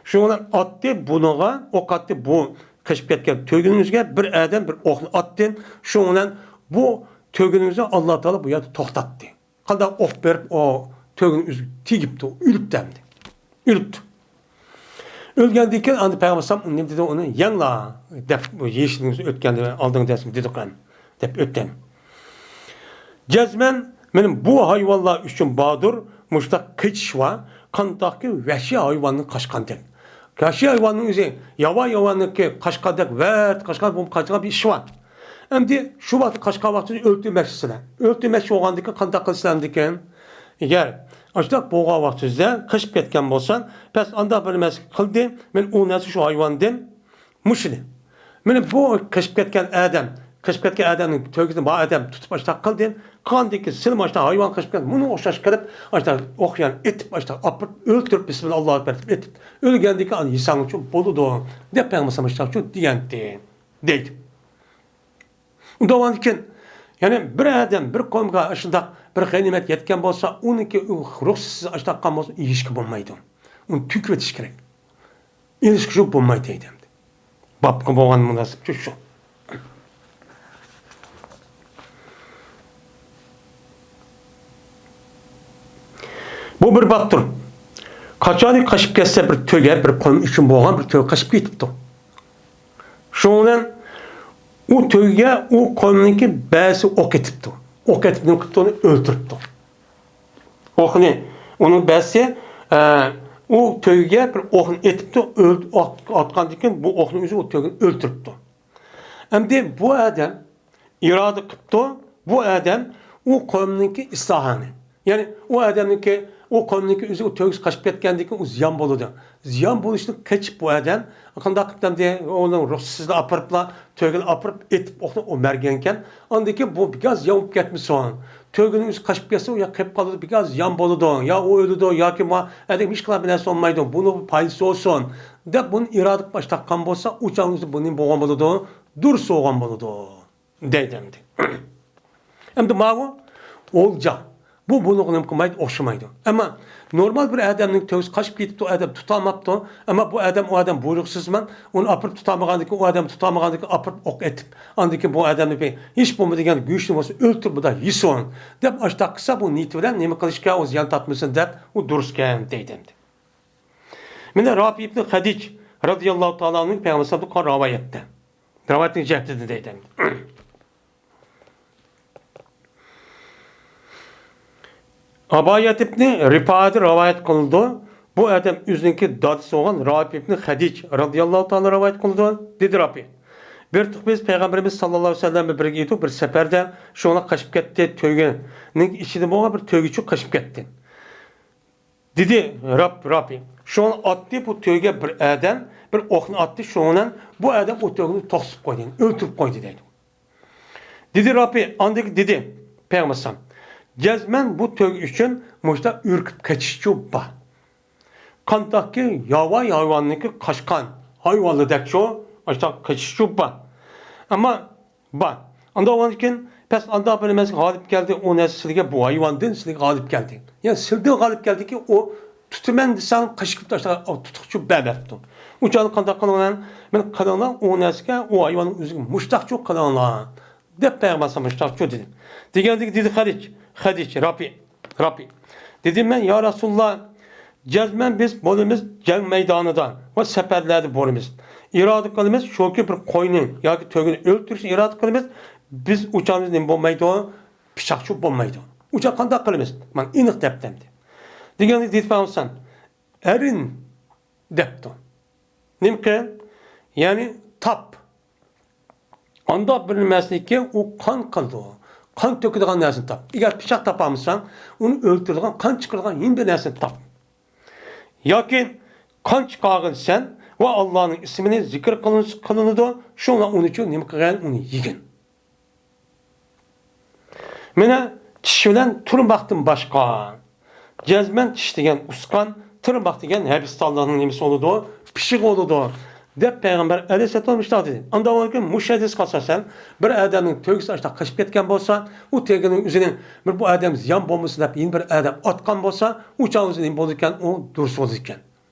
شۇنىڭ بىلەن ئاتتى بۇنىڭغا، ئوق ئاتتى بۇ قېچىپ كەتكەن تۆگىنىڭ يۈزىگە بىر ئادەم بىر ئوقنى ئاتتى. شۇنىڭ بىلەن بۇ تۆگىنىڭ يۈزى ئاللا تائالا بۇ يەردە توختاتتى. قانداق ئوق بېرىپ، ئۇ تۆگىنىڭ يۈزىگە تېگىپتۇ، ئۆلۈپتۇ ئەمدى. ئۆلۈپتۇ. ئۆلگەندىن كېيىن ئاندىن پەيغەمبەر ئەلەيھىسسالام نېمە دېدى؟ ئۇنى يەڭلا دەپ، بۇ يېشىلىنىڭ ئۆتكەندە ئالدىڭ دەرسىمۇ دېدۇق ئەمدى دەپ ئۆتكەن. جەزمەن مېنىڭ بۇ ھايۋانلار ئۈچۈن باردۇر، مۇشۇنداق قېچىش بار، قانداقكى ۋەھشىي ھايۋاننى قاچقاندەك. ۋەھشىي ھايۋاننىڭ ئۆزى ياۋا ھايۋاننىڭكى قاچقاندەك ۋەت قاچقان، بۇ قاچقان بىر ئىش بار. ئەمدى شۇ ۋاقىت قاچقان ۋاقتىدا ئۆلتۈرمەكچىسىلەر. ئۆلتۈرمەكچى بولغاندىكىن قانداق قىلىسىلەر ئەمدىكىن؟ ئەگەر ئاشۇنداق بولغان ۋاقتىڭىزدا قېچىپ كەتكەن بولسا، پەس ئانداق بىر نەرسە قىلدى، مەن ئۇ نەرسە شۇ ھايۋاندىن مۇشۇنى. مانا بۇ قېچىپ كەتكەن ئادەم، قېچىپ كەتكەن ئادەمنىڭ تۆگىسىنى بار ئادەم تۇتۇپ ئاشۇنداق قىلدى. قىلغاندىن كېيىن سىلىمۇ ئاشۇنداق ھايۋان قېچىپ كەتكەن، مۇنى ئوخشاش قىلىپ، ئاشۇنداق ئوق يەنى ئېتىپ، ئاشۇنداق ئاپىرىپ ئۆلتۈرۈپ، بىسمىللا، ئاللاھۇ ئەكبەر دەپ ئېتىپ، ئۆلگەندىن كېيىن ئاندىن يېسەڭچۇ بولىدۇ دەپ پەيغەمبەر ئەلەيھىسسالام ئاشۇنداقچۇ دېگەنتى، دەيدۇ. ئۇنداق بولغاندىكىن، يەنى بىر ئادەم بىر قومغا ئاشۇنداق بىر غەنىيمەت يەتكەن بولسا، ئۇنىڭكى رۇخسىتىسىز ئاشۇنداق قىلغان بولسا، ئېلىشكە بولمايدۇ. ئۇنى تۈگىتىۋېتىش كېرەك. ئېلىشقا شۇ بولمايدۇ دەيدۇ ئەمدى. بابقا بولغان مۇناسىۋىتى شۇ. بۇ بىر بابتۇر. قاچانكى قېچىپ كەتسە، بىر تۆگە، بىر قوم ئۈچۈن بولغان بىر تۆگە قېچىپ كېتىپتۇ. شۇنىڭ بىلەن ئۇ تۆگىگە ئۇ قومنىڭكى بەزىسى ئوق ئېتىپتۇ. ئوق ئېتىپ نېمە قىپتۇ؟ ئۇنى ئۆلتۈرۈپتۇ. ئوقنى، ئۇنىڭ بەزىسى، ئە، ئۇ تۆگىگە بىر ئوقنى ئېتىپتۇ، ئۆلتۈ-، ئات-، ئاتقاندىن كېيىن بۇ ئوقنىڭ ئۆزى ئۇ تۆگىنى ئۆلتۈرۈپتۇ. ئەمدى بۇ ئادەم ئىرادە قىپتۇ، بۇ ئادەم ئۇ قومنىڭكى ئىسلاھىنى. يەنى ئۇ ئادەمنىڭكى، ئۇ قومنىڭكى ئۆزى ئۇ تۆگىسى قېچىپ كەتكەندىن كېيىن ئۇ زىيان بولىدۇ. زىيان بولۇشتىن قېچىپ بۇ ئادەم قانداق قىپتۇ ئەمدى؟ ئۇنىڭ رۇخسىتىسىدا ئاپىرىپلا، تۆگىنى ئاپىرىپ ئېتىپ ئوقنى ئۇ مەرگەنكەن. ئاندىن كېيىن بۇ بىكار زىيان بولۇپ كەتمىسۇن. تۆگىنىڭ ئۆزى قېچىپ كەتسە، ئۇ يا قېلىپ قالىدۇ، بىكار زىيان بولىدۇ، يا ئۇ ئۆلىدۇ، ياكى ما ئادەم ھېچقانداق بىر نەرسە بولمايدۇ، بۇنىڭ پايدىسى بولسۇن دەپ بۇنى ئىرادە قىلىپ ئاشۇنداق قىلغان بولسا، ئۇ چاغنىڭ ئۆزىدە بۇ نېمە بولغان بولىدۇ؟ دۇرۇس بولغان بولىدۇ دەيدۇ ئەمدى. ئەمدى ماۋۇ ئولجا. بۇ بۇنىڭغا نېمە قىلمايدۇ، ئوخشىمايدۇ. ئەمما نورمال بىر ئادەمنىڭ تۆگىسى قاچىپ كېتىپتۇ، ئادەم تۇتالماپتۇ. ئەمما بۇ ئادەم، ئۇ ئادەم بۇيرۇقسىزمەن، ئۇنى ئاپىرىپ تۇتالمىغاندىكىن، ئۇ ئادەم تۇتالمىغاندىكىن ئاپىرىپ ئوق ئېتىپ، ئاندىن كېيىن بۇ ئادەمنى بىر ھېچ بولمىدى دېگەن گۆشنى بولسا ئۆلتۈرۈپ بۇنداق يېسۇن دەپ ئاشۇنداق قىلسا، بۇ نىيىتى بىلەن نېمە قىلىشكەن، ئۇ زىيان تارتمىسۇن دەپ، ئۇ دۇرۇسكەن دەيدۇ ئەمدى. مانا رافى ئىبن خەدىج رازىياللاھۇ تائالا ئەنھۇ پەيغەمبەر ئەلەيھىسسالامدىن قىلغان رىۋايەتتە. رىۋايەتنىڭ جەھىتىدىن دەيدۇ. ئابايەت ئىبنى رىپائەدە رىۋايەت قىلىدۇ. بۇ ئادەم ئۆزىنىڭكى دادىسى بولغان رافى ئىبنى خەدىج رازىياللاھۇ تائالا رىۋايەت قىلىدۇ. دېدى رافى، بىر تۇق بىز پەيغەمبىرىمىز ساللاللاھۇ ئەلەيھى ۋەسەللەم بىلەن بىرگە ئىدۇق، بىر سەپەردە شۇڭا قېچىپ كەتتى، تۆگىنىڭ ئىچىدە بولغان بىر تۆگىچۇ قېچىپ كەتتى. دېدى راب-، رافى. شۇڭا ئاتتى بۇ تۆگە بىر ئادەم، بىر ئوقنى ئاتتى، شۇنىڭ بىلەن بۇ ئادەم ئۇ تۆگىنى توختىتىپ قويدى، يەنى ئۆلتۈرۈپ قويدى دەيدۇ. دېدى رافى، ئاندىن كېيىن دېدى پەيغەمبەر ئەلەيھىسسالام، جەزمەن بۇ تۆگە ئۈچۈن مۇشۇنداق ئۈركۈپ قېچىشچۇ بار. قانداقكى ياۋايى ھايۋاننىڭكى قاچقان ھايۋانلىرىدەكچۇ، ئاشۇنداق قېچىشچۇ بار. ئەمما بار. ئانداق بولغاندىن كېيىن، پەس ئانداق بىر نېمىسى غالىب كەلدى، ئۇ نەرسە سىلىگە بۇ ھايۋاندىن سىلىگە غالىب كەلدى. يەنى سىلىدىن غالىب كەلدىكى، ئۇ تۇتىمەن دېسەڭ، قېچىپ كېتىپ تاشلاپ تۇتۇقچۇ بەرمەپتۇ. ئۇ چاغدا قانداق قىلىڭلار؟ مەن قىلىڭلار، ئۇ نەرسىگە، ئۇ ھايۋاننىڭ ئۆزىگە مۇشتاقچۇ قىلىڭلار، دەپ پەيغەمبەر ئەلەيھىسسالام مۇشتاقچۇ دېدى. دېگەندىكى دېدى خەدىج، خەدىج، رافى. رافى. دېدىم مەن، يا رەسۇلاللا، جەزمەن بىز بولىمىز جەڭ مەيدانىدا ۋە سەپەرلەردە بولىمىز. ئىرادە قىلىمىز، شۇكى بىر قوينى ياكى تۆگىنى ئۆلتۈرۈشنى ئىرادە قىلىمىز. بىز ئۇچامىز نېمە بولمايدۇ؟ پىچاقچۇ بولمايدۇ. ئۇچا قانداق قىلىمىز؟ مانا ئېنىق دەپتىمدى. دېگەندە دېدى پەيغەمبەر، ئەرىن دەپتۇ. نېمە قىل؟ يەنى تاپ. ئانداق بىر نېمەسىنىكى ئۇ قان قىلىدۇ. قان تۆكىدىغان نەرسىنى تاپ. ئەگەر پىچاق تاپالمىساڭ، ئۇنى ئۆلتۈرىدىغان، قان چىقىرىدىغان يەنە بىر نەرسىنى تاپ. ياكى قان چىقارغىن سەن ۋە ئاللانىڭ ئىسمىنى زىكىر قىلىنسا قىلىنىدۇ، شۇڭا ئۇنى ئۈچۈن نېمە قىلغىن، ئۇنى يېگىن. مانا چىش بىلەن تۇرماقتىن باشقا. جەزمەن چىش دېگەن ئۇسقان، تىرماق دېگەن ھەبىستانلارنىڭ نېمىسى بولىدۇ، پىشىقى بولىدۇ، دەپ پەيغەمبەر ئەلەيھىسسالام مۇشۇنداق دېدى. ئاندىن كېيىن مۇشۇ ھەدىسكە ئاساسەن، بىر ئادەمنىڭ تۆگىسى ئاشۇنداق قېچىپ كەتكەن بولسا، ئۇ تۆگىنىڭ ئۆزىنى بىر بۇ ئادەم زىيان بولمىسۇن دەپ يەنە بىر ئادەم ئاتقان بولسا، ئۇ چاغ ئۆزى نېمە بولىدىكەن؟ ئۇ دۇرۇس بولىدىكەن.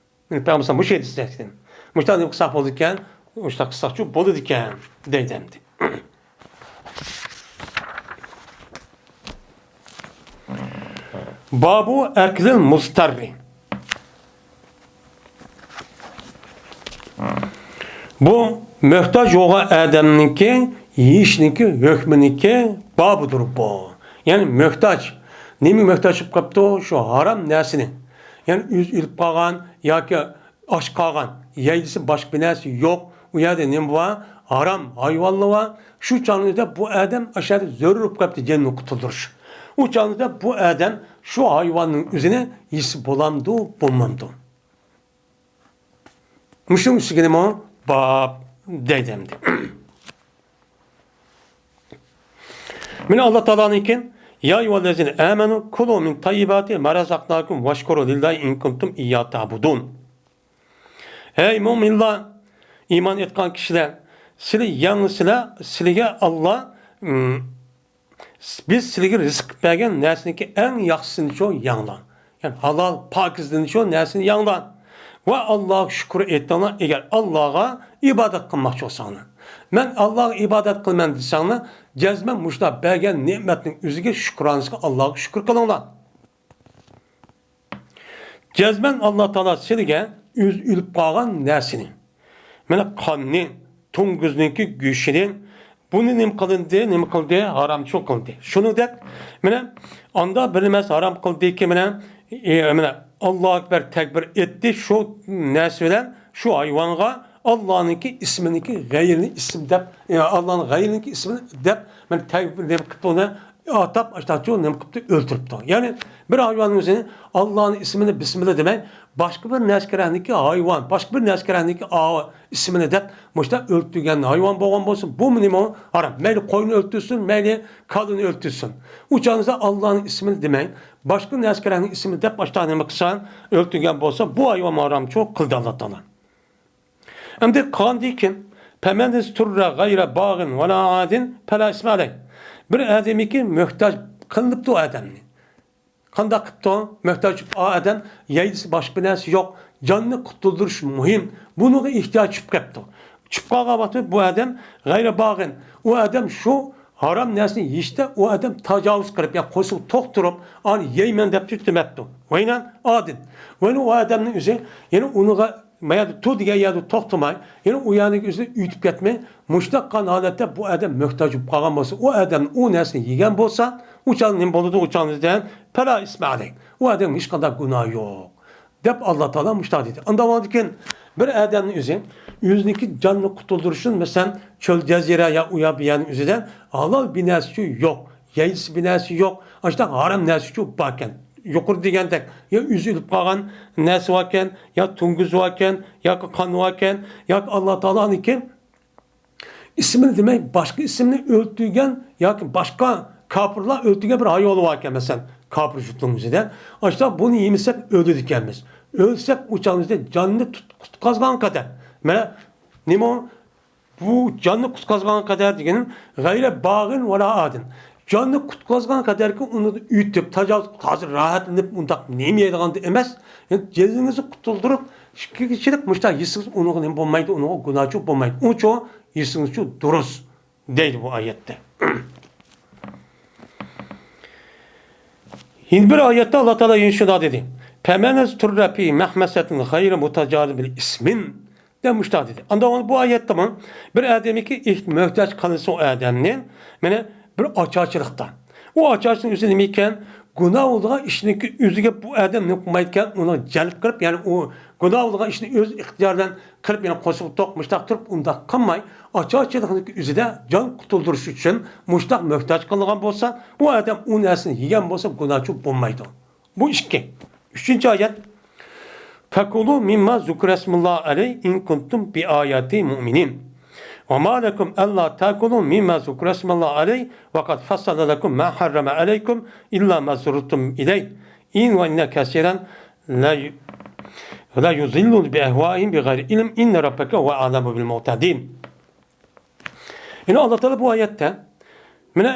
پەيغەمبەر مۇشۇ ھەدىستىن، مۇشۇنداق نېمە قىلساق بولىدىكەن، مۇشۇنداق قىلساقچۇ بولىدىكەن دەيدۇ ئەمدى. بابۇ ئەكلىل مۇزتەررى. بۇ مۆھتاج بولغان ئادەمنىڭكى يېيىشنىڭكى ھۆكمىنىڭكى بابىدۇر بۇ. يەنى مۆھتاج. نېمە مۆھتاج بولۇپ قاپتۇ؟ شۇ ھارام نەرسىنى. يەنى ئۆزى ئۆلۈپ قالغان ياكى ئاچ قالغان، يەيدىسى باشقا بىر نەرسە يوق. ئۇ يەردە نېمە بار؟ ھارام ھايۋانلار بار. شۇ چاغدا بۇ ئادەم ئاشۇ يەردە زۆرۈر بولۇپ قاپتۇ جېنىنى قۇتۇلدۇرۇش. ئۇ چاغدا بۇ ئادەم شۇ ھايۋاننىڭ ئۆزىنى يېسە بولامدۇ، بولمامدۇ؟ مۇشۇنىڭ ئۈستىگە نېمە باب دەيدۇ ئەمدى. مانا ئاللا تائالانىڭكى، يا ئەييۇھەللەزىنە ئامەنۇ كۇلۇ مىن تەييىباتى ما رەزەقناكۇم ۋەشكۇرۇ لىللاھى ئىن كۇنتۇم ئىيياھۇ تەئبۇدۇن. ھەي مۆمىنلار، ئىمان ئېيتقان كىشىلەر، سىلى يەڭلىسىلەر، سىلىگە ئاللا، ئىم، بىز سىلىگە رىزىق بەرگەن نەرسىنىڭكى ئەڭ ياخشىسىنىچۇ يەڭلار. يەنى ھالال، پاكىزدىنچۇ نەرسىنى يەڭلار. ۋە ئاللاغا شۈكۈر ئېيتىڭلار، ئەگەر ئاللاغا ئىبادەت قىلماقچى بولساڭلار. مەن ئاللاغا ئىبادەت قىلىمەن دېسەڭلار، جەزمەن مۇشۇنداق بەرگەن نېمەتنىڭ ئۆزىگە شۈكرانىسىغا ئاللاغا شۈكۈر قىلىڭلار. جەزمەن ئاللا تائالا سىلىگە ئۆزى ئۆلۈپ قالغان نەرسىنى، مانا قاننى، توڭگۇزنىڭكى گۆشىنى، بۇنى نېمە قىلدى، نېمە قىلدى، ھارامچۇ قىلدى. شۇنىڭدەك، مانا ئاندا بىر نېمىسى ھارام قىلدىكى، مانا، ئى، مانا ئاللا ئەكبەر تەكبىر ئېيتتى، شۇ نەرسە بىلەن شۇ ھايۋانغا ئاللانىڭكى ئىسمىنىڭكى غەيرىنى ئىسىم دەپ، ئى، ئاللانىڭ غەيرىنىڭكى ئىسمىنى دەپ، مانا تەكبىر نېمە قىپتۇ ئۇنى، ئاتاپ ئاشتاچۇ نېمە قىپتۇ، ئۆلتۈرۈپتۇ. يەنى بىر ھايۋاننىڭ ئۆزىنى ئاللانىڭ ئىسمىنى بىسمىللا دېمەي، باشقا بىر نەسكەرەنىكى ھايۋان، باشقا بىر نەسكەرەنىكى ئاۋۇ ئىسمىنى دەپ مۇشۇنداق ئۆلتۈرگەن ھايۋان بولغان بولسا، بۇمۇ نېمە؟ ھارام. مەيلى قوينى ئۆلتۈرسۇن، مەيلى كالىنى ئۆلتۈرسۇن. ئۇ چاغدا ئاللانىڭ ئىسمىنى دېمەي، باشقا نەسكەرەنىڭ ئىسمىنى دەپ ئاشتاق نېمە قىلسا، ئۆلتۈرگەن بولسا، بۇ ھايۋان ھارامچۇ قىلدى ئاللا تائالا. ئەمدى قالغاندىن كېيىن، فَمَنِ اضْطُرَّ غَيْرَ بَاغٍ وَلَا عَادٍ فَلَا إِثْمَ عَلَيْهِ. بىر ئادەمكى مۆھتاج قىلىنىپتۇ ئادەمنى. قانداق قىپتۇ؟ مۆھتاج ئا ئادەم يەيدىسى باشقا بىر نەرسە يوق. جاننى قۇتۇلدۇرۇش مۇھىم. بۇنىڭغا ئېھتىياج چۈشۈپ قاپتۇ. چۈشۈپ قالغان ۋاقتىدا بۇ ئادەم غەيرە باغىن. ئۇ ئادەم شۇ ھارام نەرسىنى يېيىشتە ئۇ ئادەم تاجاۋۇز قىلىپ، يا قورسىقى توق تۇرۇپ، ئانى يەيمەن دەپ دېمەپتۇ. ۋەينەن ئادىن. ۋەينە ئۇ ئادەمنىڭ ئۆزى، يەنى ئۇنىڭغا ما يەردە تۇر دېگەن يەردە توختىماي، يەنە ئۇ يەرنىڭ ئۆزىدە ئۆتۈپ كەتمەي، مۇشۇنداق قىلغان ھالەتتە بۇ ئادەم مۆھتاج بولۇپ قالغان بولسا، ئۇ ئادەم ئۇ نەرسىنى يېگەن بولسا، ئۇ چاغدا نېمە بولىدۇ؟ ئۇ چاغدا دېگەن، فەلا ئىسمە ئەلەيھ. ئۇ ئادەمگە ھېچقانداق گۇناھ يوق، دەپ ئاللا تائالا مۇشۇنداق دېدى. ئاندىن كېيىن بىر ئادەمنىڭ ئۆزى ئۆزىنىڭكى جاننى قۇتۇلدۇرۇشى ئۈچۈن، مەسىلەن، چۆل جەزىرە يا ئۇ يا بۇ يەرنىڭ ئۆزىدە ھالال بىر نەرسىچۇ يوق، يەيسى بىر نەرسە يوق، ئاشۇنداق ھارام نەرسىچۇ باركەن. يۇقىرىدا دېگەندەك، يا ئۆزى ئۆلۈپ قالغان نەرسە باركەن، يا توڭگۇز باركەن، ياكى قان باركەن، ياكى ئاللا تائالانىڭكى ئىسمىنى دېمەي، باشقا ئىسىمنى ئۆلتۈرگەن ياكى باشقا كاپىرلار ئۆلتۈرگەن بىر ھايۋانلار باركەن، مەسىلەن، كاپىر جۇتنىڭ ئۆزىدە. ئاشۇنداق بۇنى يېمىسەك ئۆلىدىكەنمىز. ئۆلسەك ئۇ چاغدا جاننى تۇت-، قۇتقازغان قەدەر. مانا نېمە ئۇ؟ بۇ جاننى قۇتقازغان قەدەر دېگىنىم غەيرە باغىن ۋەلا ئادىن. جاننى قۇتقازغان قەدەركى ئۇنى ئۆتۈپ، تاجاۋۇز، ھازىر راھەتلىنىپ ئۇنداق نېمە يەيدىغاندا ئەمەس، يەنى جېنىڭىزنى قۇتۇلدۇرۇپ، ئىككى كىشىلىك مۇشۇنداق يېسىڭىز ئۇنىڭغا نېمە بولمايدۇ، ئۇنىڭغا گۇناھچۇ بولمايدۇ. ئۇنچۇ يېسىڭىزچۇ دۇرۇس دەيدۇ بۇ ئايەتتە. يەنە بىر ئايەتتە ئاللا تائالا يەنە شۇنداق دېدى. فَمَنِ اضْطُرَّ فِي مَخْمَصَةٍ غَيْرَ مُتَجَانِفٍ لِإِثْمٍ دەپ مۇشۇنداق دېدى. ئاندىن بۇ ئايەتتىمۇ بىر ئادەمگە ئېھ-، مۆھتاج قىلسا ئۇ ئادەمنى، مانا بىر ئاچارچىلىقتا. ئۇ ئاچارچىنىڭ ئۆزى نېمە ئىكەن؟ گۇناھ بولىدىغان ئىشنىڭكى ئۆزىگە بۇ ئادەم نېمە قىلمايدىكەن، ئۇنى جەلپ قىلىپ، يەنى ئۇ گۇناھ بولىدىغان ئىشنى ئۆز ئىختىيارى بىلەن قىلىپ، يەنى قورسىقى توق مۇشتاق تۇرۇپ، ئۇنداق قىلماي، ئاچا-ئاچىلىقنىڭكى ئۆزىدە جان قۇتۇلدۇرۇش ئۈچۈن مۇشتاق موھتاج قىلىنغان بولسا، ئۇ ئادەم ئۇ نەرسىنى يېگەن بولسا، گۇناھچى بولمايدۇ. بۇ ئىككى. ئۈچىنچى ئايەت. فَكُلُوا مِمَّا ذُكِرَ اسْمُ اللَّهِ عَلَيْهِ إِن كُنتُمْ بِآيَاتِهِ مُؤْمِنِينَ. وَمَا لَكُمْ أَلَّا تَأْكُلُوا مِمَّا ذُكِرَ اسْمُ اللَّهِ عَلَيْهِ وَقَدْ فَصَّلَ لَكُم مَّا حَرَّمَ عَلَيْكُمْ إِلَّا مَا اضْطُرِّرْتُمْ إِلَيْهِ إِنَّ كَثِيرًا لَيُ-، لَيُضِلُّونَ بِأَهْوَائِهِمْ بِغَيْرِ عِلْمٍ إِنَّ رَبَّكَ هُوَ أَعْلَمُ بِالْمُعْتَدِينَ. يەنى ئاللا تائالا بۇ ئايەتتە، مانا،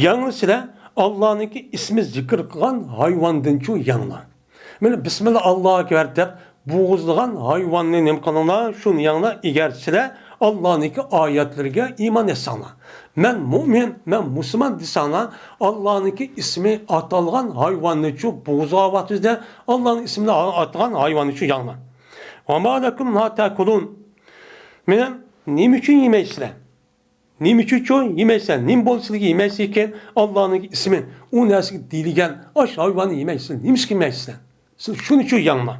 يەڭلىسىلەر ئاللانىڭكى ئىسمى زىكىر قىلغان ھايۋاندىنچۇ يەڭلار. مانا، بىسمىللا، ئاللاھۇ ئەكبەر دەپ بوغۇزلىغان ھايۋاننى نېمە قىلىڭلار؟ شۇنى يەڭلار، ئەگەر سىلەر ئاللانىڭكى ئايەتلىرىگە ئىمان ئەتسەڭلار. مەن مۇئمىن، مەن مۇسۇلمان دېسەڭلار، ئاللانىڭكى ئىسمى ئاتالغان ھايۋاننىچۇ بوغۇزلىغان ۋاقتىڭىزدا ئاللانىڭ ئىسمىنى ئاتىغان ھايۋاننىچۇ يەڭلار. وَمَا لَكُمْ لَا تَأْكُلُونَ. مانا، نېمە ئۈچۈن يېمەيسىلەر؟ نېمە ئۈچۈن يېمەيسىلەر؟ نېمە بولدى سىلەرگە يېمەيسىلەر ئىكەن؟ ئاللانىڭ ئىسمى ئۇ نەرسىگە دېيىلگەن ئاشۇ ھايۋاننى يېمەيسىلەر. نېمىشقا يېمەيسىلەر؟ سىلەر شۇنى ئۈچۈن يەڭلار.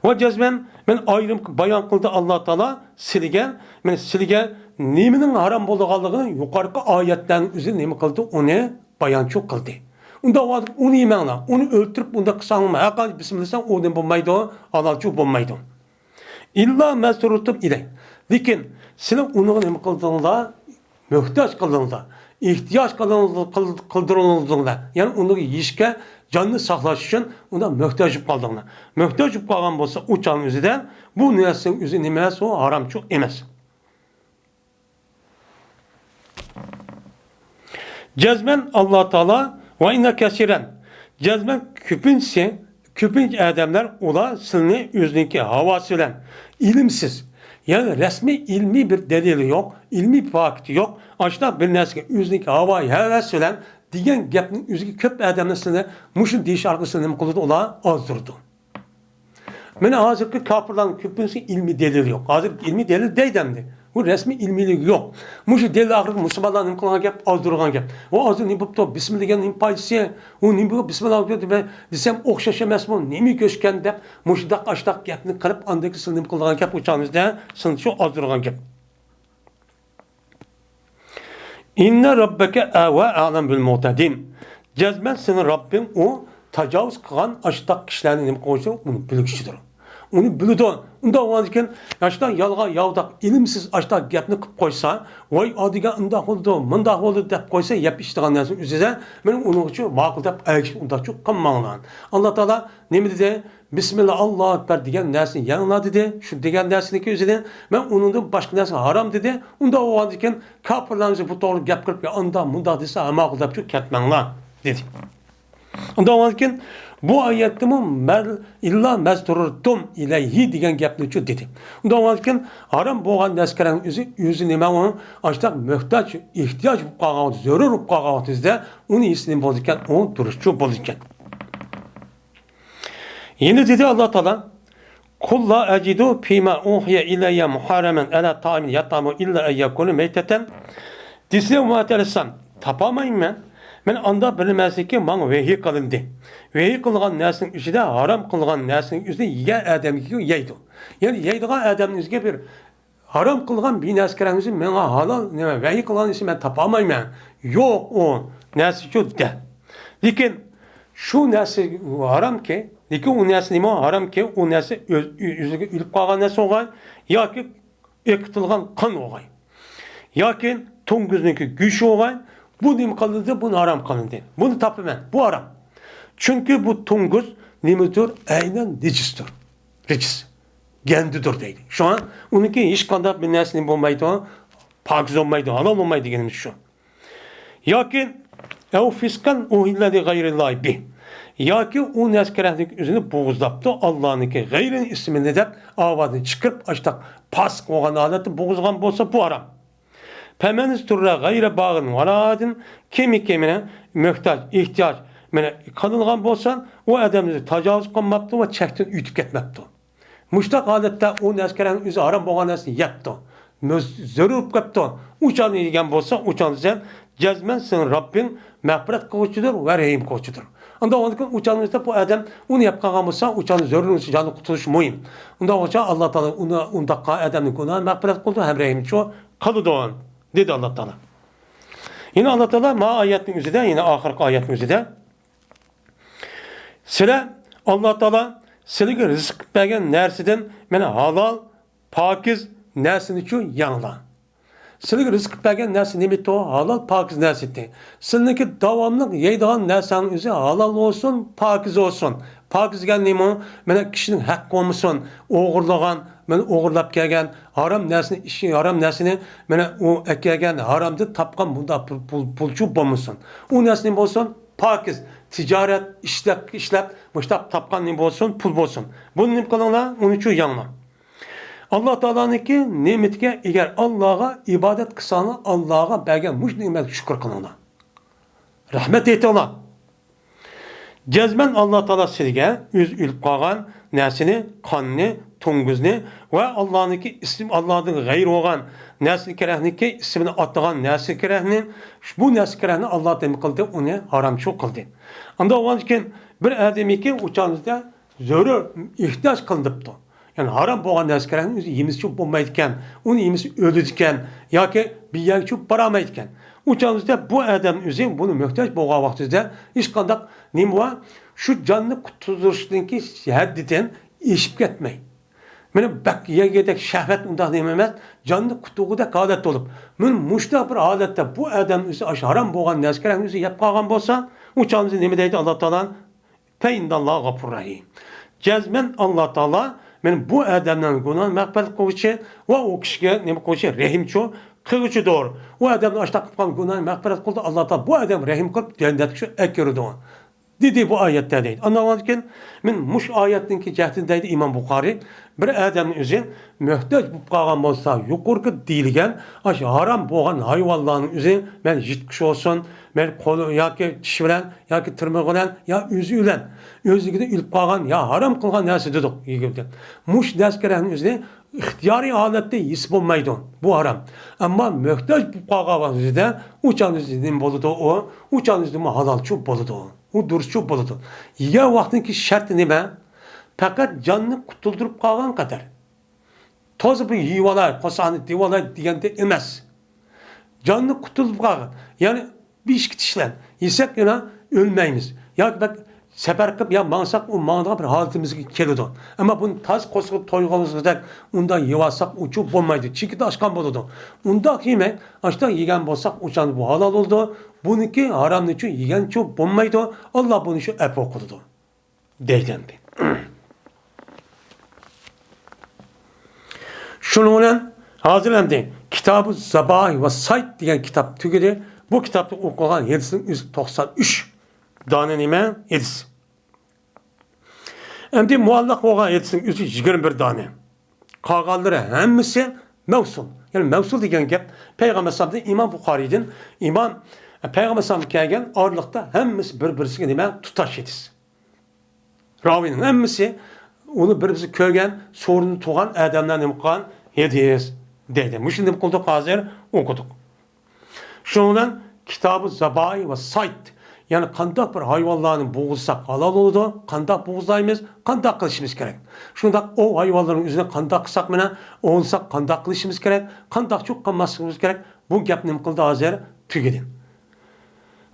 ۋە جەزمەن، مانا، ئايرىم بايان قىلدى ئاللا تائالا سىلىگە، مانا، سىلىگە نېمىنىڭ ھارام بولىدىغانلىقىنى يۇقىرىقى ئايەتلەرنىڭ ئۆزى نېمە قىلدى؟ ئۇنى بايانچۇ قىلدى. ئۇنداق ۋاقىتتا ئۇنى يېمەڭلار، ئۇنى ئۆلتۈرۈپ ئۇنداق قىلساڭلارمۇ، ھەرقانچە بىسمىللا دېسەڭ، ئۇ نېمە بولمايدۇ؟ ھالالچۇ بولمايدۇ. إِلَّا مَا اضْطُرِّرْتُمْ إِلَيْهِ. لېكىن سىلەر ئۇنىڭغا نېمە قىلدىڭلار؟ موھتاج قىلدىڭلار. ئېھتىياج قىلدىڭلار، قىل-، قىلدۇرۇلدۇڭلار. يەنى ئۇنىڭغا يېيىشكە، جاننى ساقلاش ئۈچۈن ئۇنداق موھتاج بولۇپ قالدىڭلار. موھتاج بولۇپ قالغان بولسا، ئۇ چاغنىڭ ئۆزىدە بۇ نەرسىنىڭ ئۆزى نېمە ئەمەس، ئۇ ھارامچۇ ئەمەس. جەزمەن ئاللا تائالا ۋە ئىننە كەسىرەن، جەزمەن كۆپىنچىسى، كۆپىنچە ئادەملەر ئۇلار سىلىنى ئۆزىنىڭكى ھاۋاسى بىلەن ئىلىمسىز، يەنى رەسمىي ئىلمىي بىر دەلىلى يوق، ئىلمىي پاكىتى يوق، ئاشۇنداق بىر نەرسىگە ئۆزىنىڭكى ھاۋا ھەۋەس بىلەن دېگەن گەپنىڭ ئۆزىگە كۆپ ئادەملەر سىلىنى مۇشۇ دېيىش ئارقىلىق سىلىنى نېمە قىلىدۇ؟ ئۇلار ئازدۇرىدۇ. مانا ھازىرقى كاپىرلارنىڭ كۆپىنچىسى ئىلمىي دەلىلى يوق. ھازىرقى ئىلمىي دەلىل دەيدۇ ئەمدى. بۇ رەسمىي ئىلمىيلىكى يوق. مۇشۇ دەلىل ئارقىلىق مۇسۇلمانلار نېمە قىلغان گەپ؟ ئازدۇرغان گەپ. ئۇ ئازدۇر نېمە بوپتۇ؟ بىسمىللا دېگەن نېمە پايدىسى؟ ئۇ نېمە بۇ بىسمىللا دېسەم ئوخشاش ئەمەسمۇ؟ نېمە كۆشكەن دەپ مۇشۇنداق ئاشتاق گەپنى قىلىپ ئاندىن كېيىن سىلەر نېمە قىلىدىغان گەپ؟ ئۇ چاغنىڭىزدا سىلەر شۇ ئازدۇرغان گەپ. إِنَّ رَبَّكَ هُوَ أَعْلَمُ بِالْمُعْتَدِينَ. جەزمەن سېنىڭ رەببىڭ ئۇ تاجاۋۇز قىلغان ئاشتاق كىشىلەرنى نېمە قىلغۇچىدۇر؟ ئۇنى بىلگۈچىدۇر. ئۇنى بىلىدۇ. ئۇنداق بولغاندىكىن ئاشتاق يالغان ياۋىداق ئىلىمسىز ئاشتاق گەپنى قىلىپ قويسا، ۋاي ئادىگە ئۇنداق بولىدۇ، مۇنداق بولىدۇ دەپ قويسا، يەپ ئىچىدىغان نەرسە ئۆزىدە مەن ئۇنىڭغىچۇ ماقۇل دەپ ئەگىشىپ ئۇنداقچۇ قىلماڭلار. ئاللا تائالا نېمە دېدى؟ بىسمىللا، ئاللاھۇ ئەكبەر دېگەن نەرسىنى يەڭلار دېدى. شۇ دېگەن نەرسىنىڭكى ئۆزىدىن مەن ئۇنىڭدىن باشقا نەرسە ھارام دېدى. ئۇنداق بولغاندىكىن كاپىرلارنىڭ بۇ توغرا گەپ قىلىپ، يا ئانداق مۇنداق دېسە، ھە ماقۇل دەپ شۇ كەتمەڭلار دېدى. ئۇنداق بولغاندىكىن بۇ ئايەتتىمۇ مەل-، إِلَّا مَا اضْطُرِّرْتُمْ إِلَيْهِ دېگەن گەپنىچۇ دېدى. ئۇنداق بولغاندىكىن ھارام بولغان نەرسىلەرنىڭ ئۆزى، ئۆزى نېمە ئۇ؟ ئاشتاق موھتاج، ئېھتىياج بولۇپ قالغان ۋاقىت، زۆرۈر بولۇپ قالغان ۋاقتىڭىزدا ئۇنى يېسە نېمە بولىدىكەن؟ ئۇ دۇرۇسچۇ بولىدىكەن. يەنە دېدى ئاللا تائالا، قُل لَّا أَجِدُ فِيمَا أُوحِيَ إِلَيَّ مُحَرَّمًا عَلَىٰ طَاعِمٍ يَطْعَمُهُ إِلَّا أَن يَكُونَ مَيْتَةً. دېسىلە، مۇھەممەد ئەلەيھىسسالام، تاپالمايمەن مەن ئانداق بىر نەرسىكى ماڭا ۋەھىي قىلىندى. ۋەھىي قىلغان نەرسىنىڭ ئىچىدە ھارام قىلغان نەرسىنىڭ ئۆزىنى يېگەن ئادەمگە يەيدۇ. يەنى يەيدىغان ئادەمنىڭ ئۆزىگە بىر ھارام قىلغان بىر نەرسە كەلگەنسى ماڭا ھالال، نېمە، ۋەھىي قىلغان ئىشنى مەن تاپالمايمەن. يوق ئۇ نەرسىچۇ دە. لېكىن شۇ نەرسە ھارامكى، لېكىن ئۇ نەرسە نېمە ھارامكى؟ ئۇ نەرسە ئۆز-، ئۆزىگە ئۆلۈپ قالغان نەرسە بولغاي ياكى ئېقىتىلغان قان بولغاي ياكى توڭگۇزنىڭكى گۆشى بولغاي، بۇ نېمە قىلىندى؟ بۇنى ھارام قىلىندى. بۇنى تاپىمەن. بۇ ھارام. چۈنكى بۇ توڭگۇز نېمىدۇر؟ ئەينەن نىجىستۇر. رىجىس. گەندىدۇر دەيدۇ. شۇڭا ئۇنىڭكى ھېچقانداق بىر نەرسە نېمە بولمايدۇ، پاكىز بولمايدۇ، ھالال بولمايدۇ دېگىنىمىز شۇ. ياكى، أَوْ فِسْقًا أُحِلَّ لِغَيْرِ اللَّهِ بِهِ. ياكى ئۇ نەرسە كېرەكلىك ئۆزىنى بوغۇزلاپتۇ، ئاللانىڭكى غەيرىنى ئىسمىنى دەپ ئاۋازىنى چىقىرىپ، ئاشتاق پاسىق بولغان ھالەتتە بوغۇزغان بولسا، بۇ ھارام. فَمَنِ اضْطُرَّ غَيْرَ بَاغٍ وَلَا عَادٍ. كىمكى مانا موھتاج، ئېھتىياج مانا قىلىنغان بولسا، ئۇ ئادەم تاجاۋۇز قىلماپتۇ ۋە چەكتىن ئۆتۈپ كەتمەپتۇ. مۇشتاق ھالەتتە ئۇ نەرسە كېرەكلىك ئۆزى ھارام بولغان نەرسىنى يەپتۇ. مۆز-، زۆرۈر بولۇپ قاپتۇ. ئۇ چاغنى يېگەن بولسا، ئۇ چاغدا سەن جەزمەن سېنىڭ رەببىڭ مەغپىرەت قىلغۇچىدۇر ۋە رەھىم قىلغۇچىدۇر. ئۇنداق بولغاندىكىن ئۇ چاغنىڭ ئۆزىدە بۇ ئادەم ئۇنى يەپ قالغان بولسا، ئۇ چاغنىڭ زۆرۈر جانى قۇتۇلۇشى مۇھىم. ئۇنداق بولسا ئاللا تائالا ئۇنى، ئۇنداق قىلغان ئادەمنىڭ گۇناھىنى مەغپىرەت قىلىدۇ ھەم رەھىمچۇ قىلىدۇ، دېدى ئاللا تائالا. يەنە ئاللا تائالا ما ئايەتنىڭ ئۆزىدە، يەنە ئاخىرقى ئايەتنىڭ ئۆزىدە، سىلەر، ئاللا تائالا سىلىگە رىزىق قىلىپ بەرگەن نەرسىدىن مانا ھالال، پاكىز نەرسىنىچۇ يەڭلار. سىلىگە رىزىق قىلىپ بەرگەن نەرسە نېمىدۇ؟ ھالال، پاكىز نەرسە ئىدى. سىلىنىڭكى داۋاملىق يەيدىغان نەرسەڭنىڭ ئۆزى ھالال بولسۇن، پاكىز بولسۇن. پاكىز دېگەن نېمە؟ مانا كىشىنىڭ ھەققى بولمىسۇن، ئوغرىلىغان، مانا ئوغرىلاپ كەلگەن، ھارام نەرسىنى، ئىش، ھارام نەرسىنى مانا ئۇ ئەكەلگەن، ھارامدىن تاپقان بۇنداق پۇل، پۇل، پۇلچۇ بولمىسۇن. ئۇ نەرسە نېمە بولسۇن؟ پاكىز، تىجارەت، ئىشلەپ، ئىشلەپ، مۇشتاق تاپقان نېمە بولسۇن؟ پۇل بولسۇن. بۇنى نېمە قىلىڭلار؟ ئۇنىچۇ يەڭلار. ئاللا تائالانىڭكى نېمىتىگە ئەگەر ئاللاغا ئىبادەت قىلساڭلار، ئاللاغا بەرگەن مۇشۇ نېمەتكە شۈكۈر قىلىڭلار. رەھمەت ئېيتىڭلار. جەزمەن ئاللا تائالا سىلىگە ئۆزى ئۆلۈپ قالغان نەرسىنى، قاننى، توڭگۇزنى ۋە ئاللانىڭكى ئىسمى، ئاللادىن غەيرى بولغان نەرسە كېرەكنىڭكى ئىسمىنى ئاتىغان نەرسە كېرەكنى، بۇ نەرسە كېرەكنى ئاللا نېمە قىلدى؟ ئۇنى ھارامچۇ قىلدى. ئانداق بولغاندىكىن بىر ئادەمگە ئۇ چاغدا زۆرۈر ئېھتىياج قىلىنىپتۇ. يەنى ھارام بولغان نەرسە كېرەكنى ئۆزى يېمىسىچۇ بولمايدىكەن، ئۇنى يېمىسە ئۆلىدىكەن ياكى بىر يەرگىچۇ بارالمايدىكەن. ئۇ چاغدا بۇ ئادەم ئۆزى بۇنى موھتاج بولغان ۋاقتىدا ھېچقانداق نېمە بار، شۇ جاننى قۇتۇلدۇرۇشنىڭكى ھەددىدىن ئېشىپ كەتمەي. مانا بەك يەگۈدەك شەھۋەت ئۇنداق نېمە ئەمەس، جاننى قۇتۇلغۇدەك ھالەتتە بولۇپ، مانا مۇشۇنداق بىر ھالەتتە بۇ ئادەم ئۆزى ئاشۇ ھارام بولغان نەرسە كېرەكنى ئۆزى يەپ قالغان بولسا، ئۇ چاغدا نېمە دەيدۇ ئاللا تائالا؟ فەئىنناللاھە غەپۇر رەھىم. جەزمەن ئاللا تائالا مانا بۇ ئادەمنىڭ گۇناھىنى مەغپىرەت قىلغۇچى ۋە ئۇ كىشىگە نېمە قىلغۇچى؟ رەھىمچۇ قىلغۇچىدۇر. ئۇ ئادەمنىڭ ئاشۇنداق قىلىپ قالغان گۇناھىنى مەغپىرەت قىلدى، ئاللا تائالا بۇ ئادەمگە رەھىم قىلىپ جەننەتكە شۇ ئەكىرىدۇ، دېدى بۇ ئايەتتە دەيدۇ. ئاندىن كېيىن مەن مۇشۇ ئايەتنىڭكى جەھىتىدىن دەيدۇ ئىمام بۇخارىي، بىر ئادەمنىڭ ئۆزى موھتاج بولۇپ قالغان بولسا، يۇقىرىقى دېيىلگەن ئاشۇ ھارام بولغان ھايۋانلارنىڭ ئۆزى مەن يىرتقۇچ بولسۇن، مەن قول ياكى چىش بىلەن ياكى تىرمىغى بىلەن يا ئۆزى بىلەن ئۆزلۈكىدە ئۆلۈپ قالغان يا ھارام قىلغان نەرسە دېدۇق يېگۈدەك. مۇشۇ نەرسە كېرەكنى ئۆزىنى ئىختىيارىي ھالەتتە يېسە بولمايدۇ. بۇ ھارام. ئەمما موھتاج بولۇپ قالغان ۋاقتىدا ئۇ چاغدا نېمە بولىدۇ ئۇ؟ ئۇ چاغدا ھالالچۇ بولىدۇ. ئۇ دۇرۇسچۇ بولىدۇ. يېگەن ۋاقتىنىڭكى شەرتى نېمە؟ پەقەت جاننى قۇتۇلدۇرۇپ قالغان قەدەر. تازا بىر يېيىۋالاي، قورساقنى تېۋىۋالاي دېگەندە ئەمەس. جاننى قۇتۇلدۇرۇپ قالغان. يەنى بىر ئىككى چىش بىلەن يېسەك يەنە ئۆلمەيمىز. ياكى بەك سەپەر قىلىپ يا ماڭساق ئۇ ماڭىدىغان بىر ھالىتىمىزگە كېلىدۇ. ئەمما بۇنى تاز قورسىقى تويغانلىقىدەك ئۇنداق يەۋالساق ئۇچۇ بولمايدۇ. چېكىتى ئاشقان بولىدۇ. ئۇنداق يېمەي، ئاشۇنداق يېگەن بولساق ئۇ چاغدا بۇ ھالال بولىدۇ. بۇنىڭكى ھارامنىچۇ يېگەنچۇ بولمايدۇ. ئاللا بۇنى شۇ ئەپۇ قىلىدۇ. دەيدۇ ئەمدى. شۇنىڭ بىلەن ھازىر ئەمدى كىتابۇ زابائىھ ۋە سايد دېگەن كىتاب تۈگىدى. بۇ كىتابتا ئوقۇلغان ھەدىسنىڭ ئۆزى توقسان ئۈچ دانە نېمە؟ ھەدىس. ئەمدى مۇئەللەق بولغان ھەدىسنىڭ ئۆزى يىگىرمە بىر دانە. قالغانلىرى ھەممىسى مەۋسۇل. يەنى مەۋسۇل دېگەن گەپ پەيغەمبەر ئەلەيھىسسالامدىن ئىمام بۇخارىيدىن، ئىمام پەيغەمبەر ئەلەيھىسسالامدىن كەلگەن ئارىلىقتا ھەممىسى بىر-بىرسىگە نېمە؟ تۇتاش ھەدىس. راۋىنىڭ ھەممىسى ئۇنى بىر-بىرسى كۆرگەن، سورۇندا تۇرغان ئادەملەر نېمە قىلغان؟ ھەدىس دەيدۇ. مۇشۇنى نېمە قىلدۇق؟ ھازىر ئوقۇدۇق. شۇنىڭ بىلەن كىتابۇ زابائىھ ۋە سايد، يەنى قانداق بىر ھايۋانلارنى بوغۇزساق ھالال بولىدۇ، قانداق بوغۇزلايمىز، قانداق قىلىشىمىز كېرەك. شۇنداق ئوۋ ھايۋانلىرىنىڭ ئۆزىنى قانداق قىلساق مانا، ئوۋلىساق قانداق قىلىشىمىز كېرەك، قانداقچۇ قىلماسلىقىمىز كېرەك، بۇ گەپ نېمە قىلدى ھازىر؟ تۈگىدى.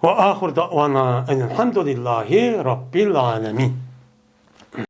ۋە ئاخىر دەئۋانا ئەنىلھەمدۇلىللاھى رەببىل ئالەمىن.